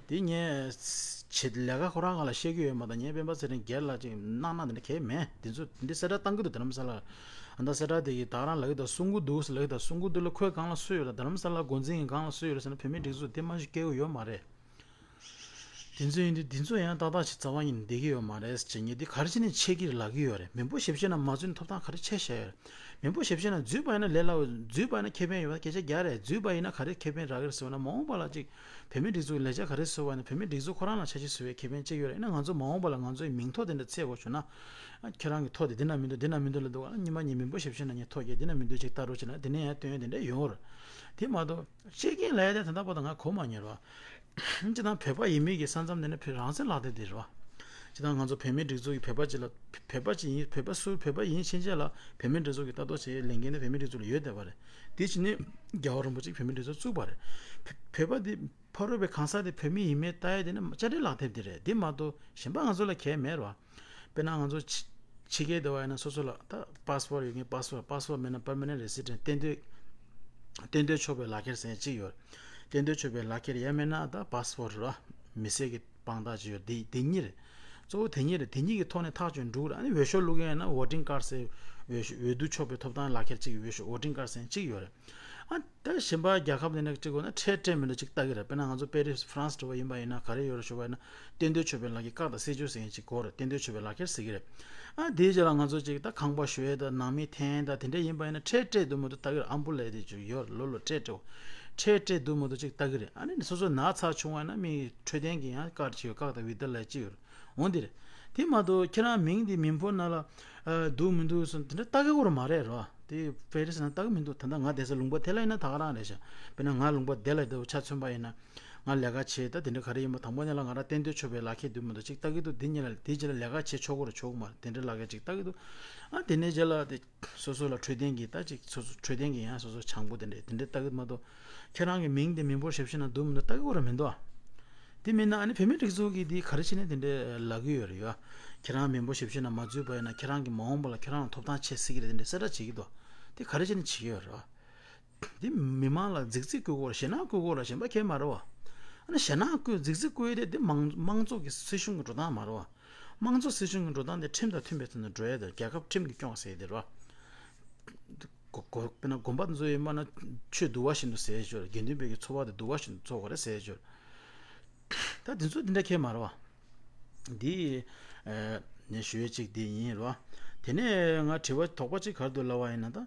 འདི་ངས་བྱེད་ལས་ཀ་ཁོ་རང་སྒང་ལ་བཤད་ཀྱི་ཡོད་མ་གཏོགས། ངས་སྤེན་པ་ཚེ་རིང་སྒེར་ལ་ཅིག་གནང་གནང་དེ་འདྲ་གང་ཡང་མེད། འདི་ཚོ་འདི་གསལ་བསྒྲགས་བཏང་གི་འདུག་དེ་རྣམ་ས་ལ། ཨ་ད་གསལ་བསྒྲགས་དེ་གི་ད་རང་ལབ་ཀྱི་འདུག་གསུང་གི་འདུག་ཟེར་ལབ་ཀྱི་འདུག་གསུང་གི་འདུག་ལ་ཁོའི་སྒང་ལ་སུ་ཡོད་ལ། དྷ་རམ་ས་ལ་འགོ་འཛིན་གྱི་སྒང་ལ་སུ་ཡོད་ལ་ཟེར་ན་བོད་མིའི་སྒྲིག་འཛུགས་དེ་མ་གཞི་སྐྱེ་གི་ཡོད་མ་རེད། དེ་ཚོ་ཡིན་དུས་དེ་ཚོ་ཡང་ཏག་ཏག་ཅིག་རྩ་བ་ཉིད་ནས་བསྡད་ཀྱི་ཡོད་མ་རེད་ཟེར། ངས་འདི་ག་རེ་བྱས་ནས་ཆད་ཀྱི་རེད་ལབ་ཀྱི་ཡོད་རེད། མི་འབོར་ཞིབ་བཤེར་ནང་མ་འཛུལ་ན་ཐོབ་ཐང་ག་རེ་ཆད་བཞག་ཡོད་རེད། མི་འབོར་ཞིབ་བཤེར་ནང་འཛུལ་བ་ཡིན་ན་ལས་སླ་བོ། འཛུལ་བ་ཡིན་ན་ཁེ་ཕན་ཡོད་པ་སྐད་ཆ་རྒྱག་རེད། འཛུལ་བ་ཡིན་ན་ག་རེ་ཁེ་ཕན་རག་གི་རེད་ཟེར་བ་ན། མ་འོངས་པ་ལ་ཅིག་བོད་མིའི་སྒྲིག་འཛུགས་ལས་འཆར་ག་རེ་བཟོ་བ་ཡིན་ན་བོད་མིའི་སྒྲིག་འཛུགས་ཁོ་རང་ལ་འཆར་གཞི་བཟོ་བའི་ཁེ་ཕན་ཅིག་ཡོད་རེད། ཡིན་ན་ང་ཚོ་མ་འོངས་པ་ལ་ང་ཚོའི་མིང་ཐོ་དེ་འདྲ་བཙལ་དགོས་བྱུང་ན། ཨ་ཁྱེད་རང་གི་ཐོ་དེ་འདི་ན་མི་འདུག་འདི་ན་མི་འདུག་ལབ་འདུག་ཨ་ཉི་མ་ཉིན་མི་འབོར་ཞིབ་བཤེར་ནང་ངས་ཐོ་བརྒྱབ། འདི་ན་མི་འདུག་ཅིག་ལྟ་རོགས་བྱས་ན། དེ་ནས་ཡང་སྟོན་དེ་འདྲ་ཡོང་རེད། དེ་མ་གཏོགས་གཅེས་འགན་ལབ་ཡ་དེ་ད་ལྟ་བར་དུ་ང་གོ་མ་མྱོང་རེད་བ། སྤྱིར་བཏང་བོད་པ་ཡིན་མིན་གྱི་ས་མཚམས་དེ་ནི་བོད་རང་བཙན་ལག་དེབ་དེ་རེད་བ། སྤྱིར་བཏང་ང་ཚོ་བོད་མིའི་སྒྲིག་འཛུགས་ཀྱི་བོད་པ་ཅིག་ལ། བོད་པ་ཅིག་ཡིན། བོད་པ་སུ་བོད་པ་ཡིན་ཕྱིན་ཆད་ལ་བོད་མིའི་སྒྲིག་འཛུགས་ཀྱི་ལྟ་རྟོག་བྱེད་ཡའི་ལས་འགན་དེ་བོད་མིའི་སྒྲིག་འཛུགས་ལ་ཡོད་བསྡད་པ་རེད། དེ་བྱས་ནས་རྒྱལ་བ་རིན་པོ་ཆེས་བོད་མིའི་སྒྲིག་འཛུགས་བཙུགས་པ་རེད། བོད་བོད་པ་དེ་ཕ་རོལ་པོའི་གང་ཟག་དེ་བོད་མི་ཡིན་མིན་ལྟ་ཡ་དེ་ནི་དཔྱ་ཁྲལ་ལག་དེབ་དེ་རེད། དེ་མ་གཏོགས་གཞན་པ་ང་ཚོ་ལ་གལ་མེད་རེད་བ། དཔེར་ན་ང་ཚོ་ཕྱི་ཕྱི་རྒྱལ་དུ་བ་ཡིན་ན་སོ་སོ་ལ་ད་པཱ་སི་པོར་ཡོད་མཁན། པཱ་སི་པོར། པཱ་སི་པོར་མེད་ན་པར་མ་ནེན་ཊི་རེ་སི་ཌེན་ཊི། གཏན་སྡོད་གཏན་སྡོད་ཆོག་པའི་ལག་ཁྱེར་ཟེར་མཁན་གཅིག་ཡོད། གཏན་སྡོད་ཆོག་པའི་ལག་ཁྱེར་ཡང་མིན་ན་ད་པཱ་སི་པོར་རེད་བ། མི་སེར་གྱི་དཔང་རྟགས་ཅིག་ཡོད། དེ་དེ་གཉིས་རེད། གཙོ་བོ་དེ་གཉིས་རེད། དེ་གཉིས་ཀྱི་ཐོག་ནས་ཐག་གཅོད་འགྲོ་གི་རེད། ཨ་ནི་འོས་ཤོག་བླུག་མཁན་ཡིན་ན་ཝོ་ཊིང་ཀཱཌ་ཟེར། འོས་ཤོག་འོས་བསྡུ་ཆོག་པའི་ཐོབ་ཐང་ལག་ཁྱེར་གཅིག་གི་འོས་ཤོག་ཝོ་ཊིང་ཀཱཌ་ཟེར་མཁན་གཅིག་ཡོད་རེད། ཨ་ད་གཞན་པ་རྒྱལ་ཁབ་དེ་འདྲ་གཅིག་དགོས་ན་ཁྲལ་སྤྲད་མི་འདྲ་གཅིག་ལྟ་གི་རེད། དཔེར་ན་ང་ཚོ་པེ་རི་སི་ཧྥ་རན་སི་འགྲོ་བ་ཡིན་པ་ཡིན་ན་ག་རེ་ཡོད་རེད་ཞུ་བ་ཡིན་ན། གཏན་སྡོད་ཆོག་པའི་ལག་ཁྱེར། བཀག་དང་བསལ་བཅད་ཟེར་མཁན་གཅིག་དགོས་རེད། གཏན་སྡོད་ཆོག་པའི་ལག་ཁྱེར་ཟེར་གི་རེད། ཨ་དེའི་རྗེས་ལ་ང་ཚོ་གཅིག་ད་ཁང་པ་གཞོལ་ཡས་དང་ནང་མི་འཐེན་ཡས་དང་དེ་འདྲ་ཡིན་པ་ཡིན་ན་ཁྲལ་སྤྲད་འདུག་མི་འདུག་ལྟ་གི་རེད། ཨམ་བུ་ལབ་ཡས་དེ་ཅིག་ཡོད་རེད། ལོ་ལོ་ཁྲལ་སྤྲད། ཁྲལ་སྤྲད་འདུག་མི་འདུག་ཅིག་ལྟ་གི་རེད། ཨ་ནི་སོ་སོ་ན་ཚ་བྱུང་བ་ཡིན་ན་མི་འཕྲོད་བསྟེན་གྱི་ཡང་ཀཱཌ་ཅིག་ཡོད། བཀག་དང་བི་དར་ལབ་ཡས་གཅིག་ཡོད་རེད། འོང་དེ་རེད། དེ་མ་གཏོགས་ཁྱེད་རང་མིང་དེ་མི་འབོར་ནང་ལ་ཨ་འདུག་མི་འདུག་སོགས་དེ་འདྲ་ལྟ་གི་ཡོད་མ་རེད་རོ། དེ་པེ་རི་སི་ནང་ལྟ་གི་མི་འདུག་ད་ལྟ་ང་བསྡད་ས་ལུང་པ་དེ་ལ་ཡིན་ན་ད་ག་རང་རེད་ཤག་དཔེར་ན་ང་ལུང་པ་དེ་ལ་བསྡད་པ་ཆ་མཚོན་པ་ཡིན་ན། ང་ལས་ཀ་བྱེད་ད་དེ་འདྲ་ག་རེ་ཡིན་པ། དང་པོ་ནས་ལ་ང་རང་གཏན་སྡོད་ཆོག་པའི་ལག་ཁྱེར་འདུག་མི་འདུག་ཅིག་ལྟ་གི་འདུག་དེ་གཉིས་ལ་དེ་རྗེས་ལ་ལས་ཀ་བྱེད་ཆོག་གི་རེད་ཆོག་གི་མ་རེད་དེ་འདྲའི་ལག་ཁྱེར་ཅིག་ལྟ་གི་འདུག་ཨ་དེ་ནས་རྗེས་ལ་དེ་སོ་སོ་ལ་འཕྲོད་བསྟེན་གྱི་ད་ཅིག་སོ་སོ་འཕྲོད་བསྟེན་གྱི་ཡང་སོ་སོ་བྱང་བུ་དེ་འདྲས་དེ་འདྲས་ལྟ་གི་མ་གཏོགས། ཁྱེད་རང་གི་མིང་དེ་མི་འབོར་ཞིབ་བཤེར་ནང་འདུག་མི་འདུག་ལྟ་གི་ཡོད་རེད་མི་འདུག་ཨ། དེ་མིན་ན་ཨ་ནི་བོད་མིའི་སྒྲིག་འཛུགས་ཀྱིས་དེ་ག་རེ་བྱས་ནས་དེ་འདྲས་ལབ་ཀྱི་ཡོད་རེད་ཡ། ཁྱེད་རང་མི་འབོར་ཞིབ་བཤེར་ནང་མ་འཛུལ་བ་ཡིན་ན་ཁྱེད་རང་གི་མ་འོངས་པ་ལ་ཁྱེད་རང་ལ་ཐོབ་ཐང་ཆད་སྲིད་ཀྱི་རེད་དེ་འདྲས་གསལ་བསྒྲགས་བྱེད་ཀྱི་འདུག་དེ་ག་རེ་བྱས་ནས་བྱེད་ཀྱི་ཡོད་རེད་བ། དེ་མི་མང་ལ་རྫིག་རྫིག་བཀོད་དགོས་རེད། ཞེད་སྣང་བཀོད་དགོས་རེད། གཞན་པ་གང་ཡང་མ་རེད་བ། ཨ་ནི་ཞེད་སྣང་བཀོད་རྫིག་རྫིག་བཀོད་ཡས་དེ་དེ་མང་མང་གཙོ་གི་སྲིད་གཞུང་གི་འགྲོ་སྟངས་མ་རེད་བ། དམངས་གཙོ་སྲིད་གཞུང་གི་འགྲོ་སྟངས་དེ་ཁྲིམས་དང་མཐུན་པའི་ཐོག་ནས་འགྲོ་ཡས་དང་རྒྱལ་ཁབ་ཁྲིམས་ཀྱིས་སྐྱོང་ཟེར་ཡས་དེ་རེད་བ། དགོན་དཔོན་ཚོ་ཡིན་པ་ན་ཆོས་འདུལ་བ་བཞིན་དུ་ཟེར་ཡས་ཅིག་ཡོད་རེད། དགེ་འདུན་པའི་གི་འཚོ་བ་དེ་འདུལ་བ་བཞིན་དུ་འཚོ་དགོས་རེད་ཟེར་ཡས་ཅིག་ཡོད་རེད། ད་དེ་ཚོ་དེ་འདྲ་གང་ཡང་མ་རེད་བ། འདི་ངས་ཞུ་ཡས་གཅིག་འདི་ཡིན་རེད་བ། དེ་ནས་ང་དྲི་བ་དོགས་པ་གཅིག་ག་རེ་འདུག་ལབ་པ་ཡིན་ན། ད་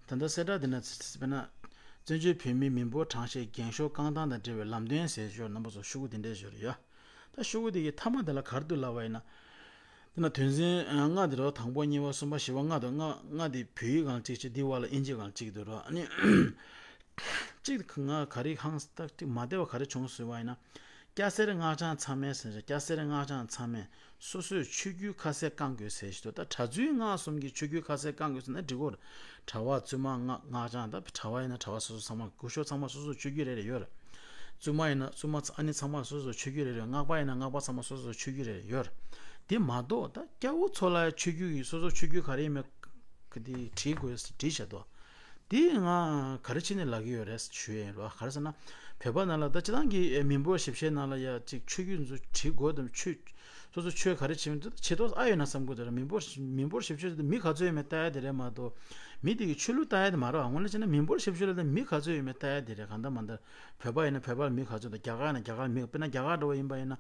ད་ལྟ་གསལ་བསྒྲགས་འདི་ན་དཔེར་ན། བཙན་བྱོལ་བོད་མིའི་མི་འབོར་གྲངས་བཤེར་འགེངས་ཤོག་བཀང་སྟངས་དང་འབྲེལ་བའི་ལམ་སྟོན་ཟེར་ཞོར་རྣམ་པ་ཚོ་ཤོག་གུ་འདི་འདྲ་ཞིག་ཡོད་རེད་ཡ། ད་ཤོག་གུ་འདི་གི་མཐའ་མ་འདི་ལ་ག་རེ་འདུག་ལབ་པ་ཡིན་ན། འདི་ན་དོན་ཚན་ལྔ་འདི་རེད་བ། དང་པོ་གཉིས་པ་གསུམ་པ་བཞི་པ་ལྔ་འདུག་ལྔ་ལྔ་འདི་བོད་ཡིག་སྒང་གཅིག་བྱས། འདི་བར་ལ་ཨིན་ཇི་སྒང་གཅིག་འདུག་རེད་བ། ཨ་ནི། གཅིག་ང་ག་རེ་ཧང་སང་ད་གཅིག་མ་བདེ་བ་ག་རེ་བྱུང་ཟེར་བ་ཡིན་ན། སྐྱ་སེར་སྔགས་འཆང་ཚང་མས་ཟེར། སྐྱ་སེར་སྔགས་འཆང་ཚང་མས་སོ་སོའི་ཆོས་བརྒྱུད་ཁ་གསལ་བསྐང་དགོས་ཟེར་ཞིག་འདུག་ད་གྲྭ་བཙུན་སྔགས་གསུམ་གྱི་ཆོས་བརྒྱུད་ཁ་གསལ་བསྐང་དགོས་ཟེར་ན་འགྲིག་གོ། གྲྭ་པ་བཙུན་མ་སྔགས་སྔགས་འཆང་ད་གྲྭ་པ་ཡིན་ན་གྲྭ་པ་སོ་སོ་ཚང་མ་སྐུ་ཞབས་ཚང་མ་སོ་སོ་ཆོས་བརྒྱུད་རེ་རེ་ཡོད་རེད། བཙུན་མ་ཡིན་ན་བཙུན་མ་ཚ་ཨ་ནི་ཚང་མ་སོ་སོ་ཆོས་བརྒྱུད་རེ་རེ། སྔགས་པ་ཡིན་ན་སྔགས་པ་ཚང་མ་སོ་སོ་ཆོས་བརྒྱུད་རེ་རེ་ཡོད་རེད། དེ་མ་གཏོགས་ད་སྐྱ་བོ་ཚོ་ལ་ཆོས་བརྒྱུད་ཀྱི་སོ་སོ་ཆོས་བརྒྱུད་ག་རེ་ཡིན་མིན་གི་དེ་བྲིས་དགོས་བྲིས་བཞག་འདུག་དེ་ང་ག་རེ་བྱས་ནས་ལབ་ཀྱི་ཡོད་རེད་ཞུ་ཡས་ཡིན་རོ། ག་རེ་ཟེར་ན། བོད་པ་ནང་ལ་ད་སྤྱིར་བཏང་གི་མི་འབོར་ཞིབ་བཤེར་ནང་ལ་ཡ་གཅིག་ཆོས་བརྒྱུད་ཚོ་བྲིས་དགོས་དང་ཆོས་སོ་སོ་ཆོས་ག་རེ་བྱེད་མི་འདུག་བྱེད་ཐོག་ཨ་ཡོད་ན་བསམ་གི་འདུག་ར། མི་འབོར་མི་འབོར་ཞིབ་བཤེར་དེ་མི་ག་ཚོད་ཡོད་མེད་ལྟ་ཡ་དེ་རེད་མ་གཏོགས། མི་དེ་གི་ཆོས་ལུགས་ལྟ་ཡ་དེ་མ་རེད་བ། དངོས་གནས་བྱས་ན་མི་འབོར་ཞིབ་བཤེར་ལ་ད་མི་ག་ཚོད་ཡོད་མེད་ལྟ་ཡ་དེ་རེད། གང་ལྟར་མ་ལྟར་བོད་པ་ཡིན་ན་བོད་པ་ལ་མི་ག་ཚོད་དང་། རྒྱ་གར་ཡིན་ན་རྒྱ་གར་ལ་མི། དཔེར་ན་རྒྱ་གར་འདྲ་བོ་ཡིན་པ་ཡིན་ན།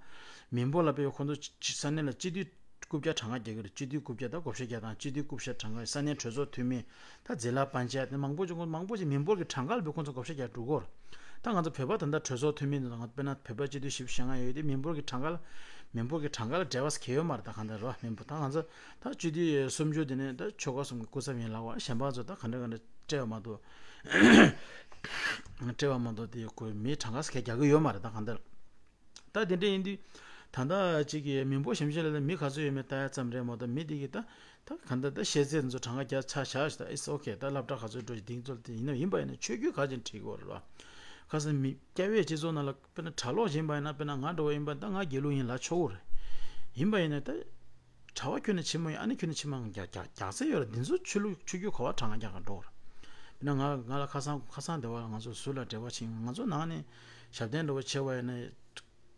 མི་འབོར་ལ་དཔེ་ཁོང་ཚོ་ས་གནས་ལ་སྤྱི་འཐུས་རྐུབ་བཀྱག་གྲངས་ཀ་རྒྱག་གི་རེད། སྤྱི་འཐུས་རྐུབ་བཀྱག་དང་བགོ་བཤའ་རྒྱག་སྟངས། སྤྱི་འཐུས་རྐུབ་བཀྱག་གྲངས་ཀ། ས་གནས་གྲོས་ཚོགས་འཐུས་མི། ད་ཛི་ལ་པན་ཅ་ཡ་དེ་མང་པོ་ཅིག་མང་པོ་ཅིག་མི་འབོར་གྱི་གྲངས་ཀ་ལ་དཔེ་ཁོང་ཚོ་བགོ་བཤའ་རྒྱག་འགྲོ་གི་ཡོད་རེད། ད་ང་ཚོ་བོད་པ་ད་ལྟ་གྲོས་ཚོགས་འཐུས་མི་འདི་ང་ཚོ་དཔེར་ན་བོད་པ་སྤྱི་འཐུས་བཞི་བཅུ་ཞེ་ལྔ་ཡོད་དེ་མི་འབོར་གྱི་གྲངས་ཀ་ལ། མི་འབོར་གྱི་གྲངས་ཀ་ལ་འབྲེལ་བ་གང་ཡང་ཡོད་མ་རེད། ད་གང་ལྟར་རེད་བ། མི་འབོར་ད་ང་ཚོ་ད་སྤྱི་འཐུས་སུམ་ཅུ་དེ་ནས་ད་ཆོལ་ཁ་གསུམ་གྱི་སྐུ་ཚབ་ཡིན་ལབ་པ། གཞན་པ་ཚོ་ད་ག་འདྲ་ག་འདྲ་སྤྲད་པ་མ་གཏོགས། སྤྲད་པ་མ་གཏོགས་དེ་ཁོ་མི་གྲངས་ཀ་ཟེར་མཁན་རྒྱག་གི་ཡོད་མ་རེད། ད་གང་ལྟར། ད་དེ་འདྲ་ཡིན་དུས། ད་ལྟ་གཅིག་གི་མི་འབོར་ཞིབ་བཤེར་ལ་མི་ག་ཚོད་ཡོད་མེད་ལྟ་ཡ་ཙམ་རེད་མ་གཏོགས། མི་དེ་གི་ད་ད་གང་ལྟར་ད་ཤེས་ཚད་ཚོ་གྲངས་ཀ་རྒྱག་ཆ་བཞག་ཞིག་ད་it's okay། ད་སློབ་གྲྭ་ག་ཚོད་འགྲོ་ཞིག་དེང་ཚོད་དེ་ཡིན་ན་ཡིན་པ་ཡིན་ན་ཆོས་བརྒྱུད་ག་རེ་བྱས་ནས་བྲིས་དགོས་རེད་བ། ཁ་སང་མི་སྐྱ་བོའི་སྤྱི་ཚོགས་ནང་ལ་དཔེར་ན་གྲྭ་ལོག་ཡིན་པ་ཡིན་ན། དཔེར་ན་ང་འདྲ་བོ་ཡིན་པ་ད་ང་དགེ་ལུགས་ཡིན་ལབ་ཆོག་གི་རེད། ཡིན་པ་ཡིན་ན་ད། གྲྭ་པ་ཁྱོན་ནས་བྱེད་མ་ཡོང་། ཨ་ནེ་ཁྱོན་ནས་བྱེད་མ་ཡོང་། རྒྱག་རྒྱག་རྒྱག་ཚད་ཡོད་རེད། འདི་ཚོ་ཆོས་ལུགས་ཆོས་བརྒྱུད་ག་བ་གྲངས་ཀ་རྒྱག་ག་འགྲོ་རེད། དཔེར་ན་ང་ང་ལ་ཁ་སང་ཁ་སང་དེ་བ་ལ་ང་ཚོ་ཟུར་ལ་འབྲེལ་བ་བྱེད། ང་ཚོ་ནང་ནས་ཞབས་བརྟན་འདྲ་བོ་བྱེད་པ་ཡིན་ན།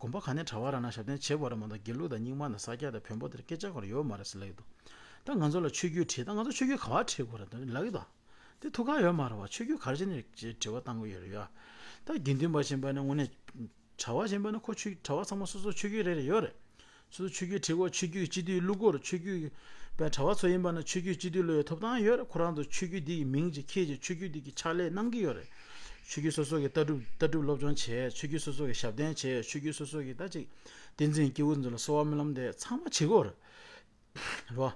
དགོན་པ་ག་ནས་གྲྭ་པ་རག་ན་ཞབས་བརྟན་བྱེད་དགོས་རེད་མ་གཏོགས། དགེ་ལུགས་དང་རྙིང་མ་དང་ས་སྐྱ་དང་བོན་པོ་དེར་སྐད་ཆ་གོ་ར་ཡོད་མ་རེད་ཟེར་ལབ་ཀྱི་འདུག་ད་ང་ཚོ་ལ་ཆོས་བརྒྱུད་བྲིས། ད་ང་ཚོ་ཆོས་བརྒྱུད་ག་བ་བྲིས་དགོས་རེད་ལབ་ཀྱི་འདུག་དེ་ཐུགས་ཁག་ཡོད་མ་རེད་བ། ཆོས་བརྒྱུད་ག་རེ་བྱས་ནས་དྲི་བ་བཏང་གི་ཡོད་རེད་ཡ། ད་དགེ་འདུན་པ་ཡིན་པ་ནི་དངོས་གནས། གྲྭ་པ་ཡིན་པ་ན་ཁོ་ཆོས། གྲྭ་པ་ཚང་མ་སོ་སོ་ཆོས་བརྒྱུད་རེ་རེ་ཡོད་རེད། སོ་སོ་ཆོས་བརྒྱུད་བྲིས་དགོས། ཆོས་བརྒྱུད་སྤྱི་འཐུས་བླུག་དགོས་རེད། ཆོས་བརྒྱུད་པའི་གྲྭ་པ་ཚོ་ཡིན་པ་ན་ཆོས་བརྒྱུད་སྤྱི་འཐུས་བླུག་ཡའི་ཐོབ་ཐང་ཡོད་རེད། ཁོ་རང་ཚོ་ཆོས་བརྒྱུད་འདི་ཡི་མིང་ཅིག་ཁྱེར་ཅིག་ཆོས་བརྒྱུད་འདི་གི་ཕྱག་ལས་གནང་གི་ཡོད་རེད། ཆོས་བརྒྱུད་སོ་སོ་གི་ལྟ་གྲུབ་ལྟ་གྲུབ་སློབ་སྦྱོང་བྱས། ཆོས་བརྒྱུད་སོ་སོ་གི་ཞབས་བརྟན་བྱས། ཆོས་བརྒྱུད་སོ་སོ་གི་ད་ཅིག་བསྟན་འཛིན་སྐྱེས་བུ་ཚོ་ལ་གསོལ་བ་སྨོན་ལམ་དེ་ཚང་མ་བྱེད་དགོས་རེད། རེད་བ།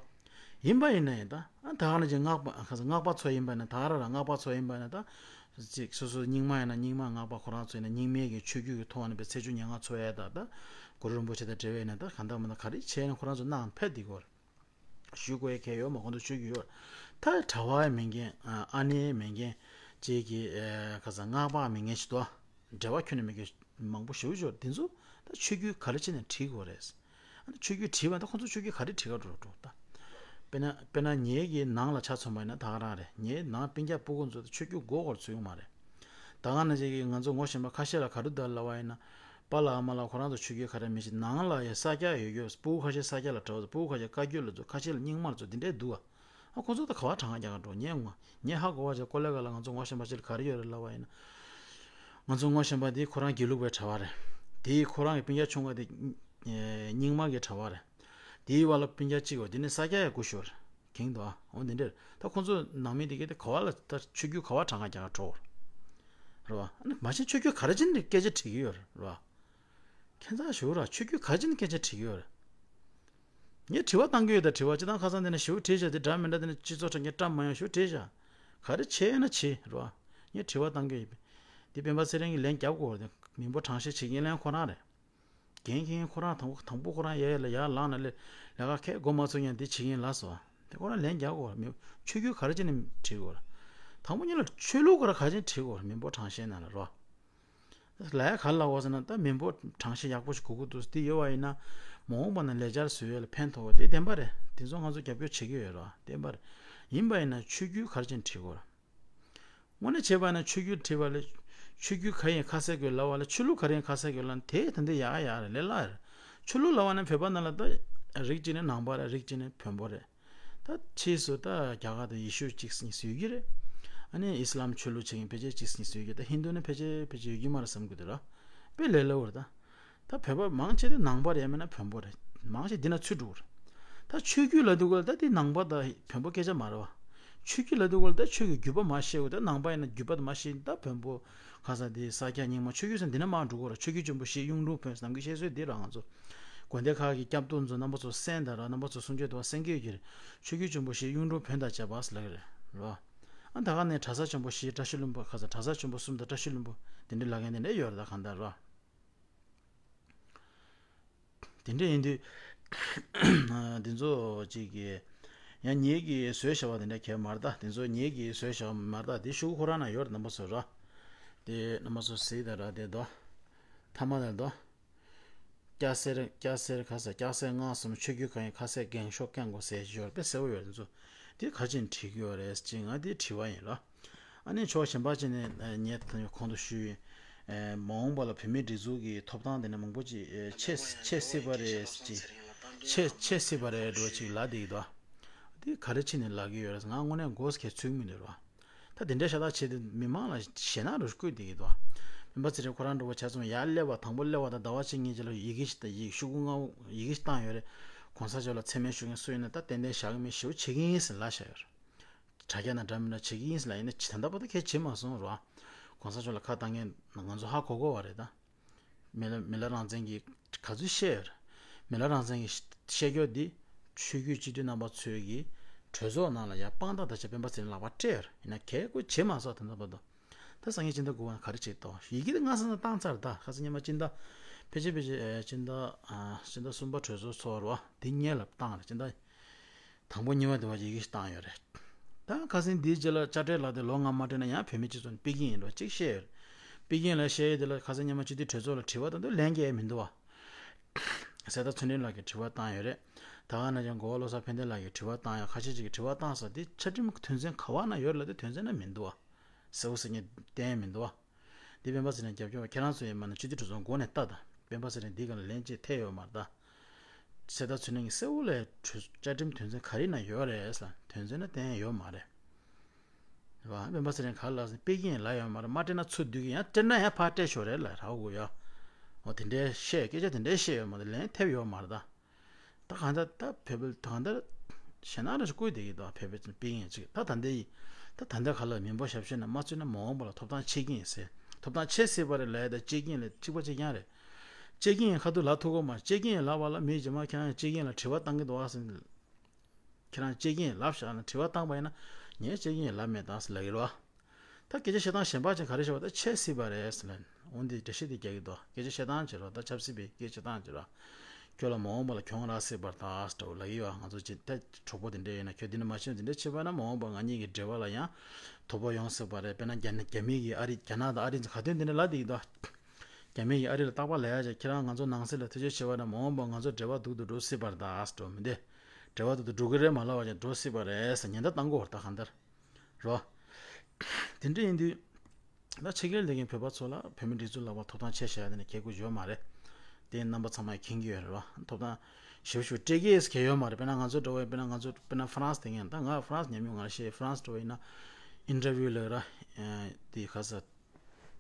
ཡིན་པ་ཡིན་ན་ཡིན་ད། ཨ་ད་ག་ནང་བཞིན་སྔགས་པ། ཁ་སང་སྔགས་པ་ཚོ་ཡིན་པ་ན། ད་ག་རང་རང་སྔགས་པ་ཚོ་ཡིན་པ་ན་ད། ཅིག་སོ་སོ་རྙིང་མ་ཡིན་ན་རྙིང་མ་སྔགས་པ་ཁོ་རང་ཚོ་ཡིན་ན། རྙིང་མའི་གི་ཆོས་བརྒྱུད་ཀྱི་ཐོག་ནས་པའི་ཚེ་མཇུག་མྱ་ངན་འཚོ་ཡས་ད། ད་གུ་རུ་རིན་པོ་ཆེ་དང་འབྲེལ་བའི་ནང་ད་གང་ལྟར་མ་ལྟར་ག་རེ་བྱས་ན་ཁོ་རང་ཚོ་ནང་ཕེབས་བསྡད་ཀྱི་ཡོད་རེད། ཞུ་དགོས་ཡ་གལ་ཡོད་མ། ཁོང་ཚོ་ཆོས་བརྒྱུད་ཡོད་རེད། ད་གྲྭ་པ་མིན་མཁན། ཨ་ནེ་མིན་མཁན། ཅིག་གི་ཁ་སང་སྔགས་པ་མིན་མཁན་ཞིག་ཏུ། འབྲེལ་བ་ཁྱོན་ནས་མེད་མཁན་མང་པོ་ཞེ་པོ་ཅིག་ཡོད་རེད། དེ་ཚོ་ད་ཆོས་བརྒྱུད་ག་རེ་བྱས་ནས་བྲིས་དགོས་རེད། ཨ་ནི་ཆོས་བརྒྱུད་བྲིས་པ་ད་ཁོང་ཚོ་ཆོས་བརྒྱུད་ག་རེ་བྲིས་ག་འགྲོ་འགྲོ་ད། དཔེར་ན་དཔེར་ན་ངེད་ཀྱི་ནང་ལ་ཆ་མཚོན་པ་ཡིན་ན་ད་ག་རང་རེད། ངེད་ནང་སྤུན་ཀྱག་སྤུ་གུ་ཚོ་ད་ཆོས་བརྒྱུད་མགོ་སྐོར་ཚུད་ཡོང་མ་རེད། ད་ག་ནང་བཞིན་གྱི་ང་ཚོ་ངོ་ཤེས་པ་ཁ་ཤས་ལ་ག་རེ་འདུག་ལབ་པ་ཡིན་ན། པཱ་ལགས་ཨ་མ་ལགས་ཁོ་རང་ཚོ་ཆོས་བརྒྱུད་ག་རེ་མི་ཤེས། ནང་ལ་ཡ་ས་སྐྱ་ཡོད་རྒྱུ། སྤུ་གུ་ཁ་ཤས་ས་སྐྱ་ལ་གྲྭ་པ་ཚོ། སྤུ་གུ་ཁ་ཤས་བཀའ་བརྒྱུད་ལ་འགྲོ། ཁ་ཤས་ལ་རྙིང་མ་ལ་འགྲོ། འདི་འདྲས་འདུག་ཨ། ཨ་ཁོ་ཚོ་ད་ག་བ་གྲངས་ཀ་རྒྱག་ག་འགྲོ། ངས་ངོ་ངས་ཧ་གོ་བ་བྱས། ཀོ་ལེ་ག་ལ་ང་ཚོ་ངོ་ཤེས་པ་ཅིག་ལ་ག་རེ་ཡོད་རེད་ལབ་པ་ཡིན་ན། ང་ཚོ་ངོ་ཤེས་པ་དེ་ཁོ་རང་དགེ་ལུགས་པའི་གྲྭ་པ་རེད། དེ་ཁོ་རང་གི་སྤུན་ཀྱག་ཆུང་བ་དེ་རྙིང་མ་གི་གྲྭ་པ་རེད། དེའི་བར་ལ་སྤུན་ཀྱག་གཅིག་འོ་དེ་ནས་ས་སྐྱ་ཡ་སྐུ་ཞོར་གིང་དུ་ཨ། འོ་འདི་འདྲ་རེད། ད་ཁོ་ཚོ་ནང་མི་དེ་གས་དེ་ག་བ་ལ་ད་ཆོས་བརྒྱུད་ག་བ་གྲངས་ཀ་རྒྱག་ག་འགྲོ། རེད་བ། ཨ་ནི་མ་གཞི་ཆོས་བརྒྱུད་ག་རེ་བྱས་ནས་སྐད་ཆ་དྲི་གི་ཡོད་རེད། རེད་བ། ཁྱད་མཚར་ཞེ་པོ་ར། ཆོས་བརྒྱུད་ག་རེ་བྱས་ནས་སྐད་ཆ་དྲི་གི་ཡོད་རེད། ངས་དྲི་བ་བཏང་གི་ཡོད། ད་དྲི་བ་སྤྱིར་བཏང་ཁ་སང་དེ་ནས་ཞེ་པོ་དྲིས་བཞག་དེ་འདྲ་མི་འདྲ་དེ་ནས་སྤྱི་ཚོགས་ཁྲོད་ཀྱི་བཀྲ་མ་ཡང་ཞེ་པོ་དྲིས་བཞག་ག་རེ་བྱས་ན་བྱེད། རེད་བ། ངས་དྲི་བ་བཏང་གི་ཡོད། དེ་སྤེན་པ་ཚེ་རིང་གིས་ལན་རྒྱབ་དགོས་རེད། མི་འབོར་གྲངས་བཤེར་བྱེད་མཁན་ལན་ཁོ་རང་རེད། འགན་འཁྱེར་མཁན་ཁོ་རང་། དང་པོ་དང་པོ་ཁོ་རང་ཡར་ཡར་ལ་ཡར་ལངས་ན་ལས་ལས་ཀ་ཁས་མགོ་མ་ཚོས་ཀྱང་འདི་བྱེད་མཁན་ལ་སོ། དེ་ཁོ་རང་ལན་རྒྱག་དགོས་རེད། མི་ཆོས་བརྒྱུད་ག་རེ་བྱས་ནས་དྲི་དགོས་རེད། དང་པོ་ཉིད་ལ་ཆོས་ལུགས་ག་རེ་ག་རེ་བྱས་ནས་དྲི་དགོས་རེད། མི་འབོར་གྲངས་བཤེར་ནང་ལ་རོ། ལ་ཡ་ག་ལ་བ་ཟེར་ན། ད་མི་འབོར་གྲངས་བཤེར་ཡག་པོ་ཞིག་དགོས་ཀྱི་འདུག་དེ་ཡོད་པ་ཡིན་ན་མ་འོངས་པ་ན་ལས་འཆར་བཟོ་ཡས་ལ་ཕན་ཐོགས་པ་དེ་བདེན་པ་རེད། དེ་ཚོ་ང་ཚོ་རྒྱབ་སྐྱོར་བྱེད་ཀྱི་ཡོད་རེད་བ། བདེན་པ་རེད། ཡིན་པ་ཡིན་ན་ཆོས་བརྒྱུད་ག་རེ་བྱས་ནས་དྲི་དགོས་རེད། དངོས་གནས་བྱས་པ་ན་ཆོས་བརྒྱུད་བྲིས་པ་ལས། ཆོས་བརྒྱུད་ག་ཡིན་ཁ་གསལ་དགོས་ལབ་པ་ལས། ཆོས་ལུགས་ག་རེ་ཡིན་ཁ་གསལ་དགོས་ལབ་ན་དེ་ད་འདི་ཡག་ཡག་རེད། ལས་སླ་རེད། ཆོས་ལུགས་ལབ་པ་ན་བོད་པ་ནང་ལ་ད་རིགས་གཅིག་ནི་ནང་པ་རེད། རིགས་གཅིག་ནི་བོན་པོ་རེད། ད་ཕྱིས་སུ་ད་རྒྱ་གར་དུ་ཡེ་ཤུ་གཅིག་གཉིས་ཡོད་ཀྱི་རེད། ཨ་ནི་ཨི་སི་ལམ་ཆོས་ལུགས་བྱེད་མཁན་ཕལ་ཆེར་གཅིག་གཉིས་ཡོད་ཀྱི། ད་ཧིན་དུ་ནི་ཕལ་ཆེར་ཕལ་ཆེར་ཡོད་ཀྱི་མ་རེད་བསམ་གྱི་འདུག་ར། དཔེ་ལས་སླ་བོ་རེད་ད། ད་བོད་པ་མང་ཆེ་དེ་ནང་པ་རེད། ཡང་མིན་ན་བོན་པོ་རེད། མང་ཆེ་འདི་ན་ཚུད་འགྲོ་གི་རེད། ད་ཆོས་བརྒྱུད་ལབ་དུས་སྐབས་ལ་ད་དེ་ནང་པ་དང་བོན་པོ་སྐད་ཆ་མ་རེད་བ། ཆོས་བརྒྱུད་ལབ་དུས་སྐབས་ལ་ད་ཆོས་ཀྱི་བརྒྱུད་པ་མར་བཤད་དགོས། ད་ནང་པ་ཡིན་ན་བརྒྱུད་པ་དེ་མར་བཤད། ད་བོན་པོ་ཁ་སང་དེ་ས་སྐྱ་རྙིང་མ་ཆོས་བརྒྱུད་ཟེར་འདི་ན་མར་འགྲོ་གི་རེད། ཆོས་བརྒྱུད་ཆེན་པོ་བཞི་གཡུང་དྲུང་བོན་ནམ་མཁའི་བཤད་སྲོལ་འདི་ར། ང་ཚོ་དགོན་སྡེ་ཁག་གི་སྐྱབས་ཐོབ་ཚོ་རྣམ་པ་ཚོ་གསན་དང་ར། རྣམ་པ་ཚོ་གསུང་ཆོས་འདུག་པ་གསན་གྱི་ཡོད་ཀྱི་རེད། ཆོས་བརྒྱུད་ཆེན་པོ་བཞི་གཡུང་དྲུང་བོན་དང་བཅས་པ་ཟེར་ལབ་ཀྱི་རེད། རེད་བ། ཨ་ད་ག་ནས་གྲྭ་ས་ཆེན་པོ་བཞི། བཀྲ་ཤིས་ལྷུན་པོ་ཁ་སང་གྲྭ་ས་ཆེན་པོ་གསུམ་དང་བཀྲ་ཤིས་ལྷུན་པོ་དེ་འདྲའི་ལབ་མཁན་དེ་འདྲ་ཡོད་རེད། ད་གང་ལྟར་ར། དེ་འདྲ་ཡིན་དུས་དེ་ཚོ་གཅིག་གི་ཡང་ངེད་ཀྱིས་བཟོས་བཞག་པ་དེ་འདྲ་གང་ཡང་མ་རེད། ད་དེ་ཚོ་ངེད་ཀྱིས་བཟོས་བཞག་པ་མ་རེད། ད་དེ་ཤོག་གུ་ཁོ་རང་ན་ཡོད་རེད། རྣམ་པ་ཚོ་ར། དེ་རྣམ་པ་ཚོ་གཟིགས་དང་ར། དེ་དོ། ཐ་མ་དང་དོ། སྐྱ་སེར་སྐྱ་སེར་ཁ་ས་སྐྱ་སེར་ལྔ་གསུམ་ཆོས་བརྒྱུད་གང་ཡིན་ཁ་གསལ་འགེངས་ཤོག་བཀང་དགོས་ཟེར་ཡོད་རེད། དཔེ་གསལ་པོ་ཡོད་རེད། དེ་ཚོ་དེ་ག་ཅིག་བྲིས་ཀྱི་ཡོད་རེད་ཅེས་ང་དེ་དྲི་བ་ཡིན་ར། ཨ་ནི་ཕྱོགས་གཞན་པ་ཅིག་ནས་ངས་ད་གོང་དུ་ཞུས་ཡིན། ཨེ། མ་འོངས་པ་ལ་བོད་མིའི་སྒྲིག་འཛུགས་ཀྱི་ཐོབ་ཐང་དེ་ནས་མང་པོ་ཅིག་ཨེ། ཆད་ཆད་སྲིད་པ་རེད་ཅིག་ཆད་ཆད་སྲིད་པ་རེད་འགྲོ་ཅིག་ལབ་བསྡད་ཀྱི་འདུག་དེ་ག་རེ་བྱས་ནས་ལབ་ཀྱི་ཡོད་རེད། ང་དངོས་གནས་མགོ་སྐྱེ་ཚོད་མི་འདུག་ར། ད་དེ་འདྲའི་ཤ་སྟག་བྱས་ཏེ་མི་མང་ལ་ཞེད་སྣང་རུ་བསྐུལ་བསྡད་ཀྱི་འདུག་སྤེན་པ་ཚེ་རིང་ཁོ་རང་འགྲོ་བ་ཆ་ཚང་ཡར་སླེབས་པ་དང་པོ་སླེབས་པ་དང་ཟླ་བ་གཅིག་གཉིས་རྗེས་ལ་ཡི་གེ་ཞིག་དང་ཡིག་ཤོག་གུ་ལྔ་ཡི་གེ་ཞིག་བཏང་ཡོད་རེད། གོང་ས་མཆོག་ལ་མཚན་སྨད་ཞུ་མཁན་སུ་ཡིན་ན་ད་ཏན་ཏན་བཞག་གི་མེད། ཞེ་པོ་བྱེད་ཀྱི་ཡིན་ཟེར་ལབ་བཞག་ཡོད་རེད། དྲ་རྒྱ་ནང་འདྲ་མི་འདྲ་བྱེད་ཀྱི་ཡིན་ཟེར་ལབ་ཡིན་ན་ད་ལྟ་བར་དུ་གས་བྱེད་མ་སོང་རོ། གོང་ས་མཆོག་ལ་ཁ་བཏང་མཁན་ང་ཚོ་ཧ་གོ་གོ་བ་རེད་ད། མི་ལ་མི་ལ་རང་བཙན་གྱི་ག་ཚོད་བཤད་ཡོད་རེད། མི་ལ་རང་བཙན་གྱི་བཤད་རྒྱུ་འདི་ཆོས་བརྒྱུད་སྤྱི་འཐུས་རྣམ་པ་ཚོས་ཀྱི་གྲོས་ཚོགས་ནང་ལ་ཡ་དཔང་རྟགས་ད་ཆ་སྤེན་པ་ཚེ་རིང་ལག་པ་སྤྲད་ཡོད་རེད། ཡིན་ན་གས་ཀོ་བྱེད་མ་སོང་ད་ལྟ་བར་དུ། ད་སང་ཉིན་སྤྱི་ཟླ་དགུ་པ་ན་ག་རེ་བྱེད་དོ། ཡི་གེ་དེ་སྔ་ས་ནས་བཏང་ཚར། ད་ཁ་སང་ཉི་མ་སྤྱི་ཟླ་ཕལ་ཆེར་ཕལ་ཆེར་ཨེ། སྤྱི་ཟླ་ཨ། སྤྱི་ཟླ་གསུམ་པ་གྲོས་ཚོགས་ཚོགས་རོགས་དེ་སྔོན་ལ་བཏང་རེད། སྤྱི་ཟླ་དང་པོ་གཉིས་པ་དེ་བ་ཡི་གེ་ཞིག་བཏང་ཡོད་རེད། ད་ཁ་སང་འདིའི་རྗེས་ལ་དཔྱ་ཁྲལ་ལག་དེབ་ལོ་ལྔ་མ་སྤྲད་ན་ཡང་བོད་མི་སྤྱི་ཚོགས་ནས་ཕུད་ཀྱི་ཡིན་འགྲོ་ཅིག་བཤད་ཡོད་རེད། ཕུད་ཀྱི་ཡིན་ལ་བཤད་ཡོད་དེ་ལ་ཁ་སང་ཉི་མ་སྤྱི་འཐུས་གྲོས་ཚོགས་ལ་དྲི་བ་དང་དུ་ལན་རྒྱག་ཡ་མི་འདུག་བ། གསེར་རྟ་ཚུལ་ཁྲིམས་ལགས་ཀྱིས་དྲི་བ་བཏང་ཡོད་རེད། ད་ག་ནང་བཞིན་གོ་བ་བློ་བཟང་ཕན་བདེ་ལགས་ཀྱིས་དྲི་བ་བཏང་ཡོད། ཁ་ཤས་ཅིག་གིས་དྲི་བ་བཏང་ས་དེ་བཅའ་ཁྲིམས་དོན་ཚན་ག་བ་ན་ཡོད་ལབ་དེ་དོན་ཚན་ན་མི་འདུག་བ། གསལ་པོ་གསལ་རྐྱང་བསྟན་མི་འདུག་བ། འདི་སྤེན་པ་ཚེ་རིང་རྒྱབ་སྐྱོར་བ་ཁྱེད་རང་ཚོ་ཡིན་མ་ན་སྤྱི་འཐུས་གྲོས་ཚོགས་མགོ་ནས་ལྟ་དང་། སྤེན་པ་ཚེ་རིང་འདི་ག་ལ་ལན་ཅིག་ཐེབས་ཡོད་མ་རེད་ད། གསེར་རྟ་ཚུལ་ཁྲིམས་ཀྱིས་གསལ་པོ་ལས་བཅའ་ཁྲིམས་དོན་ཚན་ག་རེ་ན་ཡོད་རེད་ཟེར། དོན་ཚན་ན་བསྟན་ཡོད་མ་རེད། རེད་བ། སྤེན་པ་ཚེ་རིང་ག་ལ་ཟེར་སྤེལ་གྱི་ཡིན་ལབ་ཡོད་མ་རེད། མ་སྤྲད་ན་ཚུར་བསྡུ་གི་ཡང་སྤྲད་ན་ཡང་ཕར་སྤྲད་ཤོག་རེད་ལ་རག་གོ་ཡ། འོ་དེ་འདྲའི་བཤད་སྐད་ཆ་དེ་འདྲའི་བཤད་ཡོད་མ་རེད། ལན་ཐེབས་ཡོད་མ་རེད་ད། ད་གང་ལྟར་ད་བོད་པའི་གང་ལྟར་ཞེད་སྣང་རེ་ཞིག་བསྐུལ་བསྡད་ཀྱི་འདུག་བོད་པའི་སྤེལ་ཡིན་ཅིག་ད་ད་ལྟའི་ད་ད་ལྟའི་ག་ལ་མི་འབོར་ཞབས་ཞུ་ན་མ་བཙུགས་ན་མ་འོངས་པ་ལ་ཐོབ་ཐང་ཆད་ཀྱི་ཡིན་ཟེར། ཐོབ་ཐང་ཆད་སྲིད་པ་རེད་ལབ་ཡ་ད་བཅད་ཀྱི་ཡིན་ལ་གཅིག་པ་གཅིག་རྐྱང་རེད། བཅད་ཀྱི་ཡིན་ཁ་ཐུག་ལབ་ཐུབ་གོ་མ། བཅད་ཀྱི་ཡིན་ལབ་པ་ལ་མི་རྗེས་མ་ཁྱེད་རང་ཡང་བཅད་ཀྱི་ཡིན་ལ་དྲི་བ་བཏང་གི་འདུག་ཨ་ཟེར། ཁྱེད་རང་བཅད་ཀྱི་ཡིན་ལབ་བཞག་ན་དྲི་བ་བཏང་པ་ཡིན་ན་ངས་བཅད་ཀྱི་ཡིན་ལབ་མེད་ད་ཟེར་ལབ་ཀྱི་རེད་བ། ད་སྐད་ཆ་བཤད་སྟངས་གཞན་པ་ཅིག་ག་རེ་བཤད་པ་ད་ཆད་སྲིད་པ་རེད་ཟེར་ལབ། འོ་འདི་འགྲེལ་བཤད་འདི་རྒྱག་གི་འདུག་སྐད་ཆ་བཤད་སྟངས་བྱེད་རོགས་ད་ཆབ་སྲིད་པའི་སྐད་ཆ་བཤད་སྟངས་བྱེད་རོགས། ཁྱོད་ལ་མ་འོངས་པ་ལ་གྱོང་རག་སྲིད་པར་ད་ཟེར་ལབ་ཀྱི་ཡོད། ང་ཚོ་ཅི་ད་གྲོགས་པོ་དེ་འདྲ་ཡིན་ན་ཁྱོད་འདི་འདྲ་མ་བྱེད་འདི་འདྲ་བྱེད་པ་ན་མ་འོངས་པ་ང་གཉིས་ཀྱི་འབྲེལ་བ་ལ་ཡང་དོ་ཕོག་ཡོང་སྲིད་པ་རེད། དཔེར་ན་རྒྱ་ནག་རྒྱ་མི་གིས་ཨ་རི་རྒྱ་ནག་དང་ཨ་རི་ཁ་ཏོན་འདི་འདྲ་ལབ་བསྡད་ཀྱི་འདུག་རྒྱ་མི་གིས་ཨ་རི་ལ་རྟག་པར་ལབ་ཡ་ཅིག་ཁྱེད་རང་ང་ཚོ་ནང་སྲིད་ལ་ཐེ་བྱུས་བྱེད་པ་ན་མ་འོངས་པ་ང་ཚོ་འབྲེལ་བ་སྡུག་ཏུ་འགྲོ་སྲིད་པར་ད་ཟེར་འགྲོ་མི་འདི། འབྲེལ་བ་སྡུག་ཏུ་འགྲོ་གི་རེད་མ་ལབ་པ་ཅིག་འགྲོ་སྲིད་པ་རེད་ཟེར་ཉེན་བརྡ་བཏང་གོ་བར་ད་གང་ལྟར། རོ། དེ་འདྲ་ཡིན་དུས། ད་ཕྱི་རྒྱལ་བསྡད་མཁན་བོད་པ་ཚོ་ལ་བོད་མི་སྒྲིག་འཛུགས་ལག་པ་ཐོབ་ཐང་ཆད་བཞག་ཡ་དེ་ནི་ཁྱད་གུ་ཡོད་མ་རེད། དེ་རྣམ་པ་ཚང་མས་མཁྱེན་གྱི་ཡོད་རེད་བ། ཐོབ་ཐང་ཞེ་པོ་ཞིག་སྤྲད་ཀྱི་ཡོད་ཟེར་གྱི་ཡོད་མ་རེད། དཔེར་ན་ང་ཚོ་འགྲོ་བའི་དཔེར་ན་ང་ཚོ་དཔེར་ན་ཧྥ་རན་སི་དེ་ངས་ད་ང་ཧྥ་རན་སི་ཉམས་མྱོང་ང་ལ་ཤེས། ཧྥ་རན་སི་འགྲོ་བ་ཡིན་ན་ཨིན་ཊར་བིའུ་ལབ་ར། དེ་ག་ས།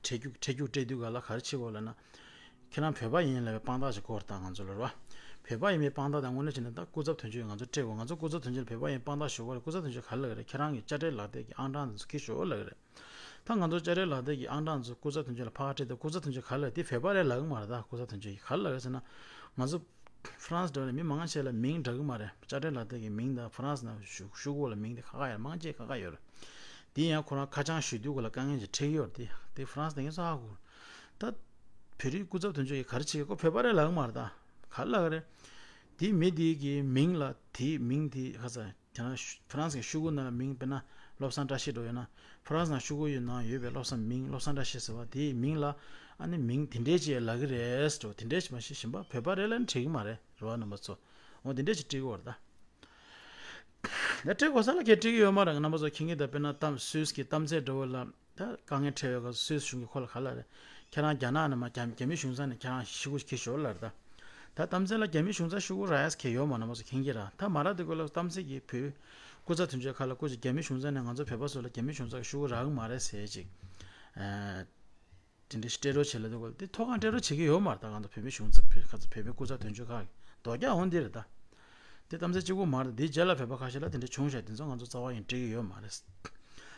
འཕྲད་རྒྱུ་འཕྲད་རྒྱུ་སྤྲད་དུས་ག་ལ་ག་རེ་བྱེད་དགོས་ལབ་ན། ཁྱེད་རང་བོད་པ་ཡིན་ལབ་པའི་དཔང་རྟགས་ཤིག་དགོས་རེད་ད་ང་ཚོ་ལ་རེད་བ། བོད་པ་ཡིན་པའི་དཔང་རྟགས་དེ་དངོས་གནས་བྱས་ན་ད་སྐུ་ཚབ་དོན་གཅོད་ང་ཚོ་སྤྲད་དགོས། ང་ཚོ་སྐུ་ཚབ་དོན་གཅོད་ལ་བོད་པ་ཡིན་དཔང་རྟགས་ཞུ་དགོས་རེད། སྐུ་ཚབ་དོན་གཅོད་ག་རེ་ལབ་ཀྱི་རེད། ཁྱེད་རང་གི་དཔྱ་ཁྲལ་ལག་དེབ་ཀྱི་ཨང་གྲངས་དེ་ཚོ་ཁྱེར་ཤོག་ལབ་ཀྱི་རེད། ད་ང་ཚོ་དཔྱ་ཁྲལ་ལག་དེབ་ཀྱི་ཨང་གྲངས་ཚོ་སྐུ་ཚབ་དོན་གཅོད་ལ་ཕར་སྤྲད་དུས་སྐུ་ཚབ་དོན་གཅོད་ག་རེ་ལབ། དེ་བོད་པ་རེད་ལབ་ཀྱི་མ་རེད། ད་སྐུ་ཚབ་དོན་གཅོད་ཀྱིས་ག་རེ་ལབ་ཡོད་ཟེར་ན། ང་ཚོ་ཧྥ་རན་སི་འདྲ་བོ་ལ་མི་མང་ཆེ་ལ་མིང་འདྲ་གི་མ་རེད། དཔྱ་ཁྲལ་ལག་དེབ་ཀྱི་མིང་དང་ཧྥ་རན་སི་ནང་བཞུགས་བཞུགས་ཡོད་ལ་མིང་དེ་ཁག་ཁག་ཡོད། མང་ཆེ་ཁག་ཁག་ཡོད་རེད། དེ་ཡང་ཁོ་རང་ཁ་བྱང་ཞུ་དུས་ག་ལ་དཀའ་ངལ་ཅིག་འཕྲད་ཀྱི་ཡོད་རེད། དེ་དེ་ཧྥ་རན་སི་དེ་ངས་ཚོ་ཧ་གོ། ད་བོད་རིགས་སྐུ་ཚབ་དོན་གཅོད་ཀྱིས་ག་རེ་བྱེད་ཀྱི་ཁོ་བོད་པ་རེད་ལབ་ཀྱི་མ་རེད། ད་ག་རེ་ལབ་ཀྱི་རེད། དེ་མི་དེ་གི་མིང་ལ་དེའི་མིང་དེ་ག་ས། དེ་ན་ཤུ་ཧྥ་རན་སི་གི་ཤོག་གུ་ནང་ལ་མིང་དཔེར་ན་བློ་བཟང་བཀྲ་ཤིས་འདྲ་བོ་ཡོད་ན། ཧྥ་རན་སི་ནང་ཤོག་གུ་ཡོད་ནང་ཡོད་པའི་བློ་བཟང་མིང་བློ་བཟང་བཀྲ་ཤིས་ཟེར་བ་དེའི་མིང་ལ་ཨ་ནི་མིང་དེ་འདྲས་ཅིག་ལབ་ཀྱི་རེད་ཟེར་བ་དེ་འདྲས་ཅིག་མ་གཞི་གཞན་པ་བོད་པ་རེད་ལབ་ན་འགྲིག་གི་མ་རེད། རེད་བ་རྣམ་པ་ཚོ། འོ་དེ་འདྲས་ཅིག་འགྲིག་གི་ཡོད་རེད་ད། ད་འགྲིག་དགོས་ས་ལ་གས་འགྲིག་གི་ཡོད་མ་རེད། རྣམ་པ་ཚོ་མཁྱེན་གྱི་ད། དཔེར་ན་གཏམ་སུད་སི་གི་གཏམ་ཚད་འདྲ་བོ་ལ། ད་དཀའ་ངལ་འཕྲད་ཡོད་སྐབས་སུད་སི་གཞུང་གིས་ཁོ་ལ་ག་ལབ་རེད། ཁྱེད་རང་རྒྱ་ནག་ནས་མར་རྒྱ་རྒྱ་མི་གཞུང་ཚབ་ནས་ཁྱེད་རང་ཤོག་གུ་འཁྱེར་ཤོག་ལབ་རེད་ད། ད་གཏམ་ཚད་ལ་རྒྱ་མི་གཞུང་ཚབ་ཤོག་གུ་རག་ཡས་ཁྱེད་ཡོད་མ། རྣམ་པ་ཚོ་མཁྱེན་གྱི་རེད། ད་མ་རག་དུས་སྐབས་ལ་གཏམ་ཚད་ཀྱིས་བོད་སྐུ་ཚབ་དོན་གཅོད་ཁ་ལ་སྐུ་མཁྱེན་རྒྱ་མི་གཞུང་ཚབ་ནས་ང་ཚོ་བོད་པ་ཚོ་ལ་རྒྱ་མི་གཞུང་ཚབ་ཀྱི་ཤོག་གུ་རག་གི་མ་རེད་ཟེར་ཅིག་ཨ། དེ་འདྲ་ཞིག་སྤྲད་རོགས་བྱེད་ལབ་དུས་སྐབས་དེ་ཐོག་ཁང་སྤྲད་རོགས་བྱེད་ཀྱི་ཡོད་མ་རེད། ད་ང་ཚོ་བོད་མི་གཞུང་ཚབ་བོད་ཁ་ཚོ་བོད་པའི་སྐུ་ཚབ་དོན་གཅོད་ཁག་གིས་ལྡོག་རྒྱག་འོང་འདི་རེད་ད། དེ་གཏམ་ཚད་གཅིག་པོ་མ་རེད། དེའི་རྗེས་ལ་བོད་པ་ཁ་ཤས་ལ་དེ་འདྲ་བྱུང་ཤག་དེ་ཚོ་ང་ཚོ་རྩ་བ་ཡིན་སྤྲད་ཀྱི་ཡོད་མ་རེད།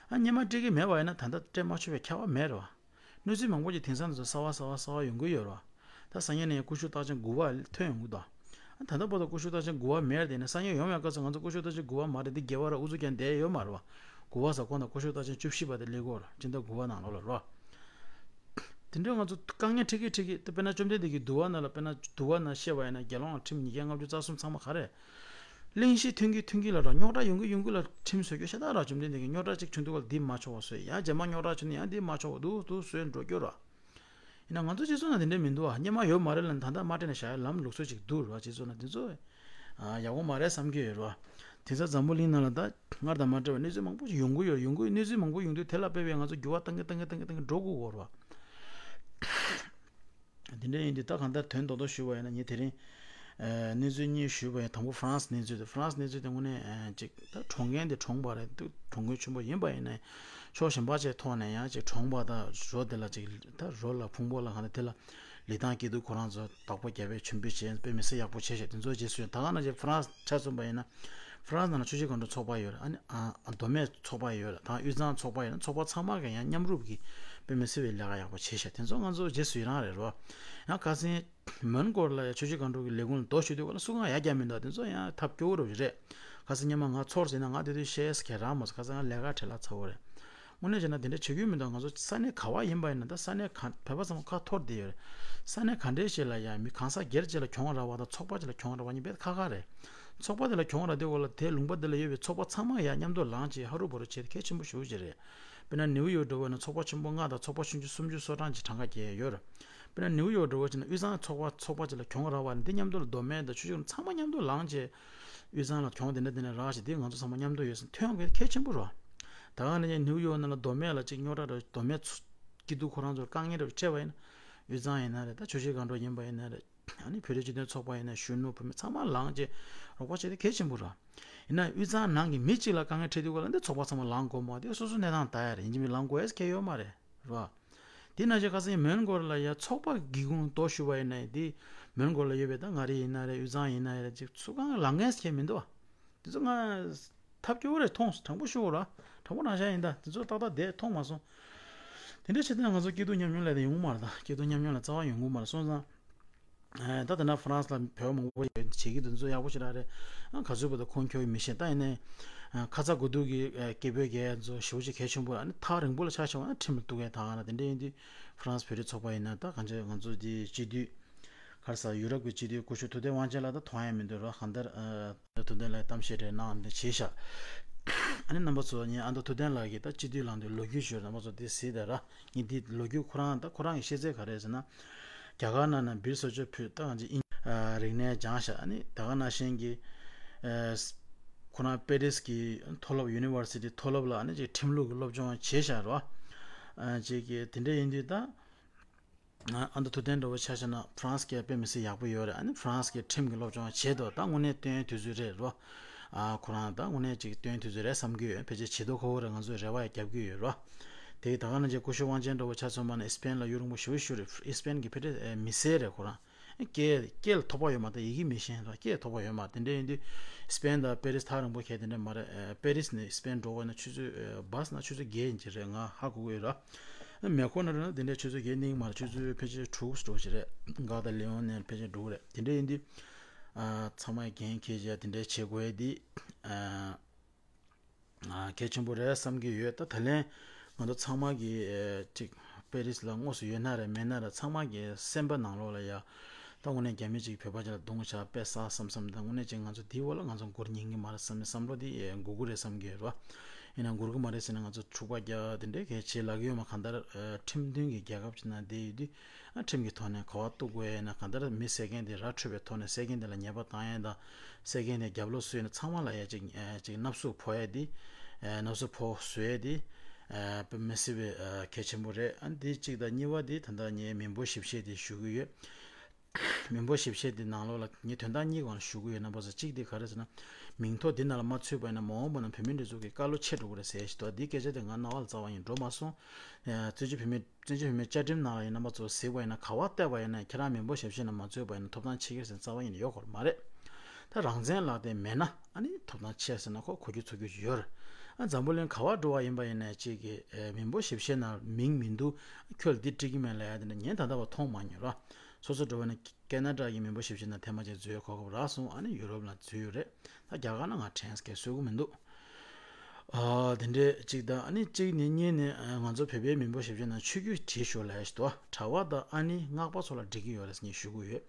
ཨ་སྔོན་མ་སྤྲད་ཀྱི་མེད་པ་ཡིན་ན་ད་ལྟ་སྤྲད་མ་ཆོག་པའི་ཁྱབ་པ་མེད་རེད་བ། གནས་ཚུལ་མང་པོ་ཅིག་དེང་སང་དེ་ཚོ་གསར་བ་གསར་བ་གསར་བ་ཡོང་གི་ཡོད་རེད་བ། ད་སང་ཉིན་ནས་སྐུ་ཞབས་རྟགས་ཅན་དགུ་པ་ཐོན་ཡོང་གི་འདུག་ཨ་ད་ལྟ་བར་དུ་སྐུ་ཞབས་རྟགས་ཅན་དགུ་པ་མེད་དེ་ནས་སང་ཉིན་ཡོང་བའི་སྐབས་སུ་ང་ཚོ་སྐུ་ཞབས་རྟགས་ཅན་དགུ་པ་མ་རེད་དེ་བརྒྱད་པ་ར་ཨུ་ཚུགས་ཀྱང་བསྡད་ཡོད་མ་རེད་བ། དགུ་པ་ཟེར་གོང་དང་སྐུ་ཞབས་རྟགས་ཅན་བཅུ་བཞི་པ་དེ་སླེབས་ཀྱི་ཡོད་རེད། སྤྱི་ཟླ་དགུ་པ་ནང་ལོགས་ལ་རེད་བ། དེ་འདྲའི་ང་ཚོ་དཀའ་ངལ་འཕྲད་ཀྱི་འཕྲད་ཀྱི། དཔེར་ན་བཅོམ་ལྡན་འདས་ཀྱིས་འདུལ་བ་ནང་ལ། དཔེར་ན་འདུལ་བ་ནང་བཤད་པ་ཡིན་ན་དགེ་སློང་ལ་ཁྲིམས་ཉིས་བརྒྱ་ལྔ་བཅུ་རྩ་གསུམ་ཚང་མ་ག་རེ། གླེང་གཞི་ཐོན་གྱི་ཐོན་གྱི་ལ་ར་རྙོག་དྲ་ཡོང་གི་ཡོང་གི་ལ་ཁྲིམས་བཟོ་རྒྱུ་ཤ་སྟག་ར། བཅོམ་ལྡན་འདས་ཀྱིས་རྙོག་དྲ་གཅིག་བྱུང་འདུག་ག་ལ་འདི་མ་ཆོག་པ་བཟོས། ཡང་རྗེས་མ་རྙོག་དྲ་བྱུང་ན་ཡང་འདི་མ་ཆོག་པ་འདུག་འདུག་བཟོས་འགྲོ་རྒྱུ་ར། ཡིན་ན་ང་ཚོ་སྤྱི་ཚོགས་ནང་དེ་འདྲ་མི་འདུག་ཨ། སྔོན་མ་ཡོད་མ་རེད་ལབ་ན་ད་ལྟ་མ་སྤྲད་ན་བཞག་ཡ་ལམ་ལུགས་སྲོལ་ཅིག་འདུག་ར། སྤྱི་ཚོགས་ནང་དེ་ཚོ་ཨ་ཡག་པོ་མ་རེད་བསམ་གྱི་ཡོད་ར། དེང་སང་འཛམ་བུ་གླིང་ནང་ལ་ད་སྔར་དང་མ་འདྲ་བའི་གནས་ཚུལ་མང་པོ་ཞིག་ཡོང་གི་ཡོད། ཡོང་གི་ཡོད། གནས་ཚུལ་མང་པོ་ཡོང་དུས་དེ་ལ་དཔག་པའི་ང་ཚོ་འགྱུར་བ་གཏང་གི་གཏང་གི་གཏང་གི་གཏང་གི་འགྲོ་དགོས་ཀྱི་ཡོད་ར། དེ་འདྲ་ཡིན་དུས་ད་གང་ལྟར་དོན་རྡོག་རྡོག་ཞུས་པ་ཡིན་ན། ངས་དེ་རིང་ཨ་གནས་ཚུལ་གཉིས་ཞུས་པ་ཡིན། དང་པོ་ཧྥ་རན་སི་གནས་ཚུལ་དེ། ཧྥ་རན་སི་གནས་ཚུལ་དེ་དངོས་གནས་ཨ་ཅིག་ད་གྲོངས་མཁན་དེ་གྲོངས་པ་རེད། གྲོངས་མཁན་ཆེན་པོ་ཡིན་པ་ཡིན་ན་ཕྱོགས་གཞན་པ་ཅིག་ཐོག་ནས་ཡང་ཅིག་གྲོངས་པ་དང་རོ་དེ་ལ་ཅིག་ད་རོ་ལ་ཕུང་པོ་ལ་གང་ལྟར་དེ་ལ་ལི་ཐང་སྐྱིད་སྡུག་ཁོ་རང་ཚོ་བདག་པོ་རྒྱབ་པའི་མཆོད་འབུལ་བྱས། དཔེ་མི་སྲིད་ཡག་པོ་བྱས་ཤག་དེ་ཚོ་རྗེས་སུ་ཡང་ད་ག་ནང་བཞིན་ཧྥ་རན་སི་ཆ་མཚོན་པ་ཡིན་ན། ཧྥ་རན་སི་ནང་ལ་ཆུ་བཞི་སྒང་དྲུག་ཚོགས་པ་ཡོད་རེད། ཨ་ནི་ཨ་མདོ་སྨད་ཚོགས་པ་ཡོད་རེད། དང་དབུས་གཙང་ཚོགས་པ་ཡོད་རེད། ཚོགས་པ་ཚང་མ་གིས་ཡང་མཉམ་རུབ་ཀྱིས་དཔེ་མི་སྲིད་པའི་ལས་ཀ་ཡག་པོ་བྱས་ཤག་དེ་ཚོ་ང་ཚོ་རྗེས་སུ་ཡི་རང་རེད་རོ། ཡང་ཁ་སང་མོན་གྷོ་ལ་ཡང་ཆུ་བཞི་སྒང་དྲུག་གི་ལས་ཁུངས་ལ་རྡོ་གཞུས་དུས་སྒང་ལ་སུ་གང་ཡར་རྒྱག་མི་འདུག་དེ་ཚོ་ཡང་ཐབས་སྐྱོ་བོ་རུ་རེད། ཁ་སང་ཉི་མ་ང་ཚོར་ཟིན་ན་ང་དེ་དུས་བཤད་ས་ག་རང་མ་སོང་། ཁ་སང་ང་ལས་ཀ་བྲེལ་བ་ཚ་བོ་རེད། དངོས་གནས་བྱས་ན་དེ་འདྲ་བྱེད་ཀྱི་མི་འདུག་ང་ཚོ་ས་གནས་ག་བ་ཡིན་པ་ཡིན་ན། ད་ས་གནས་ག་བོད་པ་ཚང་མ་ཁ་འཐོར་བསྡད་ཡོད་རེད། ས་གནས་ག་འདྲའི་ཞིག་ལ་ཡང་མི་གང་ཟག་སྒེར་གཅིག་ལ་གྱོང་རག་པ་དང་ཚོགས་པ་གཅིག་ལ་གྱོང་རག་པ་གཉིས་དཔེ་ཁག་ཁག་རེད། ཚོགས་པ་དེ་ལ་གྱོང་རག་དུས་སྒང་ལ་དེ་ལུང་པ་དེ་ལ་ཡོད་པའི་ཚོགས་པ་ཚང་མ་ཡར་མཉམ་དུ་ལངས་བྱས་ཧ་རུ་བ་རུ་བྱས་ཏེ་གལ་ཆེན་པོ་ཞེ་པོ་ཅིག་རེད། དཔེར་ན་ནིའུ་ཡོག་འགྲོ་བ་ན་ཚོགས་པ་ཆེན་པོ་ལྔ་དང་ཚོགས་པ་ཆུང་ཆུང་སུམ་ཅུ་སོ་གྲངས་ཅིག་གྲངས་ཀ་བརྒལ་ཡོད་རེད། དཔེར་ན་ནིའུ་ཡོག་འགྲོ་བ་ཅིག་ན་དབུས་གཙང་ཚོགས་པ་ཚོགས་པ་ཅིག་ལ་གྱོང་རག་པ་ནི་དེ་མཉམ་དུ་ལ་མདོ་སྨད་དང་ཆུ་བཞི་ཚང་མ་མཉམ་དུ་ལངས་བྱས། དབུས་གཙང་ལ་གྱོང་དེ་འདྲ་དེ་འདྲ་རག་བྱས་དེ་ང་ཚོ་ཚང་མ་མཉམ་དུ་ཡོད་ཟེར་ཐོན་ཡོང་གི་གལ་ཆེན་པོ་རེད། ད་ག་ནང་བཞིན་ནིའུ་ཡོག་ནང་ལ་མདོ་སྨད་ལ་ཅིག་རྙོག་དྲ་འདྲ། མདོ་སྨད་ཚོ་སྐྱིད་སྡུག་ཁོ་རང་ཚོར་དཀའ་ངལ་འདྲ་འཕྲད་པ་ཡིན་ན། དབུས་གཙང་ཡིན་ན་རེད། ད་ཆུ་བཞི་སྒང་དྲུག་ཡིན་པ་ཡིན་ན་རེད། ཨ་ནི་བོད་རིགས་སྤྱི་མཐུན་ཚོགས་པ་ཡིན་ན། གཞོན་ནུ་བུད་མེད་ཚང་མ་ལངས་བྱས་རོགས་པ་བྱེད་དེ་གལ་ཆེན་པོ་རེད། ཡིན་ན་དབུས་གཙང་ནང་གི་མི་གཅིག་ལ་དཀའ་ངལ་འཕྲད་དུས་སྒང་ལ་འདི་ཚོགས་པ་ཚང་མ་ལངས་དགོས་མ། དེ་སོ་སོ་གནས་སྟངས་ལྟ་ཡ་རེད། ཡིན་གཅིག་མིན་ལངས་དགོས་ཡས་གལ་ཡོད་མ་རེད། རེད་བ། དེ་ནང་བཞིན་ཁ་སང་མོན་གྷོ་ལ་ཡ་ཚོགས་པ་སྒེའུ་ཁུང་རྡོ་གཞུས་པ་ཡིན་ན་ཡང་དེ་མོན་གྷོ་ལ་ཡོད་པའི་ད་མངའ་རིས་ཡིན་ན་རེད། དབུས་གཙང་ཡིན་ན་རེད། ཅིག་ཚུར་གང་ལངས་མཁན་ཞིག་མི་འདུག་བ། དེ་ཚོ་ང་ཐབས་སྐྱོ་བོ་རེད་མཐོང་། དྲང་པོ་ཞུ་དགོས་ར། དྲང་པོ་རང་བཞག་ཡིན་ད། དེ་ཚོ་ཏག་ཏག་བསྡད་མཐོང་མ་སོང་། དེ་འདྲ་བྱས་ཏེ་ང་ཚོ་སྐྱིད་སྡུག་མཉམ་མྱོང་ལས་དེ་ཡོང་གི་མ་རེད་ད། སྐྱིད་སྡུག་མཉམ་མྱོང་ལ་རྩ་བ་ཡོང་གི་མ་རེད། སོང་ཙང་། ཨ་ད་ད་ན་ཧྥ་རན་སི་ལ་བོད་མང་པོ་ཡོད་བྱེད་ཀྱི་འདུག་ཚོ་ཡག་པོ་ཞེ་དྲག་རེད། ཨ་ག་ཚོད་བར་དུ་ཁུངས་འཁྱོལ་མི་ཤེས། ད་ཡིན་ནའི་ཨ་ཁ་ཚ་དགོས་གཏུགས་ཀྱི་ཨ་སྐད་འབོད་རྒྱག་ཡ་ཚོ་ཞེ་པོ་ཅིག་གལ་ཆེན་པོ། ཨ་ནི་ཐག་རིང་པོ་ལ་ཆ་བཞག་པ་ན་ཁྲིམས་ལ་གཏུག་མཁན་ད་ག་ན་དེ་འདྲ་ཡིན་དུས། ཧྥ་རན་སི་བོད་རིགས་ཚོགས་པ་ཡིན་ན་ད་གང་ཅི་ང་ཚོ་འདི་སྤྱི་འཐུས་ག་རེ་ཟེར། ཡུ་རོབ་ཀྱི་སྤྱི་འཐུས་སྐུ་ཞབས་ཐུབ་བསྟན་དབང་ཆེན་ལགས་ད་མཐོང་ཡ་མི་འདུག་ར། གང་ལྟར་ཨ་ཐུབ་བསྟན་ལགས་གཏམ་བཤད་རེ་གནང་འདི་བྱས་ཤག་ཨ་ནི་རྣམ་པ་ཚོ་ངས་ཨ་མདོ་ཐུབ་བསྟན་ལགས་ཀྱིས་ད་སྤྱི་འཐུས་ལངས་དུས་ལོ་རྒྱུས་ཞུ། རྣམ་པ་ཚོ་འདི་གཟིགས་དང་ར། ངས་འདི་ལོ་རྒྱུས་ཁོ་རང་ད་ཁོ་རང་གི་ཤེས་ཚད་ག་རེ་ཟེར་ན། རྒྱ་གར་ནང་ན་བིར་སོལ་ཇར་ཕུད་ད་གང་ཅི་ཨིན་ཨ་རིག་གནས་སྦྱངས་ཤག་ཨ་ནི་ད་ག་ནང་བཞིན་གྱི་ཨ་ཁོ་རང་པེ་རིས་ཀྱི་མཐོ་སློབ་ཡུ་ནི་ཝར་སི་ཊི་མཐོ་སློབ་ལ་ཨ་ནི་ཅིག་ཁྲིམས་ལུགས་ཀྱི་སློབ་སྦྱོང་བྱས་ཤག་ར། ཨ་ཅིག་གི་དེ་འདྲ་ཡིན་དུས་ད། ཨ་མདོ་ཐུབ་བསྟན་འདྲ་བོ་ཆ་བཞག་ན་ཧྥ་རན་སི་གི་དཔེ་མི་སྲིད་ཡག་པོ་ཡོད་རེད། ཨ་ནི་ཧྥ་རན་སི་གི་ཁྲིམས་ཀྱི་སློབ་སྦྱོང་བྱེད་དོ། ད་དངོས་གནས་སྟོན་དུས་ཚོད་རེད་རོ། ཨ་ཁོ་རང་ད་དངོས་གནས་ཅིག་སྟོན་དུས་ཚོད་རེད་བསམ་གྱི་ཡོད། ཕལ་ཆེར་བྱེད་དོ་ཁོ་བོ་རེད། ང་ཚོས་རེ་བ་ཡང་རྒྱབ་ཀྱི་ཡོད་རོ། དེ་ད་ག་ནང་བཞིན་སྐུ་ཞབས་དབང་ཆེན་འདྲ་བོ་ཆ་མཚོན་པ་ན་ཨི་སི་པན་ལ་ཡུན་རིང་པོ་ཞེ་པོ་བཞུགས་རེད། ཨི་སི་པན་གྱི་ཕལ་ཆེར་མི་སེར་རེད་ཁོ་རང་། སྐད་སྐད་ལ་ཐོགས་པ་ཡོད་མ་རེད། ཡི་གེ་མི་ཤེས་རོ། སྐད་ཐོགས་པ་ཡོད་མ་རེད། དེ་འདྲ་ཡིན་དུས་སི་པན་དང་པེ་རིས་ཐག་རིང་པོ་ཁེལ་དེ་འདྲ་མ་རེད། ཨ་པེ་རིས་ནས་སི་པན་འགྲོ་དགོས་ན་ཆུ་ཚོད་ཨ་བྷ་སི་ན་ཆུ་ཚོད་བརྒྱད་ཡིན་གྱི་རེད། ང་ཧ་གོ་གི་ཡོད་ར། མེ་ཁོ་ན་རེད་ན་དེ་འདྲ་ཆུ་ཚོད་བརྒྱད་གནས་ཀྱི་མ་རེད། ཆུ་ཚོད་ཕལ་ཆེར་དྲུག་འགྲོ་གི་རེད། ག་ད་ལེ་ཡོན་ནས་ཕལ་ཆེར་འགྲོ་གི་རེད། དེ་འདྲ་ཡིན་དུས་ཨ་ཚང་མས་འགན་འཁྱེར་བྱས་དེ་འདྲ་བྱེད་དགོས་ཡ་དེ་ཨ། ཨ་གལ་ཆེན་པོ་རེད་བསམ་གྱི་ཡོད། ད་ད་ལན་ང་ཚོ་ཚང་མ་གི་ཨེ་ཅིག་པེ་རིས་ལ་དངོས་སུ་ཡོད་ན་རེད་མེད་ན་རེད། ཚང་མ་གི་སེམས་པ་ནང་ལོགས་ལ་ཡ་ད་དངོས་གནས་རྒྱ་མི་ཅིག་བོད་པ་ཅིག་ལ་རྡུང་བྱ་དཔེ་བསགས་བསམ་བསམ། ད་དངོས་གནས་ཅིག་ང་ཚོ་འདིའི་འོག་ལ་ང་ཚོ་འགོར་ཉན་གི་མ་རེད་བསམ་བསམ་བློ་འདི་ཨེ་འགོར་གི་རེད་བསམ་གྱི་ཡོད་རེད་བ། ཡིན་ན་འགོར་གི་མ་རེད་ཟེར་ན་ང་ཚོ་འཁྲུག་པ་རྒྱག་དེ་འདྲའི་གལ་ཆེ་ལབ་ཀྱི་ཡོད་མ། གང་ལྟར་ཨེ་ཁྲིམས་མཐུན་གྱི་རྒྱལ་ཁབ་ཅིག་ནང་བསྡད་ཡོད་དུས། ཨ་ཁྲིམས་ཀྱི་ཐོག་ནས་ག་པར་གཏུག་དགོས་ཡིན་ན། གང་ལྟར་མི་བསད་མཁན་དེ་ར་འཕྲོད་པའི་ཐོག་ནས་བསད་མཁན་དེ་ལ་ཉེས་པ་བཏང་ཡ་དང་བསད་མཁན་དེ་རྒྱབ་ལོགས་སུ་ཡོད་ན་ཚང་མ་ལ་ཡ་ཅིག་ཨ་ཅིག་མནབ་གསུག་ཕོག་ཡ་དེ། ཨ་མནབ་གསུག་ཕོག་བཟོ་ཡ་དེ། ཨ་དཔེ་མི་སྲིད་པའི་ཨ་གལ་ཆེན་པོ་རེད། ཨ་འདི་གཅིག་དང་། གཉིས་པ་དེ་ད་ལྟ་ངས་མི་འབོར་ཞིབ་བཤེར་དེ་ཞུ་གི་ཡོད། མི་འབོར་ཞིབ་བཤེར་དེ་ནང་ལོགས་ལ་ངས་དོན་དག་གཉིས་སྒང་ལ་ཞུ་གི་ཡོད། རྣམ་པ་ཚོ་གཅིག་དེ་ག་རེ་ཟེར་ན། མིང་ཐོ་འདི་ནང་ལ་མ་ཚུད་པ་ཡིན་ན་མ་འོངས་པ་ན་བོད་མི་འདི་ཚོ་གི་བཀའ་བློ་ཆད་འགྲོ་གི་རེད་ཟེར་ཞིག་འདུག་འདིའི་སྐད་ཆ་དེ་ང་རྣ་བ་ལ་རྩ་བ་ནས་འགྲོ་མ་སོང་། ཨ་བཙན་བྱོལ་བོད་མི་བཙན་བྱོལ་བོད་མིའི་བཅའ་ཁྲིམས་ནང་ལ་ཡང་རྣམ་པ་ཚོ་གཟིགས་པ་ཡིན་ན་ག་པར་བལྟས་པ་ཡིན་ན་ཁྱེད་རང་མི་འབོར་ཞིབ་བཤེར་ནང་མ་ཚུད་པ་ཡིན་ན་ཐོབ་ཐང་ཆེ་གི་ཟེར་རྩ་བ་ཉིད་ནས་ཡོད་སྐོར་མ་རེད། ད་རང་བཙན་ལག་དེབ་མེད་ན་ཨ་ནི་ཐོབ་ཐང་ཆེ་ཟེར་ན་ཁོ་གོ་རྒྱུ་ཚོར་རྒྱུ་ཡོད་རེད། ཨ་འཛམ་བུ་གླིང་ག་པར་འགྲོ་བ་ཡིན་པ་ཡིན་ན་གཅིག་གི་ཨེ་མི་འབོར་ཞིབ་བཤེར་ནང་མིང་མི་འདུག་ཁྱོད་ལ་འདི་འགྲིག་གི་མེད་ལབ་ཡ་དེ་འདྲ་ངས་ད་ལྟ་བར་མཐོང་མ་མྱོང་ར། སོ་སོ་འགྲོ་བ་ན་ཁེ་ན་ཌ་གི་མི་འབོར་ཞིབ་བཤེར་ནང་ཐེངས་མ་གཅིག་འཛུལ་ཡ་གོ་སྐབས་རག་སོང་། ཨ་ནི་ཡུ་རོབ་ལ་འཛུལ་ཡོད་རེད། ད་རྒྱ་གར་ན་ང་དྲན་སྐལ་གསོ་གི་མི་འདུག་ཨ་དེ་འདྲས་གཅིག་དང་། ཨ་ནི་གཅིག་ནི་གཉིས་ནི་ཨ་ང་ཚོ་བོད་པའི་མི་འབོར་ཞིབ་བཤེར་ནང་ཆོས་བརྒྱུད་བྲིས་ཤོག་ལབ་ཡ་ཞིག་འདུག་གྲྭ་པ་དང་ཨ་ནི་སྔགས་པ་ཚོ་ལ་འགྲིག་གི་ཡོད་རེད་ཟེར་ངས་ཞུ་གི་ཡོད།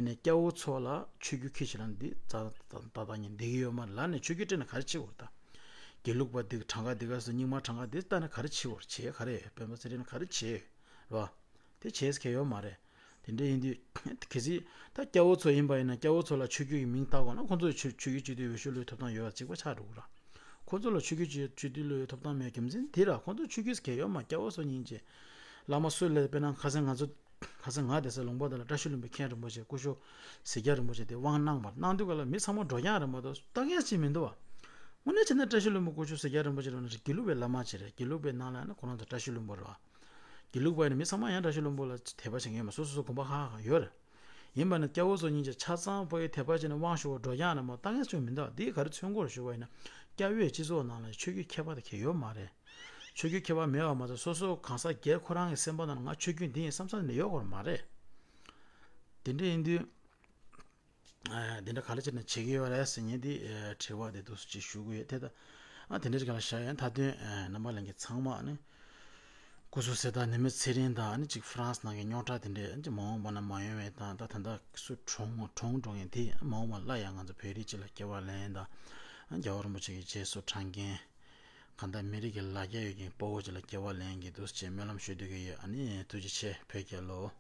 ཡིན་ནའི་སྐྱ་བོ་ཚོ་ལ་ཆོས་བརྒྱུད་ཁྱི་ཞིག་ལ་འདི་ད་ད་ད་ད་ངས་འགྲིག་གི་ཡོད་མ་རེད་ལབ་ནས་ཆོས་བརྒྱུད་སྤྲད་ན་ག་རེ་བྱེད་དགོས་རེད། ད་དགེ་ལུགས་པ་འདི་གྲངས་ཀ་འདི་ག་སོ་རྙིང་མ་གྲངས་ཀ་འདི་ལྟ་ན་ག་རེ་བྱེད་དགོས་རེད། བྱེད་ག་རེ་སྤེན་པ་ཚེ་རིང་ལ་ག་རེ་བྱེད་རེད་བ། དེ་བྱས་ཁེ་ཡོད་མ་རེད། དེ་འདྲ་ཡིན་དུས་གལ་སྲིད་ད་སྐྱ་བོ་ཚོ་ཡིན་པ་ཡིན་ན་སྐྱ་བོ་ཚོ་ལ་ཆོས་བརྒྱུད་ཀྱི་མིང་བཏགས་དགོས་ན་ཁོང་ཚོས་ཆོས་ཆོས་བརྒྱུད་སྤྱི་འཐུས་འོས་ཤོག་བླུགས་ཐོབ་ཐང་ཡོད་པ་གཅིག་པ་ཆགས་འགྲོ་གི་ར། ཁོང་ཚོ་ལ་ཆོས་བརྒྱུད་སྤྱི་སྤྱི་འཐུས་བླུགས་ཐོབ་ཐང་མེད་རྒྱུ་མཚན་དེ་ར། ཁོང་ཚོ་ཆོས་བརྒྱུད་ཁེ་ཡོད་མ། སྐྱ་བོ་ཚོ་སྙིང་རྗེ། བླ་མ་སུ་ལས་དཔེར་ན་ཁ་སང་ང་ཚོ་ ཁ་སང་ང་དེ་སའི་ལུང་པ་དེ་ལ་བཀྲ་ཤིས་ལྷུན་པོའི་མཁན་རིན་པོ་ཆེ་སྐུ་ཞབས་ཟེར་རྒྱ་རིན་པོ་ཆེ་དེ་དབང་གནང་བར་གནང་དུས་ག་ལ་མི་ཚང་མ་འགྲོ་རྐྱང་རེད་མ་གཏོགས་ལྟ་མཁན་ཅིག་མི་འདུག་བ། དངོས་གནས་བྱས་ན་བཀྲ་ཤིས་ལྷུན་པོ་སྐུ་ཞབས་ཟེར་རྒྱ་རིན་པོ་ཆེ་ལ་ནི་དགེ་ལུགས་པའི་བླ་མ་ཅིག་རེད། དགེ་ལུགས་པའི་ནང་ལ་ནི་ཁོ་རང་ཚོ་བཀྲ་ཤིས་ལྷུན་པོ་རེད་བ། དགེ་ལུགས་པ་ཡིན་ན་མི་ཚང་མ་ཡང་བཀྲ་ཤིས་ལྷུན་པོ་ལ་དད་པ་བྱེད་མཁན་མ་སོ་སོ་སོ་དགོན་པ་ཁག་ཁག་ཡོད་རེད། ཡིན་པ་ནི་སྐྱ་བོ་ཚོ་གཉིས་ཀྱི་ཆ་ཚང་ཕ་གི་དད་པ་བྱས་ནས་དབང་ཞུ་བར་འགྲོ་རྐྱང་རེད་མ་གཏོགས་ལྟ་མཁན་ཅིག་མི་འདུག་འདི་ག་རེ་མཚོན་གྱི་ཡོད་རེད་ཞུ་བ་ཡིན་ན། སྐྱ་བོའི་སྤྱི་ཚོགས་ནང་ལ་ཆོས་བརྒྱུད་ཁྱད་པར་དེ་གས་ཡོད་མ་རེད། ཆོས་བརྒྱུད་ཁྱད་པར་མེད་པ་མ་ཚད་སོ་སོ་གང་ཟག་སྒེར་ཁོ་རང་གི་སེམས་པ་ནང་ལ་ང་ཆོས་བརྒྱུད་འདི་ཡིན་བསམ་བསམ་ནས་ཡོད་དགོས་མ་རེད། དེ་འདྲ་ཡིན་དུས། ཨ་དེ་འདྲ་ག་ལ་བྱས་ནས་བྱེད་ཀྱི་ཡོད་རེད་ཟེར་མཁན་དེ་ཨ་དྲི་བ་དེ་འདུག་སེ་ཅིག་ཞུ་གི་ཡོད་དེ། ད་ཨ་དེ་འདྲ་ཅིག་ལ་བཞག་ཡོད། མཐའ་དོན་ཨ་རྣམ་པ་ལྷན་རྒྱས་ཚང་མ་ནི་སྐུ་གཟུགས་གསལ་ཐང་ནད་མེད་ཚེ་རིང་དང་ནི་ཅིག་ཧྥ་རན་སི་ནང་གི་རྙོག་དྲ་དེ་འདྲས་ཅིག་མ་འོངས་པ་ན་མ་ཡོང་བའི་དང་། ད་ད་ལྟ་སུ་གྲོངས་གྲོངས་འགྲོ་མཁན་དེ་མ་འོངས་པ་ལ་ཡང་ང་ཚོ་བོད་རིགས་ཅིག་ལ་སྐྱེ་བ་ལེན་དང་། རྒྱལ་བ་རིན་པོ་ཆེ་གི་རྗེས་སུ་འབྲང་མཁན་གང་ལྟར་མི་རིགས་ཀྱི་ལ་རྒྱ་ཡོད་མཁན་དཔའ་བོ་ཅིག་ལ་སྐྱེ་བ་ལེན་གྱི་འདུག་ཅེས་སྨོན་ལམ་ཞུ་སྡོད་ཀྱི་ཡོད། ཨ་ནི་ཐུགས་རྗེ་ཆེ། བོད་རྒྱལ་ལོ།